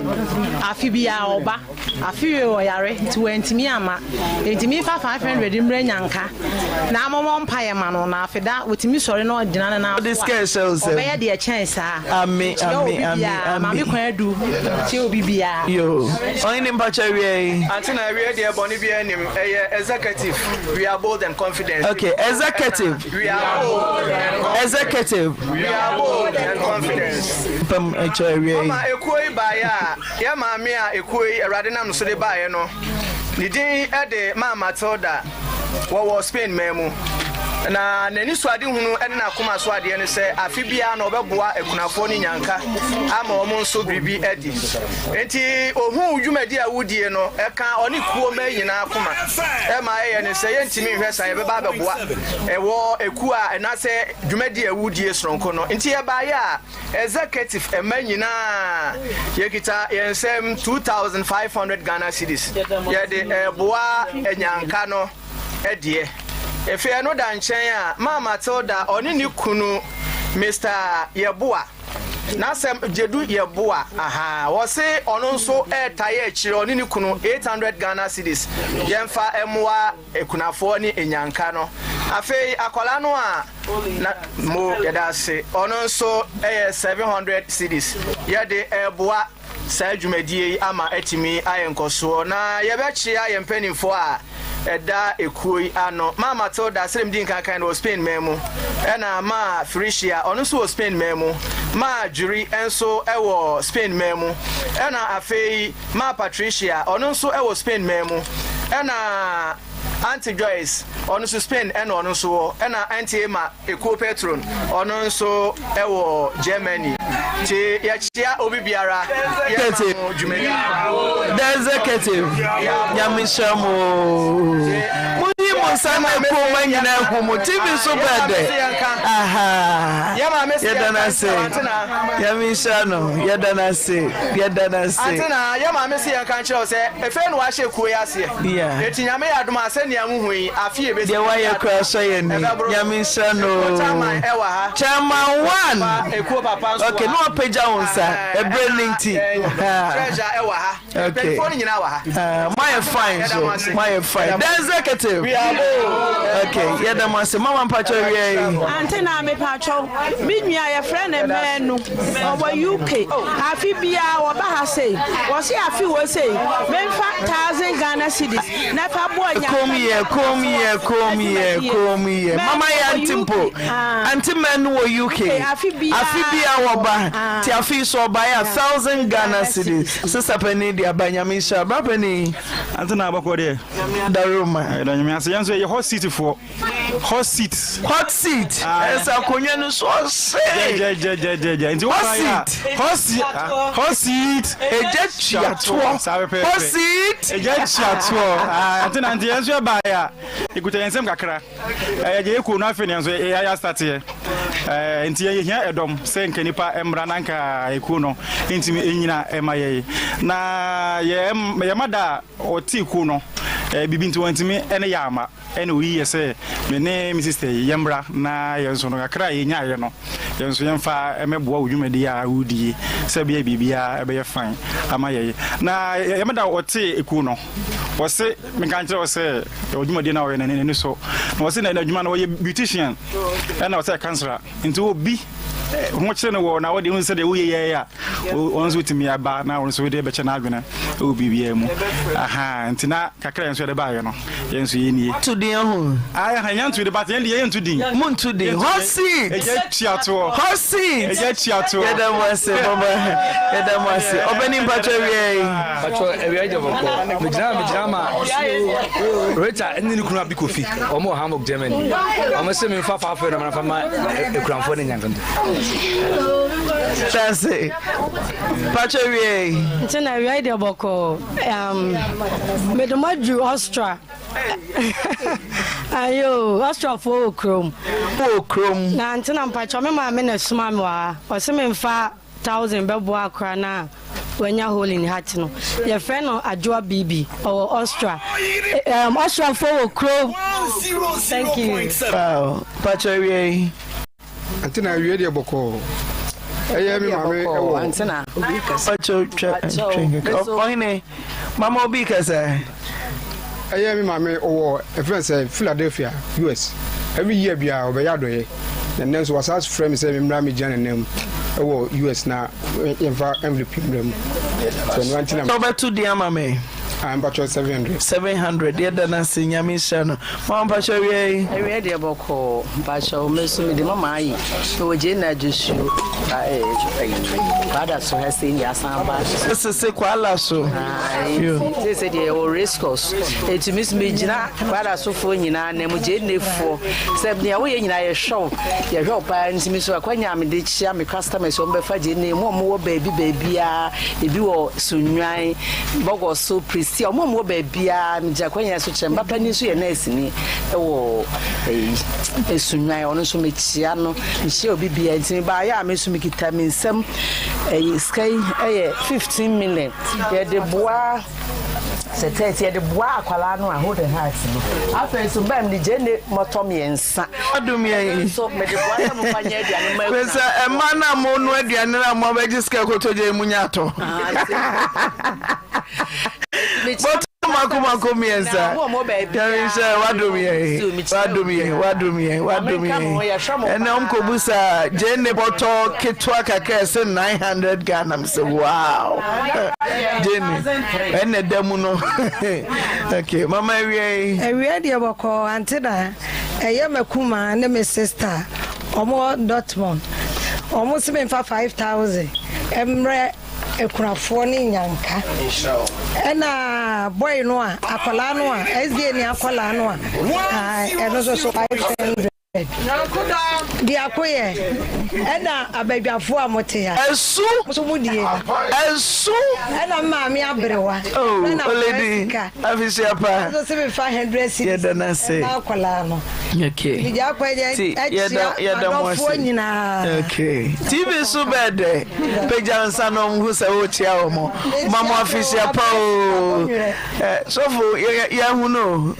afe biara ɔba. Afe wei ɔyare nti wantumi amma. Enti memfa 500 mmrɛ Nyanka na mommɔ mpaeɛ ma no na afe da ɔtumi sɔre na ɔgyina ne nan Ɔde so sika a, ɛhyɛ wo nsam. ɔbɛyɛ deɛ ɛkyɛn saa. Ame, Mekyia ame, obi ame, biara. ame. Maame Kwadu, mekyia obi biara. Yoo. Ɔhene mpakyɛ awia yi. Ante na awiei deɛ bɔne biara nnim. Ɛyɛ executive, we are bold and confident. Okay, executive. We are bold and confident. Executive. We are bold and confident. Mpam ɛkyɛ awia yi. Mama ekuo yi baeɛ a. Yɛn maame a ekuo yi Awurade nam no so de baeɛ no, Ne din de Maa Matilda. Wɔwɔ Spain man mu. Na n'anisoadehunu ne n'akoma so adeɛ ne sɛ afe biara na ɔbɛboa akunafoɔ ne nyanka ama wɔn nso biribi adi. Enti ohuu dwumadi a wodie no, ɛka ɔne kuo mma nyinaa koma. Ɛma ɛyɛ ne sɛ yɛntumi nhwɛ saa, yɛbɛba abɛboa ɛwɔ ekuo a ɛnasɛ dwumadi a wodie soronko no. Nti yɛbaeɛ a, Executive mma nyinaa yɛkita yɛn nsam 2500 Ghana cedis yɛde reboa Anyanka no deɛ. Afei ɛno da nkyɛn a, Maa Matilda ɔne ne kunu Mister Yeboah, n'asɛm Gyedu Yeboah, ahaa, wɔse ɔno nso retae akyire ɔne ne kunu 800 Ghana cedis yɛmfa mmoa Akunafoɔ ne Anyanka no. Afei akwadaa no a na mo yɛda ase ɔno nso yɛ 700 cedis yɛde reboa saa dwumadie yi ama atumi ayɛ nkɔsoɔ na yɛbɛkyea yɛn mpanimfoɔ a ɛda ekuo yi ano. Maa Matilda sɛdeɛ medi nkan kan no wɔ Spain man mu, ɛna maa Felicia ɔno nso wɔ Spain man mu, maa Juri nso wɔ Spain man mu, ɛna afei Maa Patricia ɔno nso wɔ Spain man mu, ɛna Auntie Joyce, ɔno nso Spain ɛna ɔno nso wɔ, ɛna Auntie Emma Ekuo Petron, ɔno nso ɛwɔ Germany. Nti yɛkyea obi biara yɛma mo dwumadi. The executive, Nyame nhyira mo oo. Monyi mo nsa na kuo ma nyina ahu mo. TV so bɛɛ dɛ. Aha. Yɛda no ase. Nyame nhyira no. Yɛda no ase. Yɛda no ase. Auntie na yɛ maame se yɛnka nkyerɛ wo sɛ efei na wahyɛ kuo yi aseɛ. Yeah. Eti Nyame yɛ adom a sɛnea muhu yi, afe a ebesi Deɛ wayɛ koraa sɔ yɛn ani. Nyame nhyira no Ekuo chairman oo. ɛwɔ ha. Chairman one. Papa, ekuo papa nso wɔ Okay, ha. na wapagya wo nsa. Ɛberɛ no nti. Treasure ɛwɔ ha. Okay. Mpanyinfoɔ no nyinaa wɔ ha. Ah, moayɛ fine Yɛda mo ase. so. Moayɛ fine. The executive. We are bold. Okay, yɛda mo ase. Mama mpakyɛ wia yi. Ante na mepatwɔ me nua yɛfrɛ no Manu ɔwɔ UK afe biara wɔba ha sei wɔse afe wɔ sei memfa thousand Ghana cedis na fa boa nya Kom yɛ, kom yɛ, kom yɛ, kom yɛ. Mama yɛ ante mpo. Ante Manu wɔ UK. Afe biara wɔba. Ti afe yi so ɔbaeɛ a thousand Ghana cedis. Sista panin de aba Nyame nhyira bra panin. Ante na abɔkɔ deɛ. Nyame adaroma. Yɛda Nyame ase yɛn nso yɛyɛ hot seat foɔ. Hot seat. Hot seat. Ɛsɛ akonnwa no so ɔhye. Gyɛgyɛgyɛgyɛgyɛ. Nti hot wɔn ayɛ seat. Hot seat. Hot seat. Egya tua toɔ. Saa pɛpɛɛpɛ. Hot seat. Egya tua toɔ. Ante na nti yɛn nso yɛbaeɛ a yɛkuta yɛn nsam kakra. Ɛyɛ deɛ yɛkuo no afei na yɛn nso yɛayɛ asateɛ. Ɛɛ nti yɛhia ɛdɔm sɛ nka nipa mmra na nka ekuo no ntumi nnyina ɛma yɛn. Na yɛ yɛ mada a ɔte kuo no ɛɛ bibi nti wɔntumi ɛne yɛ ama ɛna oyi yɛ sɛ me ne me sister yi yɛmmra na yɛn nso no kakra a yɛnyaeɛ no yɛn nso yɛmfa ɛmɛboa wo dwumadi a wodi yi sɛ ɛbɛyɛ biribiara ɛbɛyɛ fine ama yɛn. Na yɛ mada a ɔte ekuo no ɔse Menka nkyerɛ wo sɛ ɛwɔ dwumadie no a ɔyɛ no n'ani sɔ. Na ɔse na n'adwuma no ɔyɛ beautician ɛna ɔsɛ kansra. Nti obi ho kyerɛ no wɔ na ɔde hu sɛdeɛ woyɛ yɛ a ɔno nso tumi aba na ɔno nso de bɛkyɛ n'adwene ɛwɔ biribiara mu. Aha nti na kakra yɛn nso yɛde baayɛ no yɛn nso yɛn nie. To din ho. Ayɛ ha yɛn nto din but yɛn deɛ yɛn nto din. Mo nto din. Hot seat. Ɛgya tua toɔ. Hot seat. Ɛgya tua toɔ. Yɛda mo ase mama yɛda mo ase. Ɔbɛni mpatsɔ awia yi. Mpatsɔ awia yi deɛ bɔkɔ. Megyina megyina ma Rita ne ne kunu Abi Kofi wɔn wɔ Hamburg Germany. Wɔn se memfa faafo na manafa ma akuramfoɔ ne nyankanto. Tase. Mpatsɔ awia yi. Nti na awia yi deɛ bɔkɔ. Um, mede mo aduru Austria. Ayo, Austriafoɔ wɔ kurom. Wɔ kurom. Na nti na mpatsɔ me maame na ɛsoma me wɔ ha. Ɔse memfa thousand bɛboa akora no a wanya hole in heart no. Yɛfrɛ no Adwoa Bibi. Ɔwɔ Austria. Um, Austriafoɔ wɔ kurom. Thank you. Wow. Mpatsɔ awie yi. Ante na awie deɛ bɔkɔɔ. Ɛyɛ me maame ɛwɔ. Mpatsɔ twa twɛn kakra. Ɔhene, mama obi kasa. Ɛyɛ me maame ɔwɔ ɛfrɛ sɛ Philadelphia, US. Every year biara ɔbɛyɛ adɔyɛ. Na nnɛ nso wasan frɛ me sɛ memmra mmɛgyina n'anan mu ɛwɔ US na yɛmfa envelope mmra mu. Sɛ ɛno nti na. Sɛ wobɛto din ama me. Ah, mpatsɔ 700. 700 yɛda no ase Nyame nhyira no. Mama mpatsɔ awia yi. Awia deɛ bɔkɔɔ mpatsɔ me nso mede mama ayi mewɔ Gye na Adwosuo kwada so ha sei ne asan ba. Sese kwala so. Nti Seesei deɛ yɛwɔ race course. Enti me nso megyina Kwadasofoɔ nyinaa nan mu, Gyenefoɔ, sɛ nea woyɛ nyinaa yɛhwɛ wo, yɛhwɛ wo paa. Nti me nso akwanya a mede kyia me customers a wɔbɛfa Gyene, wɔn a wɔwɔ baabi baabiara, ebi wɔ Sunnwan, Bɔgɔso, Prestea, wɔn a wɔwɔ baabiara, megyina akwanya so kyerɛ. Me ba panin nso yɛ nɛɛseni wɔ ɛyi, Sunnwan, ɔno nso mekyia no, mekyia obi biara. Nti mebaeɛ a me nso mekita me nsam ɛyi, sika yi yɛ 15 million. Yɛde boa sɛ tɛɛti yɛde boa akwadaa no a hold the heart no. Afei nso mbaa mede gyeene mɔtɔ mmiɛnsa. Adum yɛn yi. Nso mede boa sɛ mofa nyɛ aduane ma akura. Sɛ mmaa no a mo no aduane no a mo abɛgye sika kɔtɔ gya yi mo nya atɔ. Bɔtɔ mako mako mmiɛnsa. Nyame nhyira yɛ wadom yɛn wadom yɛn wadom yɛn wadom yɛn ɛnna wɔn kɔ busa gyeene bɔtɔ ketewa kakra ɛsɛ 900 Ghana m sɛ wow gyeene ɛnna ɛda mu no okay mama awia yi. Awia deɛ bɔkɔɔ ante na ɛyɛ makuma ne me sister ɔmo Dortmund ɔmo se memfa 5000 mmerɛ Akunafoɔ ne nyanka. Ɛna boy no a akwadaa no a SDA ni akwadaa no a ɛno nso so 500 biako yɛ ɛna abadwafoɔ a mote ha. Ɛso. Nso mo die. Ɛso. Ɛna maame aberewa. Oh, oledi afisia pa. Nso se mefa 100 cedis. Yɛda no ase. Ɛma akwadaa no. Okay. Megya akɔ ɛdeɛ ɛkyia madɔfoɔ nyinaa. Okay. TV so bɛɛ dɛ. Pagya nsa na ɔmo hu sɛ wokyia wɔn. Ma mo afehyia pa oo. Eh, sɔfo yɛahu no.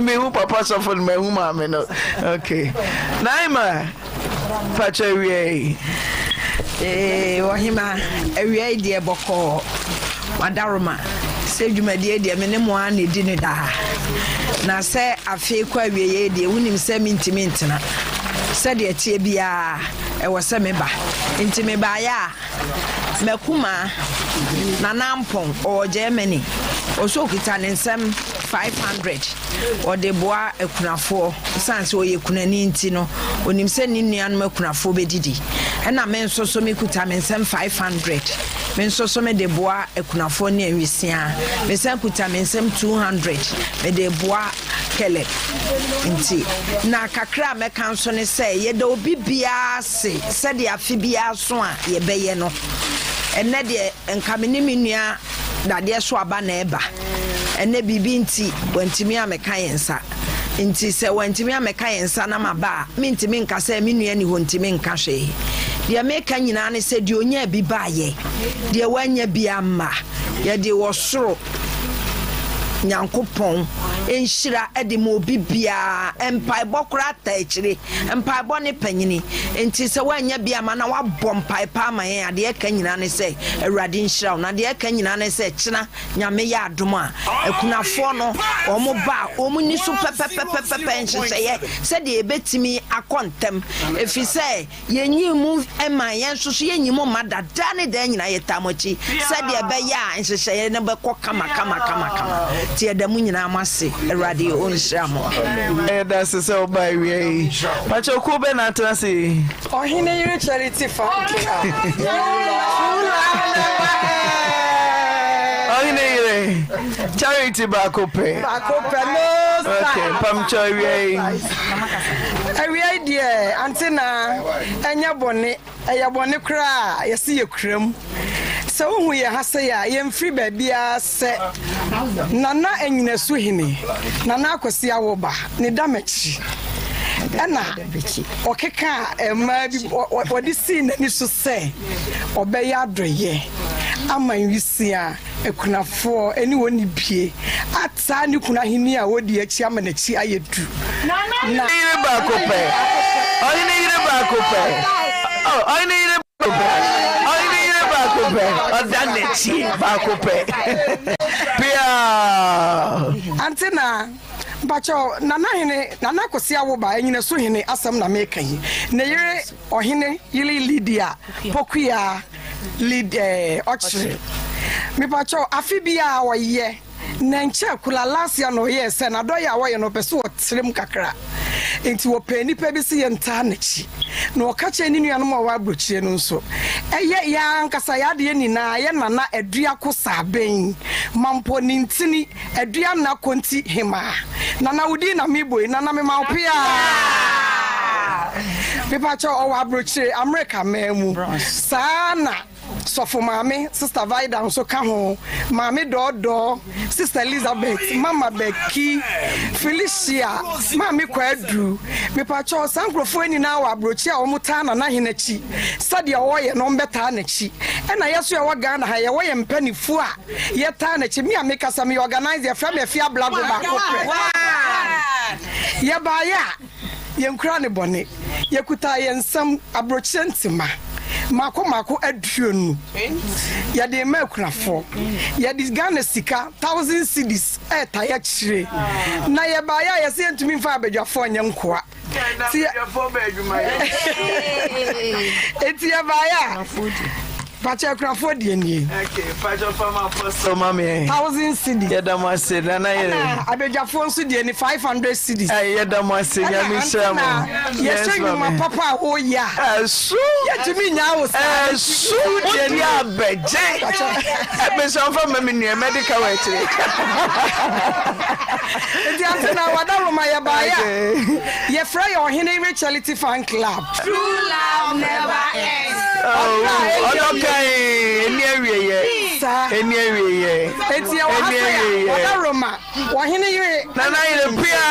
Mehu papa sɔfo no mahu maame no. Okay. Naima, pakyɛ awia yi. Ee, ɔhema, awia yi deɛ bɔkɔɔ. Wadaroma. Sɛ dwumadie deɛ me ne mo ara na ɛdi no daa. Na sɛ afe kɔ awieeɛ deɛ wonim sɛ mentumi ntena. Sɛdeɛ ɛteɛ biara. Ɛwɔ sɛ meba. Nti mebaeɛ a, m'akumaa, Nana Ampong, ɔwɔ Germany. Ɔsɛ ɔkita ne nsam 500, ɔde boa akunafoɔ. Ɛsiane sɛ ɔyɛ kunani nti no, ɔnim sɛ ne nuanom akunafoɔ bɛdidi. Ɛna me nso so mekuta me nsam 500, me nso so mede boa akunafoɔ ne awisiaa. Mesan kuta me nsam 200, mede boa Caleb nti. Na kakra a mɛka nso ne sɛ, yɛda obi biara ase sɛdeɛ afe biara so a yɛbɛyɛ no. Ɛnnɛ deɛ, nka me ne me nua dadeɛ so aba na ɛba. Ɛnnɛ biribi nti, wantumi ammɛka yɛn nsa. Nti sɛ wantumi ammɛka yɛn nsa na maba a, mentumi nka sɛ me nua nni hɔ nti menka hwee. Deɛ meka nyinaa ne sɛ, deɛ ɔnyaa bi baeɛ, deɛ wannya bi amma, yɛde ɔsoro Nyankopɔn nhyira de ma obi biara. Mpaebɔ koraa taa akyire. Mpaebɔ ne panyini. Enti sɛ woannya bi amma na woabɔ mpae paa ama yɛn a, deɛ ɛka nyinaa ne sɛ Awurade nhyira wo. Na deɛ ɛka nyinaa ne sɛ kyena Nyame yɛ adom a, akunafoɔ no wɔn ba a, wɔn nni so pɛpɛpɛpɛpɛ nhyehyɛeɛ sɛdeɛ yɛbɛtumi akɔ ntɛm. Ɛfiri sɛ Yɛnyii mo mmaa, yɛn nso so yɛnyi mo mma da, daa ne daa nyinaa yɛtaa mo akyi sɛdeɛ ɛbɛyɛ a nhyehyɛeɛ no bɛkɔ kama kama kama kama. Nti yɛda mo nyinaa mo ase, Awurade ɔnhyira mo. Yɛda ase sɛ wobaa awia yi. Pakyɛ kuo bɛn na atena ase yi? Ɔhene yere Charity Fountain. True love never ends. Ɔhene yere Charity baako pɛ. Baako pɛ no size. Okay, pamkyɛ awia yi. Awiei deɛ ante na ɛnyɛ bɔne, ɛyɛ bɔne koraa a yɛse yɛkura mu. Sɛ wohu yɛn ha sei a, yɛmfiri baabiara sɛ Nana Anyinasu Hene, Nana Akwasi Awoba, ne da m'akyi. Ɛna ɔkekaa mmaa bi, ɔde sii n'ani so sɛ ɔbɛyɛ adɔeɛ ama nwisiaa. Akunafoɔ ne wɔn nni bie ataa ne kunu ahennie a ɔdi akyi ama n'akyi ayɛ du. Na. Ɔhene yere baako pɛ. Ɔhene yere baako pɛ. Oh, ɔhene yere baako pɛ. Ɔhene yere baako pɛ. Ɔda n'akyi baako pɛ. Pia. Ante na mpakyɛw Nana hene Nana Kwasi Awoba Anyinaso hene asɛm na meka yi. Ne yere Ɔhene yere Lydia Pokuya Lid eh, ɔkyere. Mepakyɛw afe biara ɔyɛ na nkyɛ kula last year na ɔyɛɛ sɛ n'adɔyɛ a ɔyɛ no ɔpɛ sɛ ɔtrɛ mu kakra. Enti wɔpɛɛ nnipa bi sɛ yɛntaa n'akyi. Na ɔka kyerɛɛ ne nuanom a wɔwɔ aburokyire no nso, Ɛyɛ yɛn ankasa yɛn adeyɛ nyinaa, yɛn nana Aduako Saaben, Mampɔ Nintini, Aduanna Konti Hemaa. Nana wo din na mebɔ yi, Nana mema wo peaa! Mepakyɛw, ɔwɔ aburokyire, Amerika man mu. Saa na. Sɔfo Maame, Sister Vida nso ka ho, Maame Dɔɔdɔɔ, Sister Elizabeth, Mama Becky, Felicia, Maame Kwadu. Mepakyɛw, saa nkurɔfoɔ yi nyinaa wɔ aburokyi a wɔtaa Nana Hene akyi. Sɛdeɛ ɔyɛ no, wɔbɛtaa n'akyi. Ɛna yɛ nso yɛwɔ Ghana ha, yɛwɔ yɛn mpanimfoɔ a yɛtaa n'akyi. Me a mekasa, meyɛ organizer, yɛfrɛ me Afia Blago baako pɛ. Yɛbaeɛ a, Yɛnkura ne bɔne. Yɛkuta yɛn nsam aburokyerɛ ntema mmaako mmaako aduonu. Yɛde rema akunafoɔ. Yɛde Ghana sika thousand cedis retae akyire. Na yɛbaeɛ a yɛse yɛntumi mfa abadwafoɔ nyɛ nkoa. Enti yɛbaeɛ a. Pakyɛ akunafoɔ deɛ nie. Okay, pakyɛ fam apostle ma me. Thousand cedis. Yɛda mo ase nana yere. Ɛna abadwafoɔ nso deɛ ni 500 cedis. Ɛy yɛda mo ase nyame nhyira mo. Yɛhyɛ nnwuma papa a woyɛ a. Ɛso. Yɛtumi nyaa wo saa. Ɛso deɛ abɛgye. Ɛbɛsɛ ɔmfa ma me nua mɛde ka wɔ akyire. Nti ante na wada Roma yɛbaeɛ a yɛfrɛ yɛ ɔhene yere Charity Fan Club. True love never ends. Ɔdɔ kan ɛni awieyɛ. Ɛni awieyɛ. Eti ɛwɔ ha sɛ ɔda Roma ɔhene yere. Nana yere pia.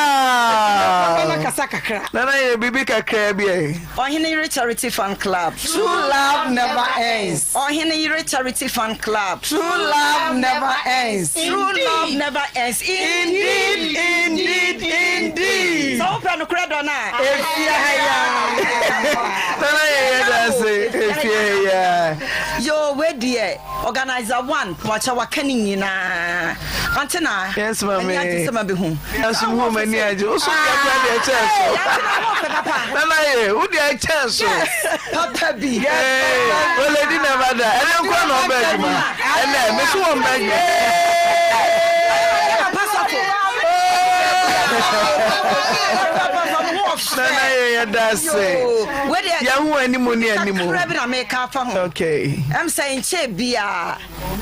Nana kasa kakra. Nana yere bibi kakra bi ɛ. Ɔhene yere Charity Fan Club. True love never ends. Ɔhene yere Charity Fan Club. True love never ends. True love never ends. Indeed, indeed, indeed. Sɛ wopɛ nokorɛ dɔ no a. Efie ha yi ara. Nana yɛ yɛ da ase efie ha yi ara. Yoo wei deɛ organizer one wakyɛ waka ne nyinaa ante na Yes mami. Ani agye sɛ mabehu. Nanso mu hɔ m'ani agye. Wo so deɛ kora deɛ kyɛn so. Nana yɛ wo deɛ kyɛn so. Papa bi. Ee oledi never die. Ɛnɛ nkwa na ɔbɛ adwuma. Ɛnɛ me so wɔn bɛ adwuma. Nana yɛ yɛ da ase. Yɛn ho animu ne animu. Kakra bi na meka afa ho. Okay. Ɛm sɛ nkyɛn biara.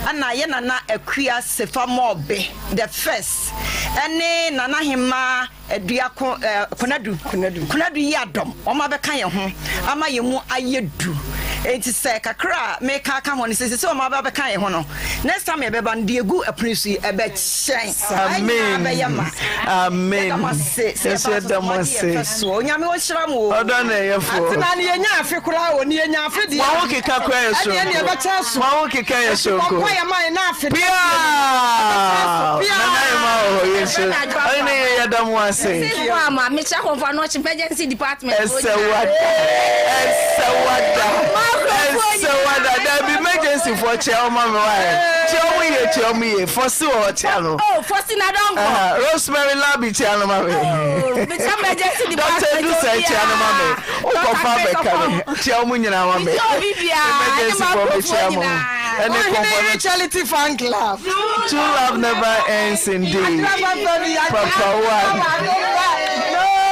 Ɛna yɛ Nana Akua Sefa Morbe the first ɛne Nana Hemaa Adua Ko eh, Konadu Konadu yi adɔm wɔn abɛka yɛn ho ama yɛn mu ayɛ du. Enti sɛ kakra a meka aka ho no sɛ sɛ wɔn aba abɛka yɛn ho no next time yɛbɛba no deɛ egu ɛpono so yi ɛbɛkyɛn. Amen. Ɛnyinaa bɛyɛ ma. Amen. Yɛda mo ase sɛ Yɛso yɛba so yɛda sɛ mo mo ade ase. yɛ fɛ soɔ. Onyame ɔnhyira mo o. Ɔdɔ na ɛyɛ fo. Atena no yɛnya afe koraa o ne yɛnya afe deɛ. Mo ahokeka koraa yɛ Ɛneɛ soronko. neɛ ɛbɛkyɛ so. Mo ahokeka yɛ soronko. Ɔbɔ yɛ ma yɛ na afe deɛ. Piaa! Nana Emma wɔ hɔ yɛ nso. Ɔne ne yere yɛda mo ase. Sisi fo ama mehyɛ kɔnfa no ɔkye emergency department. Ɛsɛ wada. Ɛsɛ wada. Ɛsɛ wada. Dabi emergency fo kyɛ ɔma me wa yɛ. Kyɛ ɔmo yie kyɛ ɔmo yie. Fɔsi wɔ hɔ kyɛ no. Oh fɔsi na dɔnkɔ. Uh, Rosemary Labi kyɛ no ma me. Oh mehyɛ emergency department. Dr. Edusa kyɛ no ma me. Wokɔfa bɛka me. Kyɛ ɔmo nyinaa ma me. Emergency fo me kyɛ mo. Ɛne Ɔhene yere Charity Fan Club. True love never ends indeed. Papa one.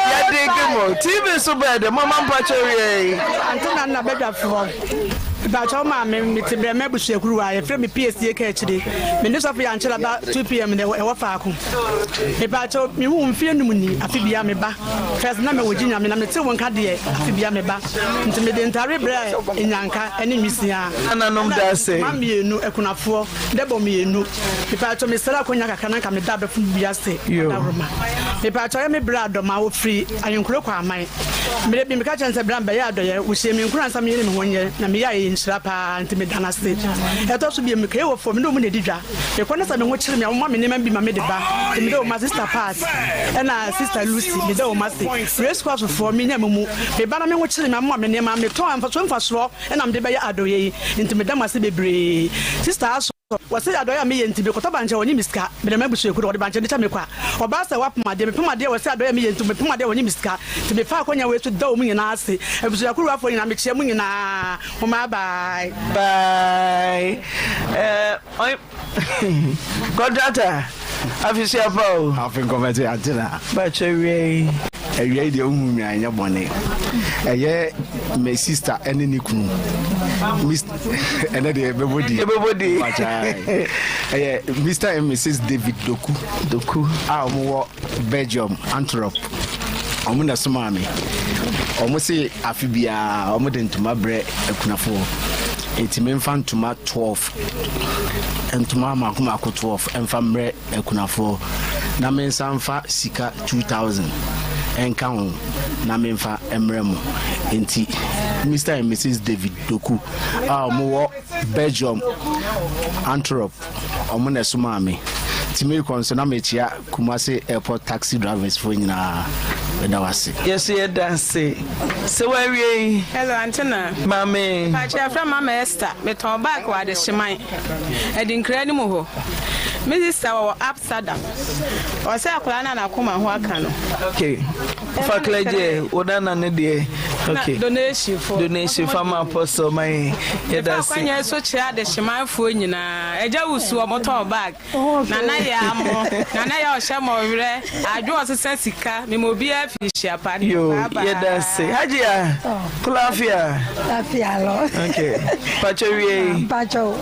Yɛde gi mo. TV so bɛɛ de mama mpakyɛ wie yi. Ante na nna badwafoɔ mpakyɛw maame mete brɛ mɛ abusuakuru a yɛfrɛ me PSA ka akyire me ne sɔfo yɛankyerɛ ba 2 pm na ɛwɔ faako mepakyɛw mehu mfeɛ num ni afe bia meba first na mewɔ gye nyame na mete wo nka deɛ afe bia meba Nti mede ntare brɛɛ nnyanka ne nwisiaa. Nananom da ase. Ɛna ntoma mmienu, akunafoɔ, dɛbɔ mmienu. Mepaakyɛw mesrɛ akonya kakra na nka meda adɔfo bi ase. Adaworoma. Mepaakyɛw ɛyɛ me bra adɔma ofiri Ahenkuro Kwaman. Mmerɛ bi meka kyerɛ no sɛ bra mbɛyɛ adɔyɛ, wohyɛɛ me nkuran sɛ menyere me ho nyɛ na meyɛ a ɛyɛ nhyira paa nti meda no ase. Ɛtɔ so bio mekɔyɛ wɔ fam ne wɔn na ɛdi dwa. Mekɔ na sɛ me ho kyere me a wɔma me nneɛma bi ma mede ba. Nti meda wɔn ase Sister Pat ɛna Sister Lucy meda wɔn ase. Race course foɔ menya mo mu. Me ba na me ho kyere me a moma me nneɛma metɔn a mfasoɔ mfasoɔ na mede bɛyɛ adɔeɛ yi nti meda mo ase bebree. Sister Asɔ wɔse adɔeɛ a meyɛ nti mekɔtɔ bankyɛ wɔnye me sika mede ma abusuakuo no wɔde bankyɛ no kyɛ me kwa. Ɔbaa sɛ wapem adeɛ mepem adeɛ wɔse adɔeɛ a meyɛ nti mepem adeɛ wɔnye me sika nti mefa akwanya wei so da wɔn nyinaa ase. Abusuakuruwafoɔ nyinaa mekyea mo nyinaa. Mo bye bye. Bye. Eh, oi. Contractor, afisia pa o. Afe nkɔmɛte antena. Bakyɛ wie. Awia yi deɛ wohu mi a ɛnyɛ bɔne. Ɛyɛ me sister ɛne ne kunu. Ɛnɛ deɛ ɛbɛbɔ di. Ɛbɛbɔ di. Ɛyɛ Mr and Mrs David Doku. Doku. A wɔn wɔ Belgium Antwerp. Wɔn na ɛsomaa me. Wɔn se afe biara wɔn de ntoma brɛ akunafoɔ. Eti memfa ntoma 12 ntoma mako mako 12 mfa mmerɛ akunafoɔ na mensan mfa sika 2000 nka ho na memfa mmerɛ mo. Enti Mister and Mrs David Doku a wɔwɔ Belgium Antwerp wɔn na ɛsomaa me. Nti merekɔ nso na mekyia Kumasi airport taxi drivers foɔ nyinaa. Meda wo ase. Yɛso yɛda ase sɛ wawie yi. Hello Aunty Na. Maame. Mpakyɛ yɛfrɛ me Mama Esther metɔn bag wɔ Adehyeman Adinkra anim hɔ. Me sister wɔwɔ Amsterdam ɔsɛ akwadaa no a n'akoma ho aka no. Okay fa clergy wo nana no deɛ okay. Donation fo. Donation fa ma apostle ma yɛn yɛda ase. Mefa akwanya so kyerɛ Adehyemanfoɔ nyinaa Agya Wusu wɔtɔn bag. Nana yaa mo Nana yaa ɔhyɛ mo werɛ Adwo ɔsesa sika Mema obiara fi hyia pa ne Yo, bye bye. yɛda ase. Hajia, kulafia. Lafia lɔ. Okay. Pacho wie. Pacho,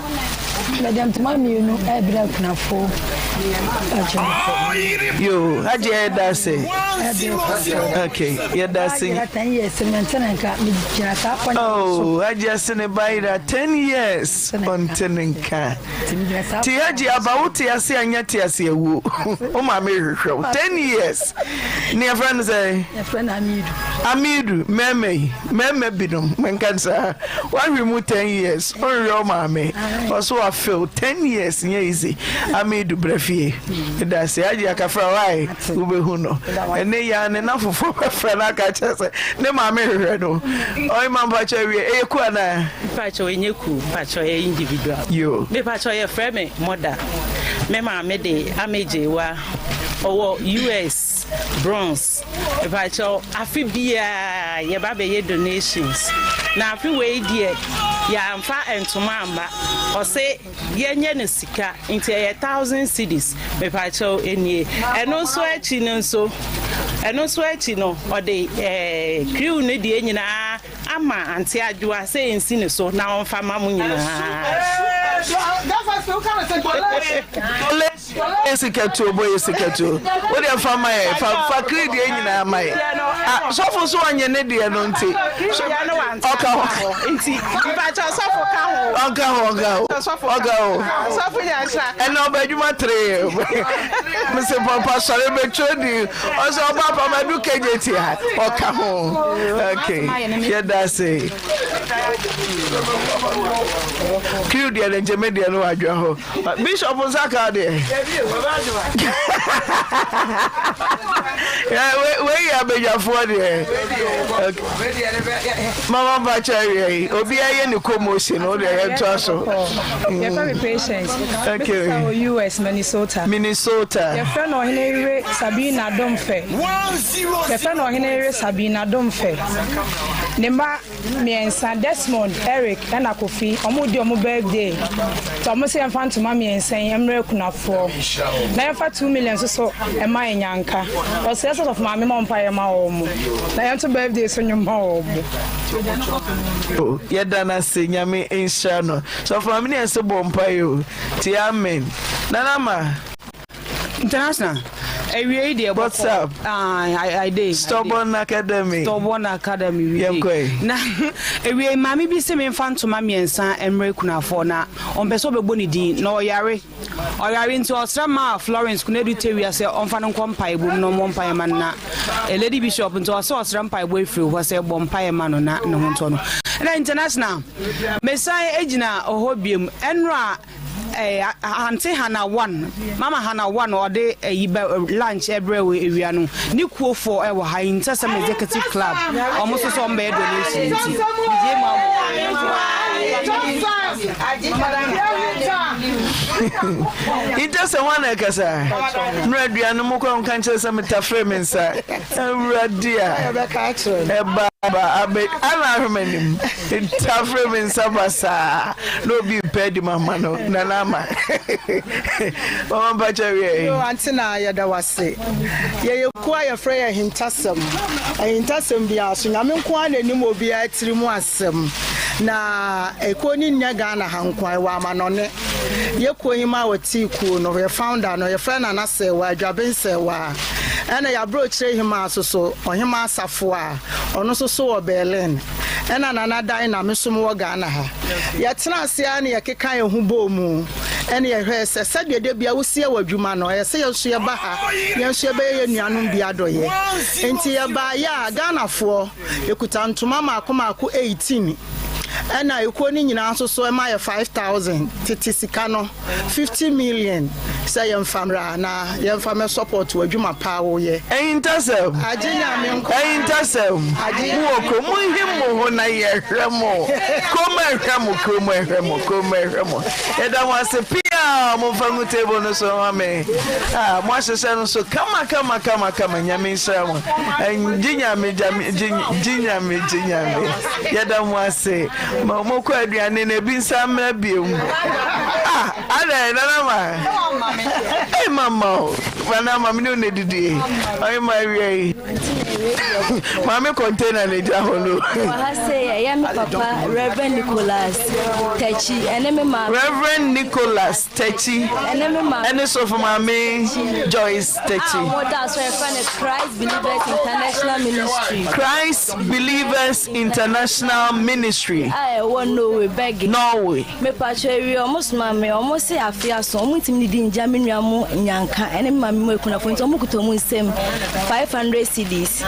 mede ntoma mmienu ɛbrɛ akunafo. Pacho. Yo, Hajia yɛda ase. Okay, yɛda ase. Yɛda 10 years, mentene nka, megyina saa kwan so. Oh, Hajia sene bayera 10 years, ɔntene nka. Ti agye aba wo te ase a nyɛ te ase awuo wo maame rehwehwɛ wo 10 years ne yɛfrɛ no sɛ yɛfrɛ no Amidu Amidu mɛmɛ yi mɛmɛ binom menka no saa wahwe mu 10 years ɔnhwehwɛ wo maame ɔso wafew 10 years nyɛ easy Amidu brɛ fie ɛda ase agye akafra wae wobɛhu no ɛne yɛ ne na fofoɔ bɛfrɛ no aka kyerɛ sɛ ne maame hwehwɛ no ɔyema mpakyɛ awie ɛyɛ ku anaa Mpakyɛw ɛnyɛ kuo mpakyɛw ɛyɛ individual. Yoo. Mepakyɛw yɛfrɛ me mother me maame de Amegyewa ɔwɔ US Bronx mepakyɛw afe biaa yɛba bɛyɛ donations na afe wei deɛ yɛamfa ntoma amma ɔse yɛnyɛ no sika nti ɛyɛ thousand cedis mepakyɛw ɛnie ɛno nso akyi no nso ɛno nso akyi no ɔde ɛɛ crew no deɛ nyinaa Ama Ante Adwoa sɛ ɛnsi ne so na ɔmfa ma mo nyinaa. Boye sikatuo boye sikatuo wo deɛ fa ma yɛ fa fa kiri deɛ nyinaa ma yɛ ah sɔfo so ɔnye ne deɛ no nti ɔka ho nti mpakyɛ sɔfo ka ho ɔka ho ɔka ho ɔka ho sɔfo nyansa ɛnna ɔbɛ adwuma tere mese papa sɔre bɛtwerɛ di Ɔsɛ ɔba pa ma du kegye ti ha ɔka ho okay yɛda ase kriw deɛ ne nkyɛn me deɛ no wadwa hɔ bishop nsa ka deɛ wei yɛ abadwafoɔ deɛ mama mpakyɛ awia yi obiara yɛ ne commotion wo deɛ yɛntoa so. Yɛfrɛ me Patience. Okay. Me sister wɔ US, Minnesota. Minnesota. Yɛfrɛ no ɔhene yere Sabina Domfɛ. Yɛfrɛ no ɔhene yere Sabina Domfɛ. Ne mma mmiɛnsa Desmond, Eric ɛna Kofi. Wɔn di wɔn birthday. Nti wɔn sɛ yɛmfa ntoma mmiɛnsa yi mmerɛ akunafoɔ. Na yɛmfa 2 million nso so ɛma Anyanka. Ɔsrɛ sɛ sɔfo maame mɔ mpaeɛ ma wɔn. Na yɛnto birthday so nnwom ma wɔn. Yɛda no ase Nyame nhyira no. Sɔfo maame ne yɛn se bɔ mpaeɛ o. Ti amen. Nana ma. International. Awiei deɛ bɔkɔ. What's up? Ah, I, I dey. Stubborn Academy. Stubborn Academy. We Yɛn kɔ yi. Na awiei maame bi se memfa ntoma mmiɛnsa mmerɛ kunafoɔ na ɔmpɛ sɛ ɔbɛbɔ ne din na ɔyare. Ɔyare nti ɔsrɛ maa Florence Kunadu Tawia sɛ ɔmfa no nkɔ mpaebɔ mu na ɔmmɔ mpaeɛ ma no na eh, Lady Bishop nti ɔsɛ ɔsrɛ mpaebɔ efiri hɔ sɛ bɔ mpaeɛ ma no na ne ho ntɔ no. Ɛna international mesan gyina hɔ biom ɛnora eh, Auntie Hannah one Mama Hannah one ɔde ɛyi bɛ lunch ɛbrɛ wɔ ewia no ne kuofoɔ ɛwɔ ha Nsɛsɛm Executive Club ɔmo nso so ɔmo bɛyɛ donation nti megye mu abɔ. Nti sɛ hwan na ɛkasa? Nnora aduane mu kɔ nka nkyerɛ sɛ metafere me nsa. Awurade a ɛba ba abɛ ana ahwɛ m'anim. Tafere me nsa basaa na obi pɛ di ma ma no nana ama. Mama mpakyɛ wiɛ. Yo ante na yɛda wase. Yɛyɛ kuo a yɛfrɛ yɛ ahintasɛm. Ahintasɛm biara so Nyame nko ara na ɛnim obiara tiri mu asɛm. Na ekuo no nnyɛ Ghana ha nko ara, ɛwɔ amanɔne. Yɛ kuo yi ma wɔtee kuo no, yɛ founder no, yɛfrɛ no Nana Sɛɛwaa, Adwaben Sɛɛwaa. Ɛna yɛ aborɔkyire hemaa nso so, Ɔhemaa Safoa, ɔno nso so wɔ Berlin. Ɛna Nana Daina, me nso mewɔ Ghana ha. Yɛtenaa ase ara na yɛkeka yɛn ho bɔɔ mu, ɛna yɛhwɛɛ sɛ sɛdeɛ da biara wosi yɛ w'adwuma no, ɛyɛ sɛ yɛn nso yɛba ha, yɛn nso yɛbɛyɛ yɛn nuanom bi adɔeɛ. Enti yɛbaeɛ a, Ghanafoɔ, Yɛkuta ntoma mmaako mmaako 18 ɛna ekuo no nyinaa nso so ɛma yɛ 5000 tete sika no 50 million sɛ yɛmfa mmra na yɛmfa mɛ support w'adwuma pa a woyɛ. Ahintasɛm, Agye Nyame nko. Ahintasɛm, mo wɔ kurom, mo nhim mo ho na yɛhwɛ mo. Kurom ɛhwɛ mo, kurom ɛhwɛ mo, kurom ɛhwɛ mo. Yɛda mo ase piaa, momfa ngu table no so ma me. Ah, mo ahyehyɛ no so kama kama kama kama, Nyame nhyira mo. Gye Nyame, gye Nyame, gye Nyame. Yɛda mo ase. Mo kɔ aduane no ebi nsa mmra biom. Ah, adɛn, nana ma. Ei mama o, nana ma me ne wo na didie. Ɔyɛ ma awia yi. Maame container na egya hɔ no. Wɔ ha sɛ ɛyɛ me papa Reverend Nicholas Takyi ɛne me maame. Reverend Nicholas Takyi ɛne me maame ɛne sɔfo maame Joyce Takyi. A wɔda asɔre yɛfrɛ no Christ Believers International Ministry. Christ Believers International Ministry. A ɛwɔ Norway, Bergen. Norway. Mepakyɛw awie ɔmo soma me ɔmo se afe aso ɔmo ntumi didi ngya me nua mo nyanka ɛne me maame mo akunafo nti ɔmo kuta ɔmo nsam 500 cedis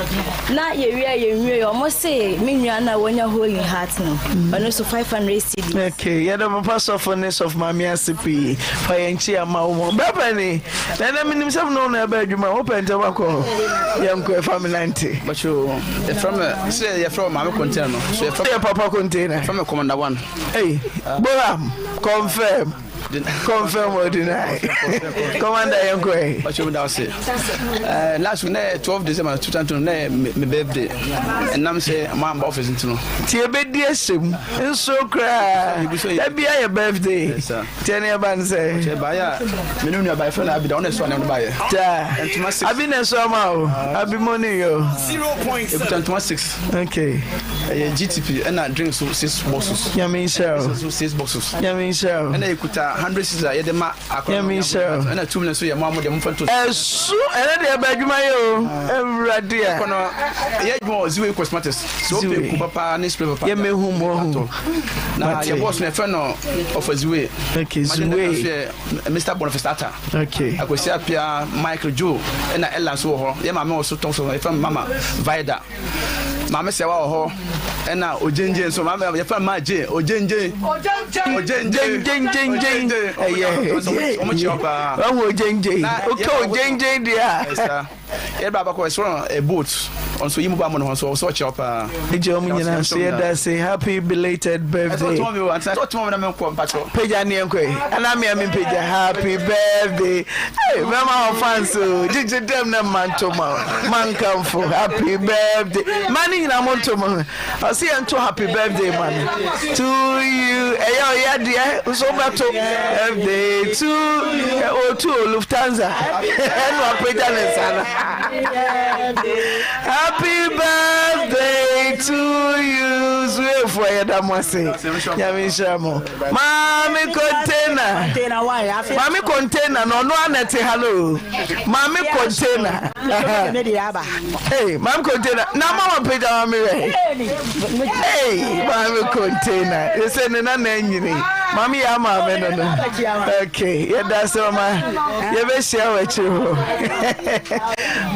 na yɛwie a yɛnwie ɔmo se me nua no a wanya hole in heart no ɔno nso 500 cedis. Okay, yɛda papa sɔfo ne sɔfo maame ase pii fa yɛn nkyi ama wo mo bɛpɛ ni na ɛnɛ menim sɛ no na ɛbɛ adwuma wopɛ ntɛm akɔ yɛnkɔ ɛfa me nante. Bàtò yɛfrɛ me sɛ yɛfrɛ wɔ maame container no so yɛfrɛ yɛ papa container yɛfrɛ me commander one. Hey, Boram, confirm. Confirm or deny. Commander yɛnkɔ ɛ. Bàtò mi da ase. Eh, last week na yɛ 12 December 2020 na yɛ me birthday. Ɛnam sɛ mo amba office nti no. Ti ebedi ahyɛ mu nso koraa. Ebi ayɛ birthday. Ti ɛne ɛba ne sɛ. Ɔkyɛ baayɛ a me ne nua baayɛ fɛn na Abida ɔna ɛso anam no baayɛ. Taa. Ntoma six. Abi na ɛso ama o. Abi mo ne yo. Ekuta ntoma six. Okay. Ɛyɛ GTP ɛna drink so six boxes. Nyame nhyira o. So six boxes. Nyame nhyira o. Ɛna ekuta hundred cedis a yɛde ma akɔla. Nyame nhyira o. Ɛna two million so yɛ mo a mo deɛ mo fa nto. Ɛsu ɛnɛ deɛ ɛbɛ adwuma yɛ o. Awurade a. Ɛkɔ no yɛ adwuma wɔ Ziway Cosmetics. So Ziway. ope ku papa ne spray papa. Yɛ mehu mo ho. Na yɛ boss no yɛfrɛ no Ɔfa Ziway. Okay Ziway. Mr Boniface Atta. Okay. Akwasi Appiah, Michael Joe ɛna Ella nso wɔ hɔ. Yɛ maame wɔ so tɔn so yɛfrɛ no Mama Vida. Maame Sɛwa wɔ hɔ ɛna Ogyengye nso maame yɛfrɛ no Ma Gye Ogyengye. Ogyengye. Gyengye. Ɛyɛ. Wɔn kyerɛ paa. Wɔn Ogyengye. Oka Ogyengye deɛ a. Yɛ ba abakɔ ɛsoro ɛ boat ɔnso yi mu ba mu no ho nso ɔsɔ ɔkyerɛ paa. Egye wɔn nyinaa so yɛda ase happy belated birthday. Ɛsɛ ɔtɔn mi o antina ɔtɔn mi na mi nkɔ mpatsɔ. Pagya ne yɛn kɔ yi ɛna mi a mi mpagya happy birthday. Hey bɛma wɔ fans o gyegye dɛm na mma ntoma ma nkamfo happy birthday ma ne nyinaa mo ntoma ɔsi yɛn to happy birthday ma no to you ɛyɛ ɔyɛ deɛ nso bɛto birthday to otu o Lufthansa ɛna wapagya ne nsa no happy birthday to you zuefoɔ yɛda mo ase nyame nhyira mo maame container maame container na ɔno ana te ha no o maame container Hey, maame container na ma wɔn pagya ma mi wɛ. Hey, maame container ɛsɛ ne nana anyini maame yɛ amaame no no. Okay, yɛda ase mama yɛbɛhyia wɔ akyiri hɔ.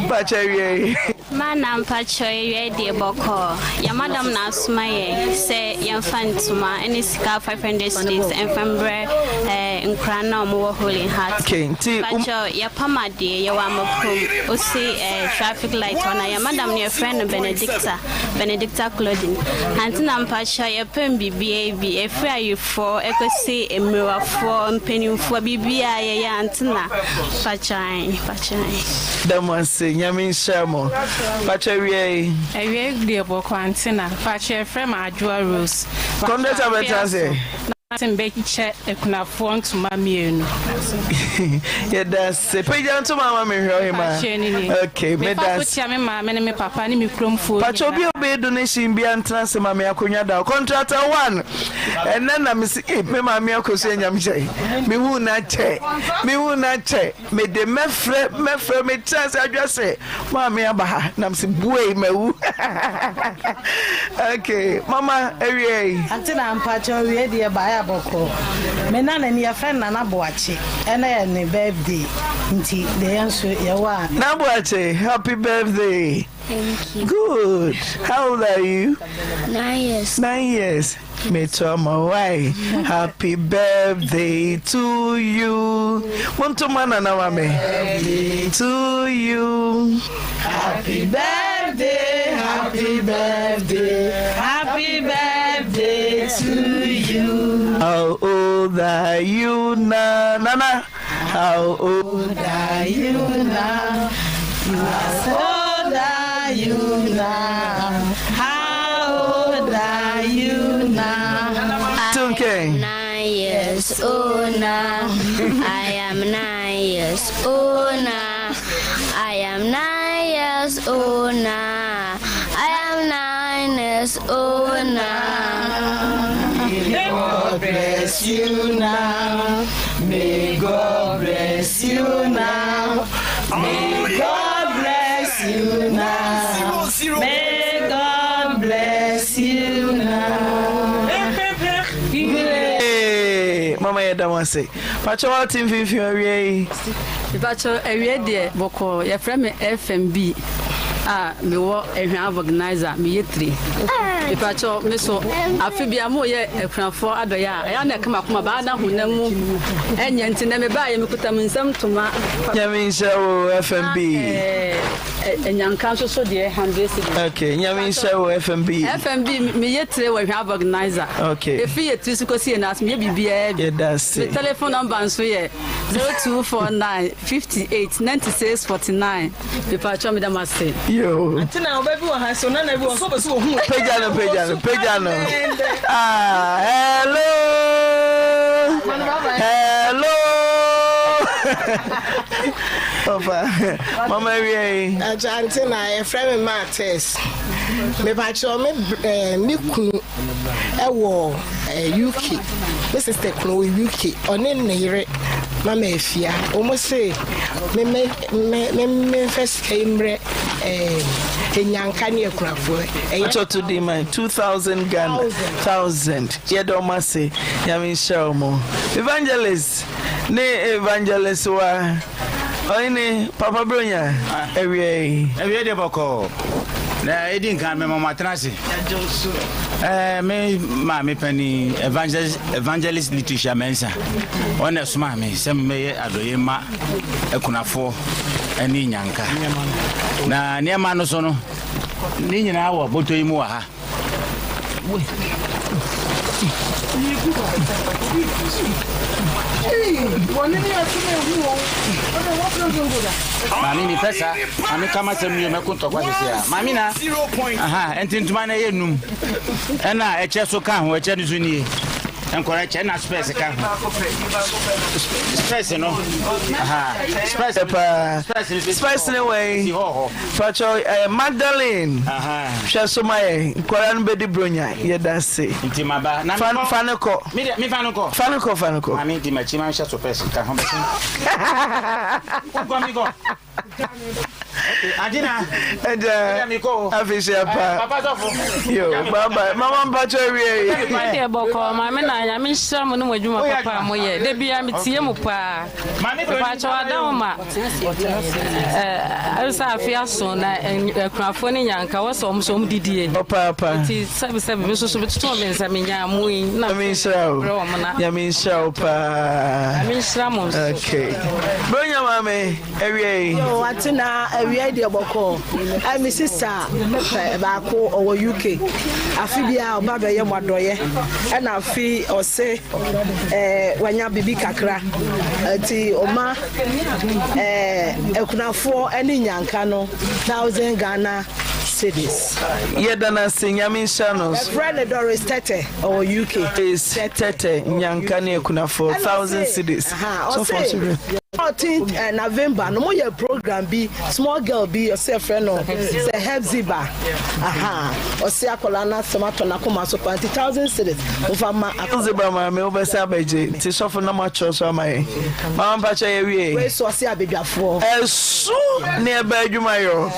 Mpakyɛ awie yi. Mana mpakyɛ awie deɛ bɔkɔɔ. Yɛ madam na asoma yɛn sɛ yɛmfa ntoma ne sika 500 cedis mfa mbrɛ eh, nkora na ɔmo wɔ hole in heart. Okay, nti um- Pakyɛ yɛpam adeɛ yɛwɔ Amakom osi eh, traffic light hɔ na yɛ madam no yɛfrɛ no Benedicta Benedicta Claudine. Ante na mpakyɛ yɛpam biribiara bi ɛfiri ayeforɔ ɛkɔsi mmerewafoɔ mpanimfoɔ biribiara yɛyɛ ante na pakyɛ ae pakyɛ ae. Da mo ase nyame nhyira mo pakyɛ awia yi. Awia yi deɛ bɔkɔ ante na pakyɛ yɛfrɛ me Adwoa Rose. Kɔndɛta bɛtena ase. Na se mbɛkyɛ akunafoɔ ntoma mienu. Yɛda ase. Pagya ntoma ma me hwɛ ɔhema. Pakyɛ ni nie. Okay, Mefa meda so ase. kyia me maame ne me papa ne me kuromfoɔ Pakyɛ obi nyinaa. a ɔbɛyɛ donation bia ntena ase ma me akonnwa da hɔ. Contractor one. Ɛnɛ na me se eh, me maame akɔsua nyamkyɛ. Me hu na kyɛ. Me hu na kyɛ. Mede mɛfrɛ mɛfrɛ metra ase adwa sɛ maame aba ha na mese buei mawu okay mama awie yi. Ante na mpakyɛ awie deɛ baeɛ a bɔkɔɔ me nana ni yɛfrɛ no Nana Boakye ɛnɛ yɛ ne birthday nti deɛ yɛn nso yɛwɔ a. Nana Boakye happy birthday. Thank you. Good how old are you? 9 years. 9 years. Meto ama why happy birthday to you. Monto ma nana ma me. To you. Happy birthday, happy birthday, happy birthday to you. How old are you now, Nana? How old are you now? How old are you now? How old are you now? Tunke. 9 years old now. I am 9 years old now. I am 9 years old now. I am 9 years old now. May God bless you now. May God bless you now. May God bless you now. May God bless you now. Hey, mama yɛda mo ase. Pakyɛ woate mfimfini awie yi. Mepakyɛ awie deɛ bɔkɔɔ yɛfrɛ me FMB a mewɔ Ahwea Organizer meyɛ tire. Mepakyɛ me so afe bia moyɛ akunafoɔ adɔeɛ a ɛyɛ na ɛka makoma baa na honam mu ɛnyɛ nti nɛ mebaeɛ mekuta me nsam ntoma. Nyame nhyira wo FMB. Anyanka nso so deɛ 100 cedis. Okay, Nyame nhyira wo FMB. FMB meyɛ tire wɔ Ahwea Organizer. Okay. Efi yɛ tiri so kɔsi yɛ nan ase meyɛ biribiara bi. Yɛda ase. Me telephone number nso yɛ 0249 58 96 49. Mepakyɛ meda mo ase. Yo. Ante na ɔba bi wɔ ha so nana bi wɔ so ɔbɛ so wɔ hu. Pagya no pagya no pagya no. Ah, hello. Hello. Papa, mama awie yi. Ante na yɛfrɛ me Mates. Mepakyɛ me eh, me kunu ɛwɔ eh, UK. Me sister kunu wɔ UK. Ɔne ne yere mama afia. Wɔn se me me me me memfa sika yi mmerɛ eh, enyanka ne akunafoɔ. Ɛyɛ Atɔ to di man 2000 Ghana thousand yɛda ɔmo ase nyame nhyira ɔmo evangelist ne evangelist wa ɔhene papa bronya awie yi. Awie deɛ bɔkɔɔ na ɛdi nkan mema mo atena ase. Ɛɛ me maame panin evangelist evangelist Letitia Mensah ɔna ɛsomaa me sɛ mɛyɛ adɔyɛ ma akunafoɔ ne nyanka na nneɛma no so no ne nyinaa wɔ bɔtɔ yi mu wɔ ha. Maame mepɛ saa maame kama sɛm wie mɛko ntɔkwa sese a maame na aha ɛnti ntoma no ɛyɛ num ɛna ɛkyɛ so ka ho ɛkyɛ no so nie nkɔrɔ ɛkyɛ na spɛs ka ho spɛs no aha spɛs paa spɛs no spɛs ne wɛn si hɔ hɔ Pakyɛw eh, Magdalene hwɛ so ma yɛn nkwadaa no bɛdi bronya yɛda ase. Nti ma ba na fa fa no kɔ. Mi de mi fa no kɔ. Fa no kɔ fa no kɔ. Maame di m'akyi ma nhyɛ so pɛs ka ho bɛsi. Kɔ mi kɔ. Agya afehyia pa. Yo, bye bye. Mama mpakyɛ awie yi. Ɛdeɛ bɔkɔɔ maame na nyame nhyira mo ne mo adwuma papa a moyɛ da biara metie mo paa mepakyɛ wada wo ma ɛsɛ afe aso na akunafoɔ ne nyanka wɔ sɛ ɔmo so ɔmo didie papaapa nti sɛbisɛbi me nso so metotɔ me nsa menya mo yi na nyame nhyira wo brɛ wɔn na nyame nhyira wo paa nyame nhyira mo nso okay bronya maame Awiei. Yoo ante na awiei deɛ bɔkɔɔ. Ɛ me sista pɛ baako ɔwɔ UK. Afe biara ɔba bɛyɛ mo adɔyɛ. Ɛna afe ɔse ɛ wanya bibi kakra. Nti ɔma ɛ akunafoɔ ɛne nyanka no thousand Ghana cedis. Yɛda no ase Nyame nhyira no. Yɛfrɛ no Doris Tete ɔwɔ UK. Doris Tete nyanka ne akunafoɔ thousand cedis. Sɔfoɔ nso hwɛ. 14th eh, November no mo yɛ program bi small girl bi ɔsɛ ɛfrɛ no sɛ Hepzibah aha ɔsɛ akwadaa no asɛm atɔ n'akoma so paa nti thousand cedis mofa ma akwadaa. Hepzibah maame wobɛsɛ abɛgye nti sɔfo na moatwerɛ so ama yɛn mama mpakyɛ yɛwie. Wei so ɔsɛ abadwafoɔ. Ɛso ne ɛbɛ adwuma yɔ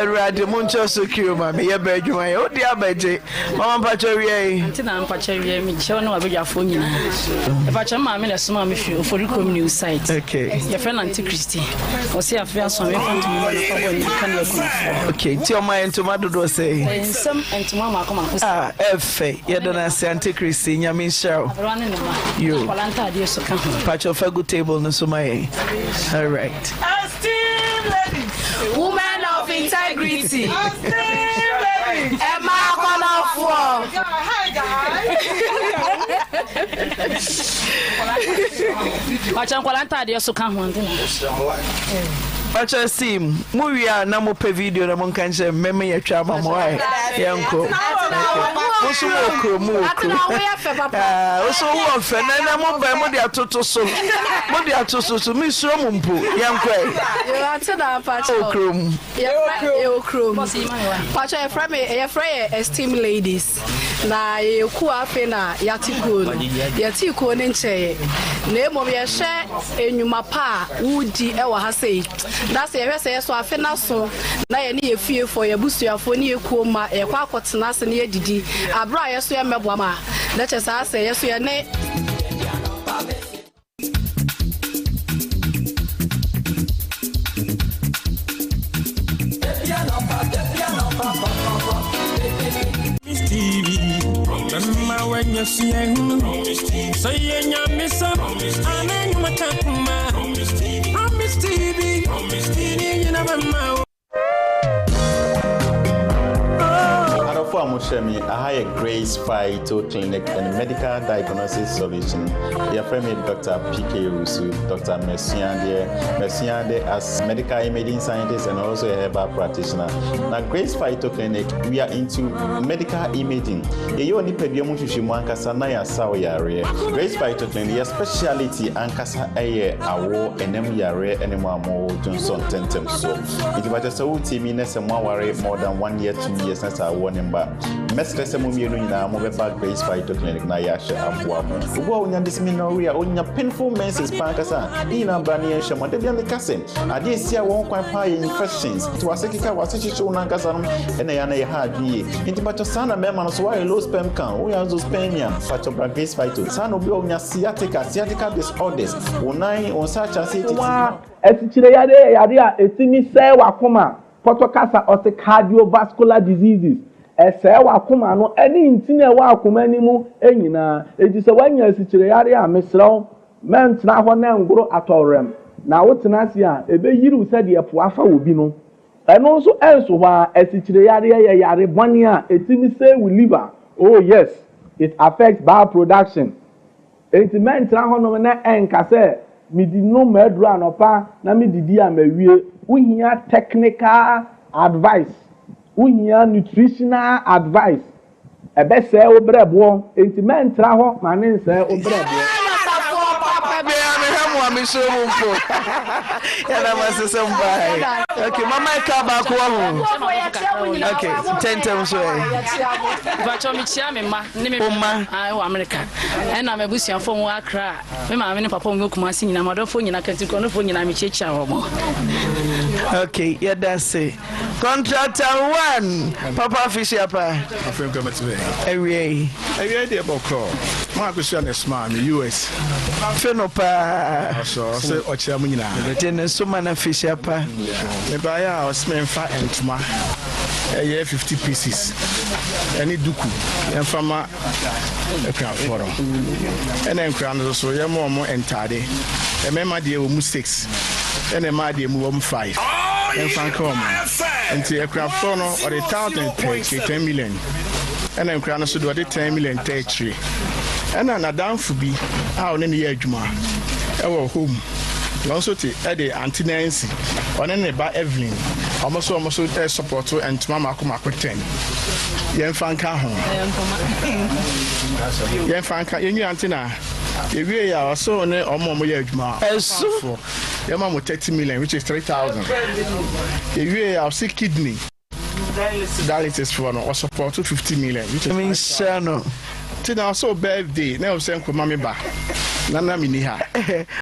awurade monkyerɛ so kiri ma me yɛbɛ adwuma yɛ wode abɛgye Mama mpakyɛ wia yi. Ante na mpakyɛ wia mi kyɛw ne wabadwafoɔ nyinaa. Mpakyɛ maame na ɛsoma me firi Ofori kurom new site. Okay. Yɛfrɛ no Ante Christy. Ɔse afe aso a mefa ntoma ma nafa bɔ ne ka ne akunafoɔ. Okay, nti ɔma yɛ ntoma dodoɔ sɛ. Nsɛm ntoma mako mako sɛ. Ah, ɛfɛ. Yɛda no ase Ante Christy, Nyame nhyira wo. Aberewa ne ne ma. Yo. Akwadaa ntaadeɛ so ka ho. Mpakyɛ fa gu table no so ma yɛn. All right. Esteem ladies. Women of integrity. Esteem ladies. Ẹ̀ma akɔnɔfoɔ. Hi guys. Mpakyɛ nkwadaa ntaadeɛ so ka ho ante na. Pakyɛ sim mo wie a na mo pɛ video na mo nka nkyerɛ me mɛmɛ yɛ twa ama mo ae yɛnkɔ mo nso mo wɔ kuro mo wɔ kuro ah wo so wɔ fɛ na na mo bɛn mo de atoto so mo de ato so so me suro mo mpo yɛnkɔ ɛ Ate na pakyɛ wɔ kuro mu yɛwɔ kurom pakyɛ yɛfrɛ me yɛfrɛ yɛ esteem ladies na yɛyɛ kuo afei na yɛate kuo no yɛte kuo no nkyɛeɛ na mmom yɛhwɛ nnwuma pa a wodi wɔ ha sei na sɛ yɛhwɛ sɛ yɛso afe no aso na yɛne yɛ fiefoɔ yɛ abusuafoɔ ne yɛ kuo ma yɛkɔ akɔtena ase ne yɛdidi aberɛ a yɛso yɛmmɛboa ma na kyɛ saa sɛ yɛso yɛne Adɔfo a mohwɛ me, aha yɛ Grace Phyto Clinic and Medical Diagnosis Solution. Yɛfrɛ me Dr. PK Owusu, Dr. Masuadeɛ, Masuadeɛ as medical imaging scientist and also a herbal practitioner. Na Grace Phyto Clinic, we are into medical imaging. Yɛyɛ onipadua mu nhwehwɛmu ankasa na yɛasaw yareɛ. Grace Phyto Clinic, yɛ speciality ankasa yɛ awo, ɛnam yareɛ ne mo a mo dwonsɔ ntɛntɛm so. Nti pakyɛ sɛ wotie mi na sɛ mo aware more than one year, 2 years na sɛ awoɔ ne mba, mɛsrɛ sɛ mo mmienu nyinaa mobɛba Grace Phyto Clinic na yɛahwɛ aboa mo. Obi a onya dysmenorrhea, onya painful menses paa ankasa a, ne nyinaa bra ne yɛnhwɛ mo. Da bia meka sɛ, adeɛ esi a wɔn kwan paa yɛ infections. Nti wase keka, wase hyehyew no ankasa no, ɛna yɛ na yɛha adwene yie. Nti pakyɛ saa na mmarima no so woayɛ low sperm count, woyɛ azoospermia, pakyɛ bra Grace Phyto. Saa na obi a onya sciatica, sciatica disorders, wo nan, wo nsa akyɛ ase titi. Wa asikyire yareɛ yɛ yareɛ a ɛtumi sɛe w'akoma, pɔtɔ kasa ɔse cardiovascular diseases, ɛsɛe w'akoma no ɛne ntini a ɛwɔ akoma no mu nyinaa. Enti sɛ woanya asikyire yareɛ a, mesrɛ wo mɛntena hɔ na ɛngoro atɔwrɛm, na wotena ase a, ɛbɛyiri wo sɛdeɛ po afa obi no. Ɛno nso ɛnso hɔ ara, asikyire yareɛ yɛ yare bɔne a ɛtumi sɛe wo liver, oh yes, it affects bile production. Enti mɛntena hɔnom na ɛnka sɛ medi nom m'aduru anɔpa na medidi a mawie. Wohia technical advice, wohia nutritional advice. Ɛbɛsɛe wo berɛboɔ, enti mɛntra hɔ ma ne nsɛe wo berɛboɔ. Bea mehwɛ mo a. Nyame nhyira mu mpo. Yɛda mo ase sɛ mobae. Okay, mama ɛka baako wɔ ho. Okay, ntɛntɛm so ɛ. Mpakyɛ mekyia me mma ne me mma wɔ Amerika ɛna m'abusuafoɔ mu Accra, me maame ne papa mu wɔ Kumasi nyinaa, m'adɔfoɔ nyinaa, Kantinkurɔnofoɔ nyinaa mekyiakyia wɔn. Okay, yɛda ase. Contractor one, papa afehyia pa. Afei nkɔ mɛte bɛn. Awia yi. Awia yi deɛ bɔkɔ. Maa akosua na ɛsomaa me US. Fe no paa. Ɔsɔ ɔsɛ ɔkyerɛ mo nyinaa. Gye ne so ma no afehyia pa. Mebaeɛ a ɔsɛ memfa ntoma ɛyɛ 50 pieces ɛne duku yɛmfa ma akunafoɔ no. Ɛna nkura no so yɛma wɔn ntaade. Mmarima deɛ wɔ mu 6 ɛna mmaa deɛ mu wɔ mu 5. Yɛmfa nka wɔn. Nti akunafoɔ no ɔde 1000 tɛ akyire 10 million. Ɛna nkura no so deɛ ɔde 10 million tɛ akyire. Ɛna n'adamfo bi a ɔne no yɛ adwuma ɛwɔ home wɔn nso te ɛde Aunty Nancy ɔne ne ba Evelyn wɔn nso wɔn nso ɛsɔpɔto ntoma mako mako 10 yɛmfa nka ho yɛmfa nka yɛnwi ante na yɛwie yɛ a ɔsɛ ɔne wɔn a wɔyɛ adwuma ɛso yɛma mo 30 million which is 3000 yɛwie yɛ a ɔsɛ kidney dialysis foɔ no ɔsɔpɔto 50 million which is Menhyira no. Ti na ɔsɛ birthday na ɔsɛ nkɔma me ba na na menni ha.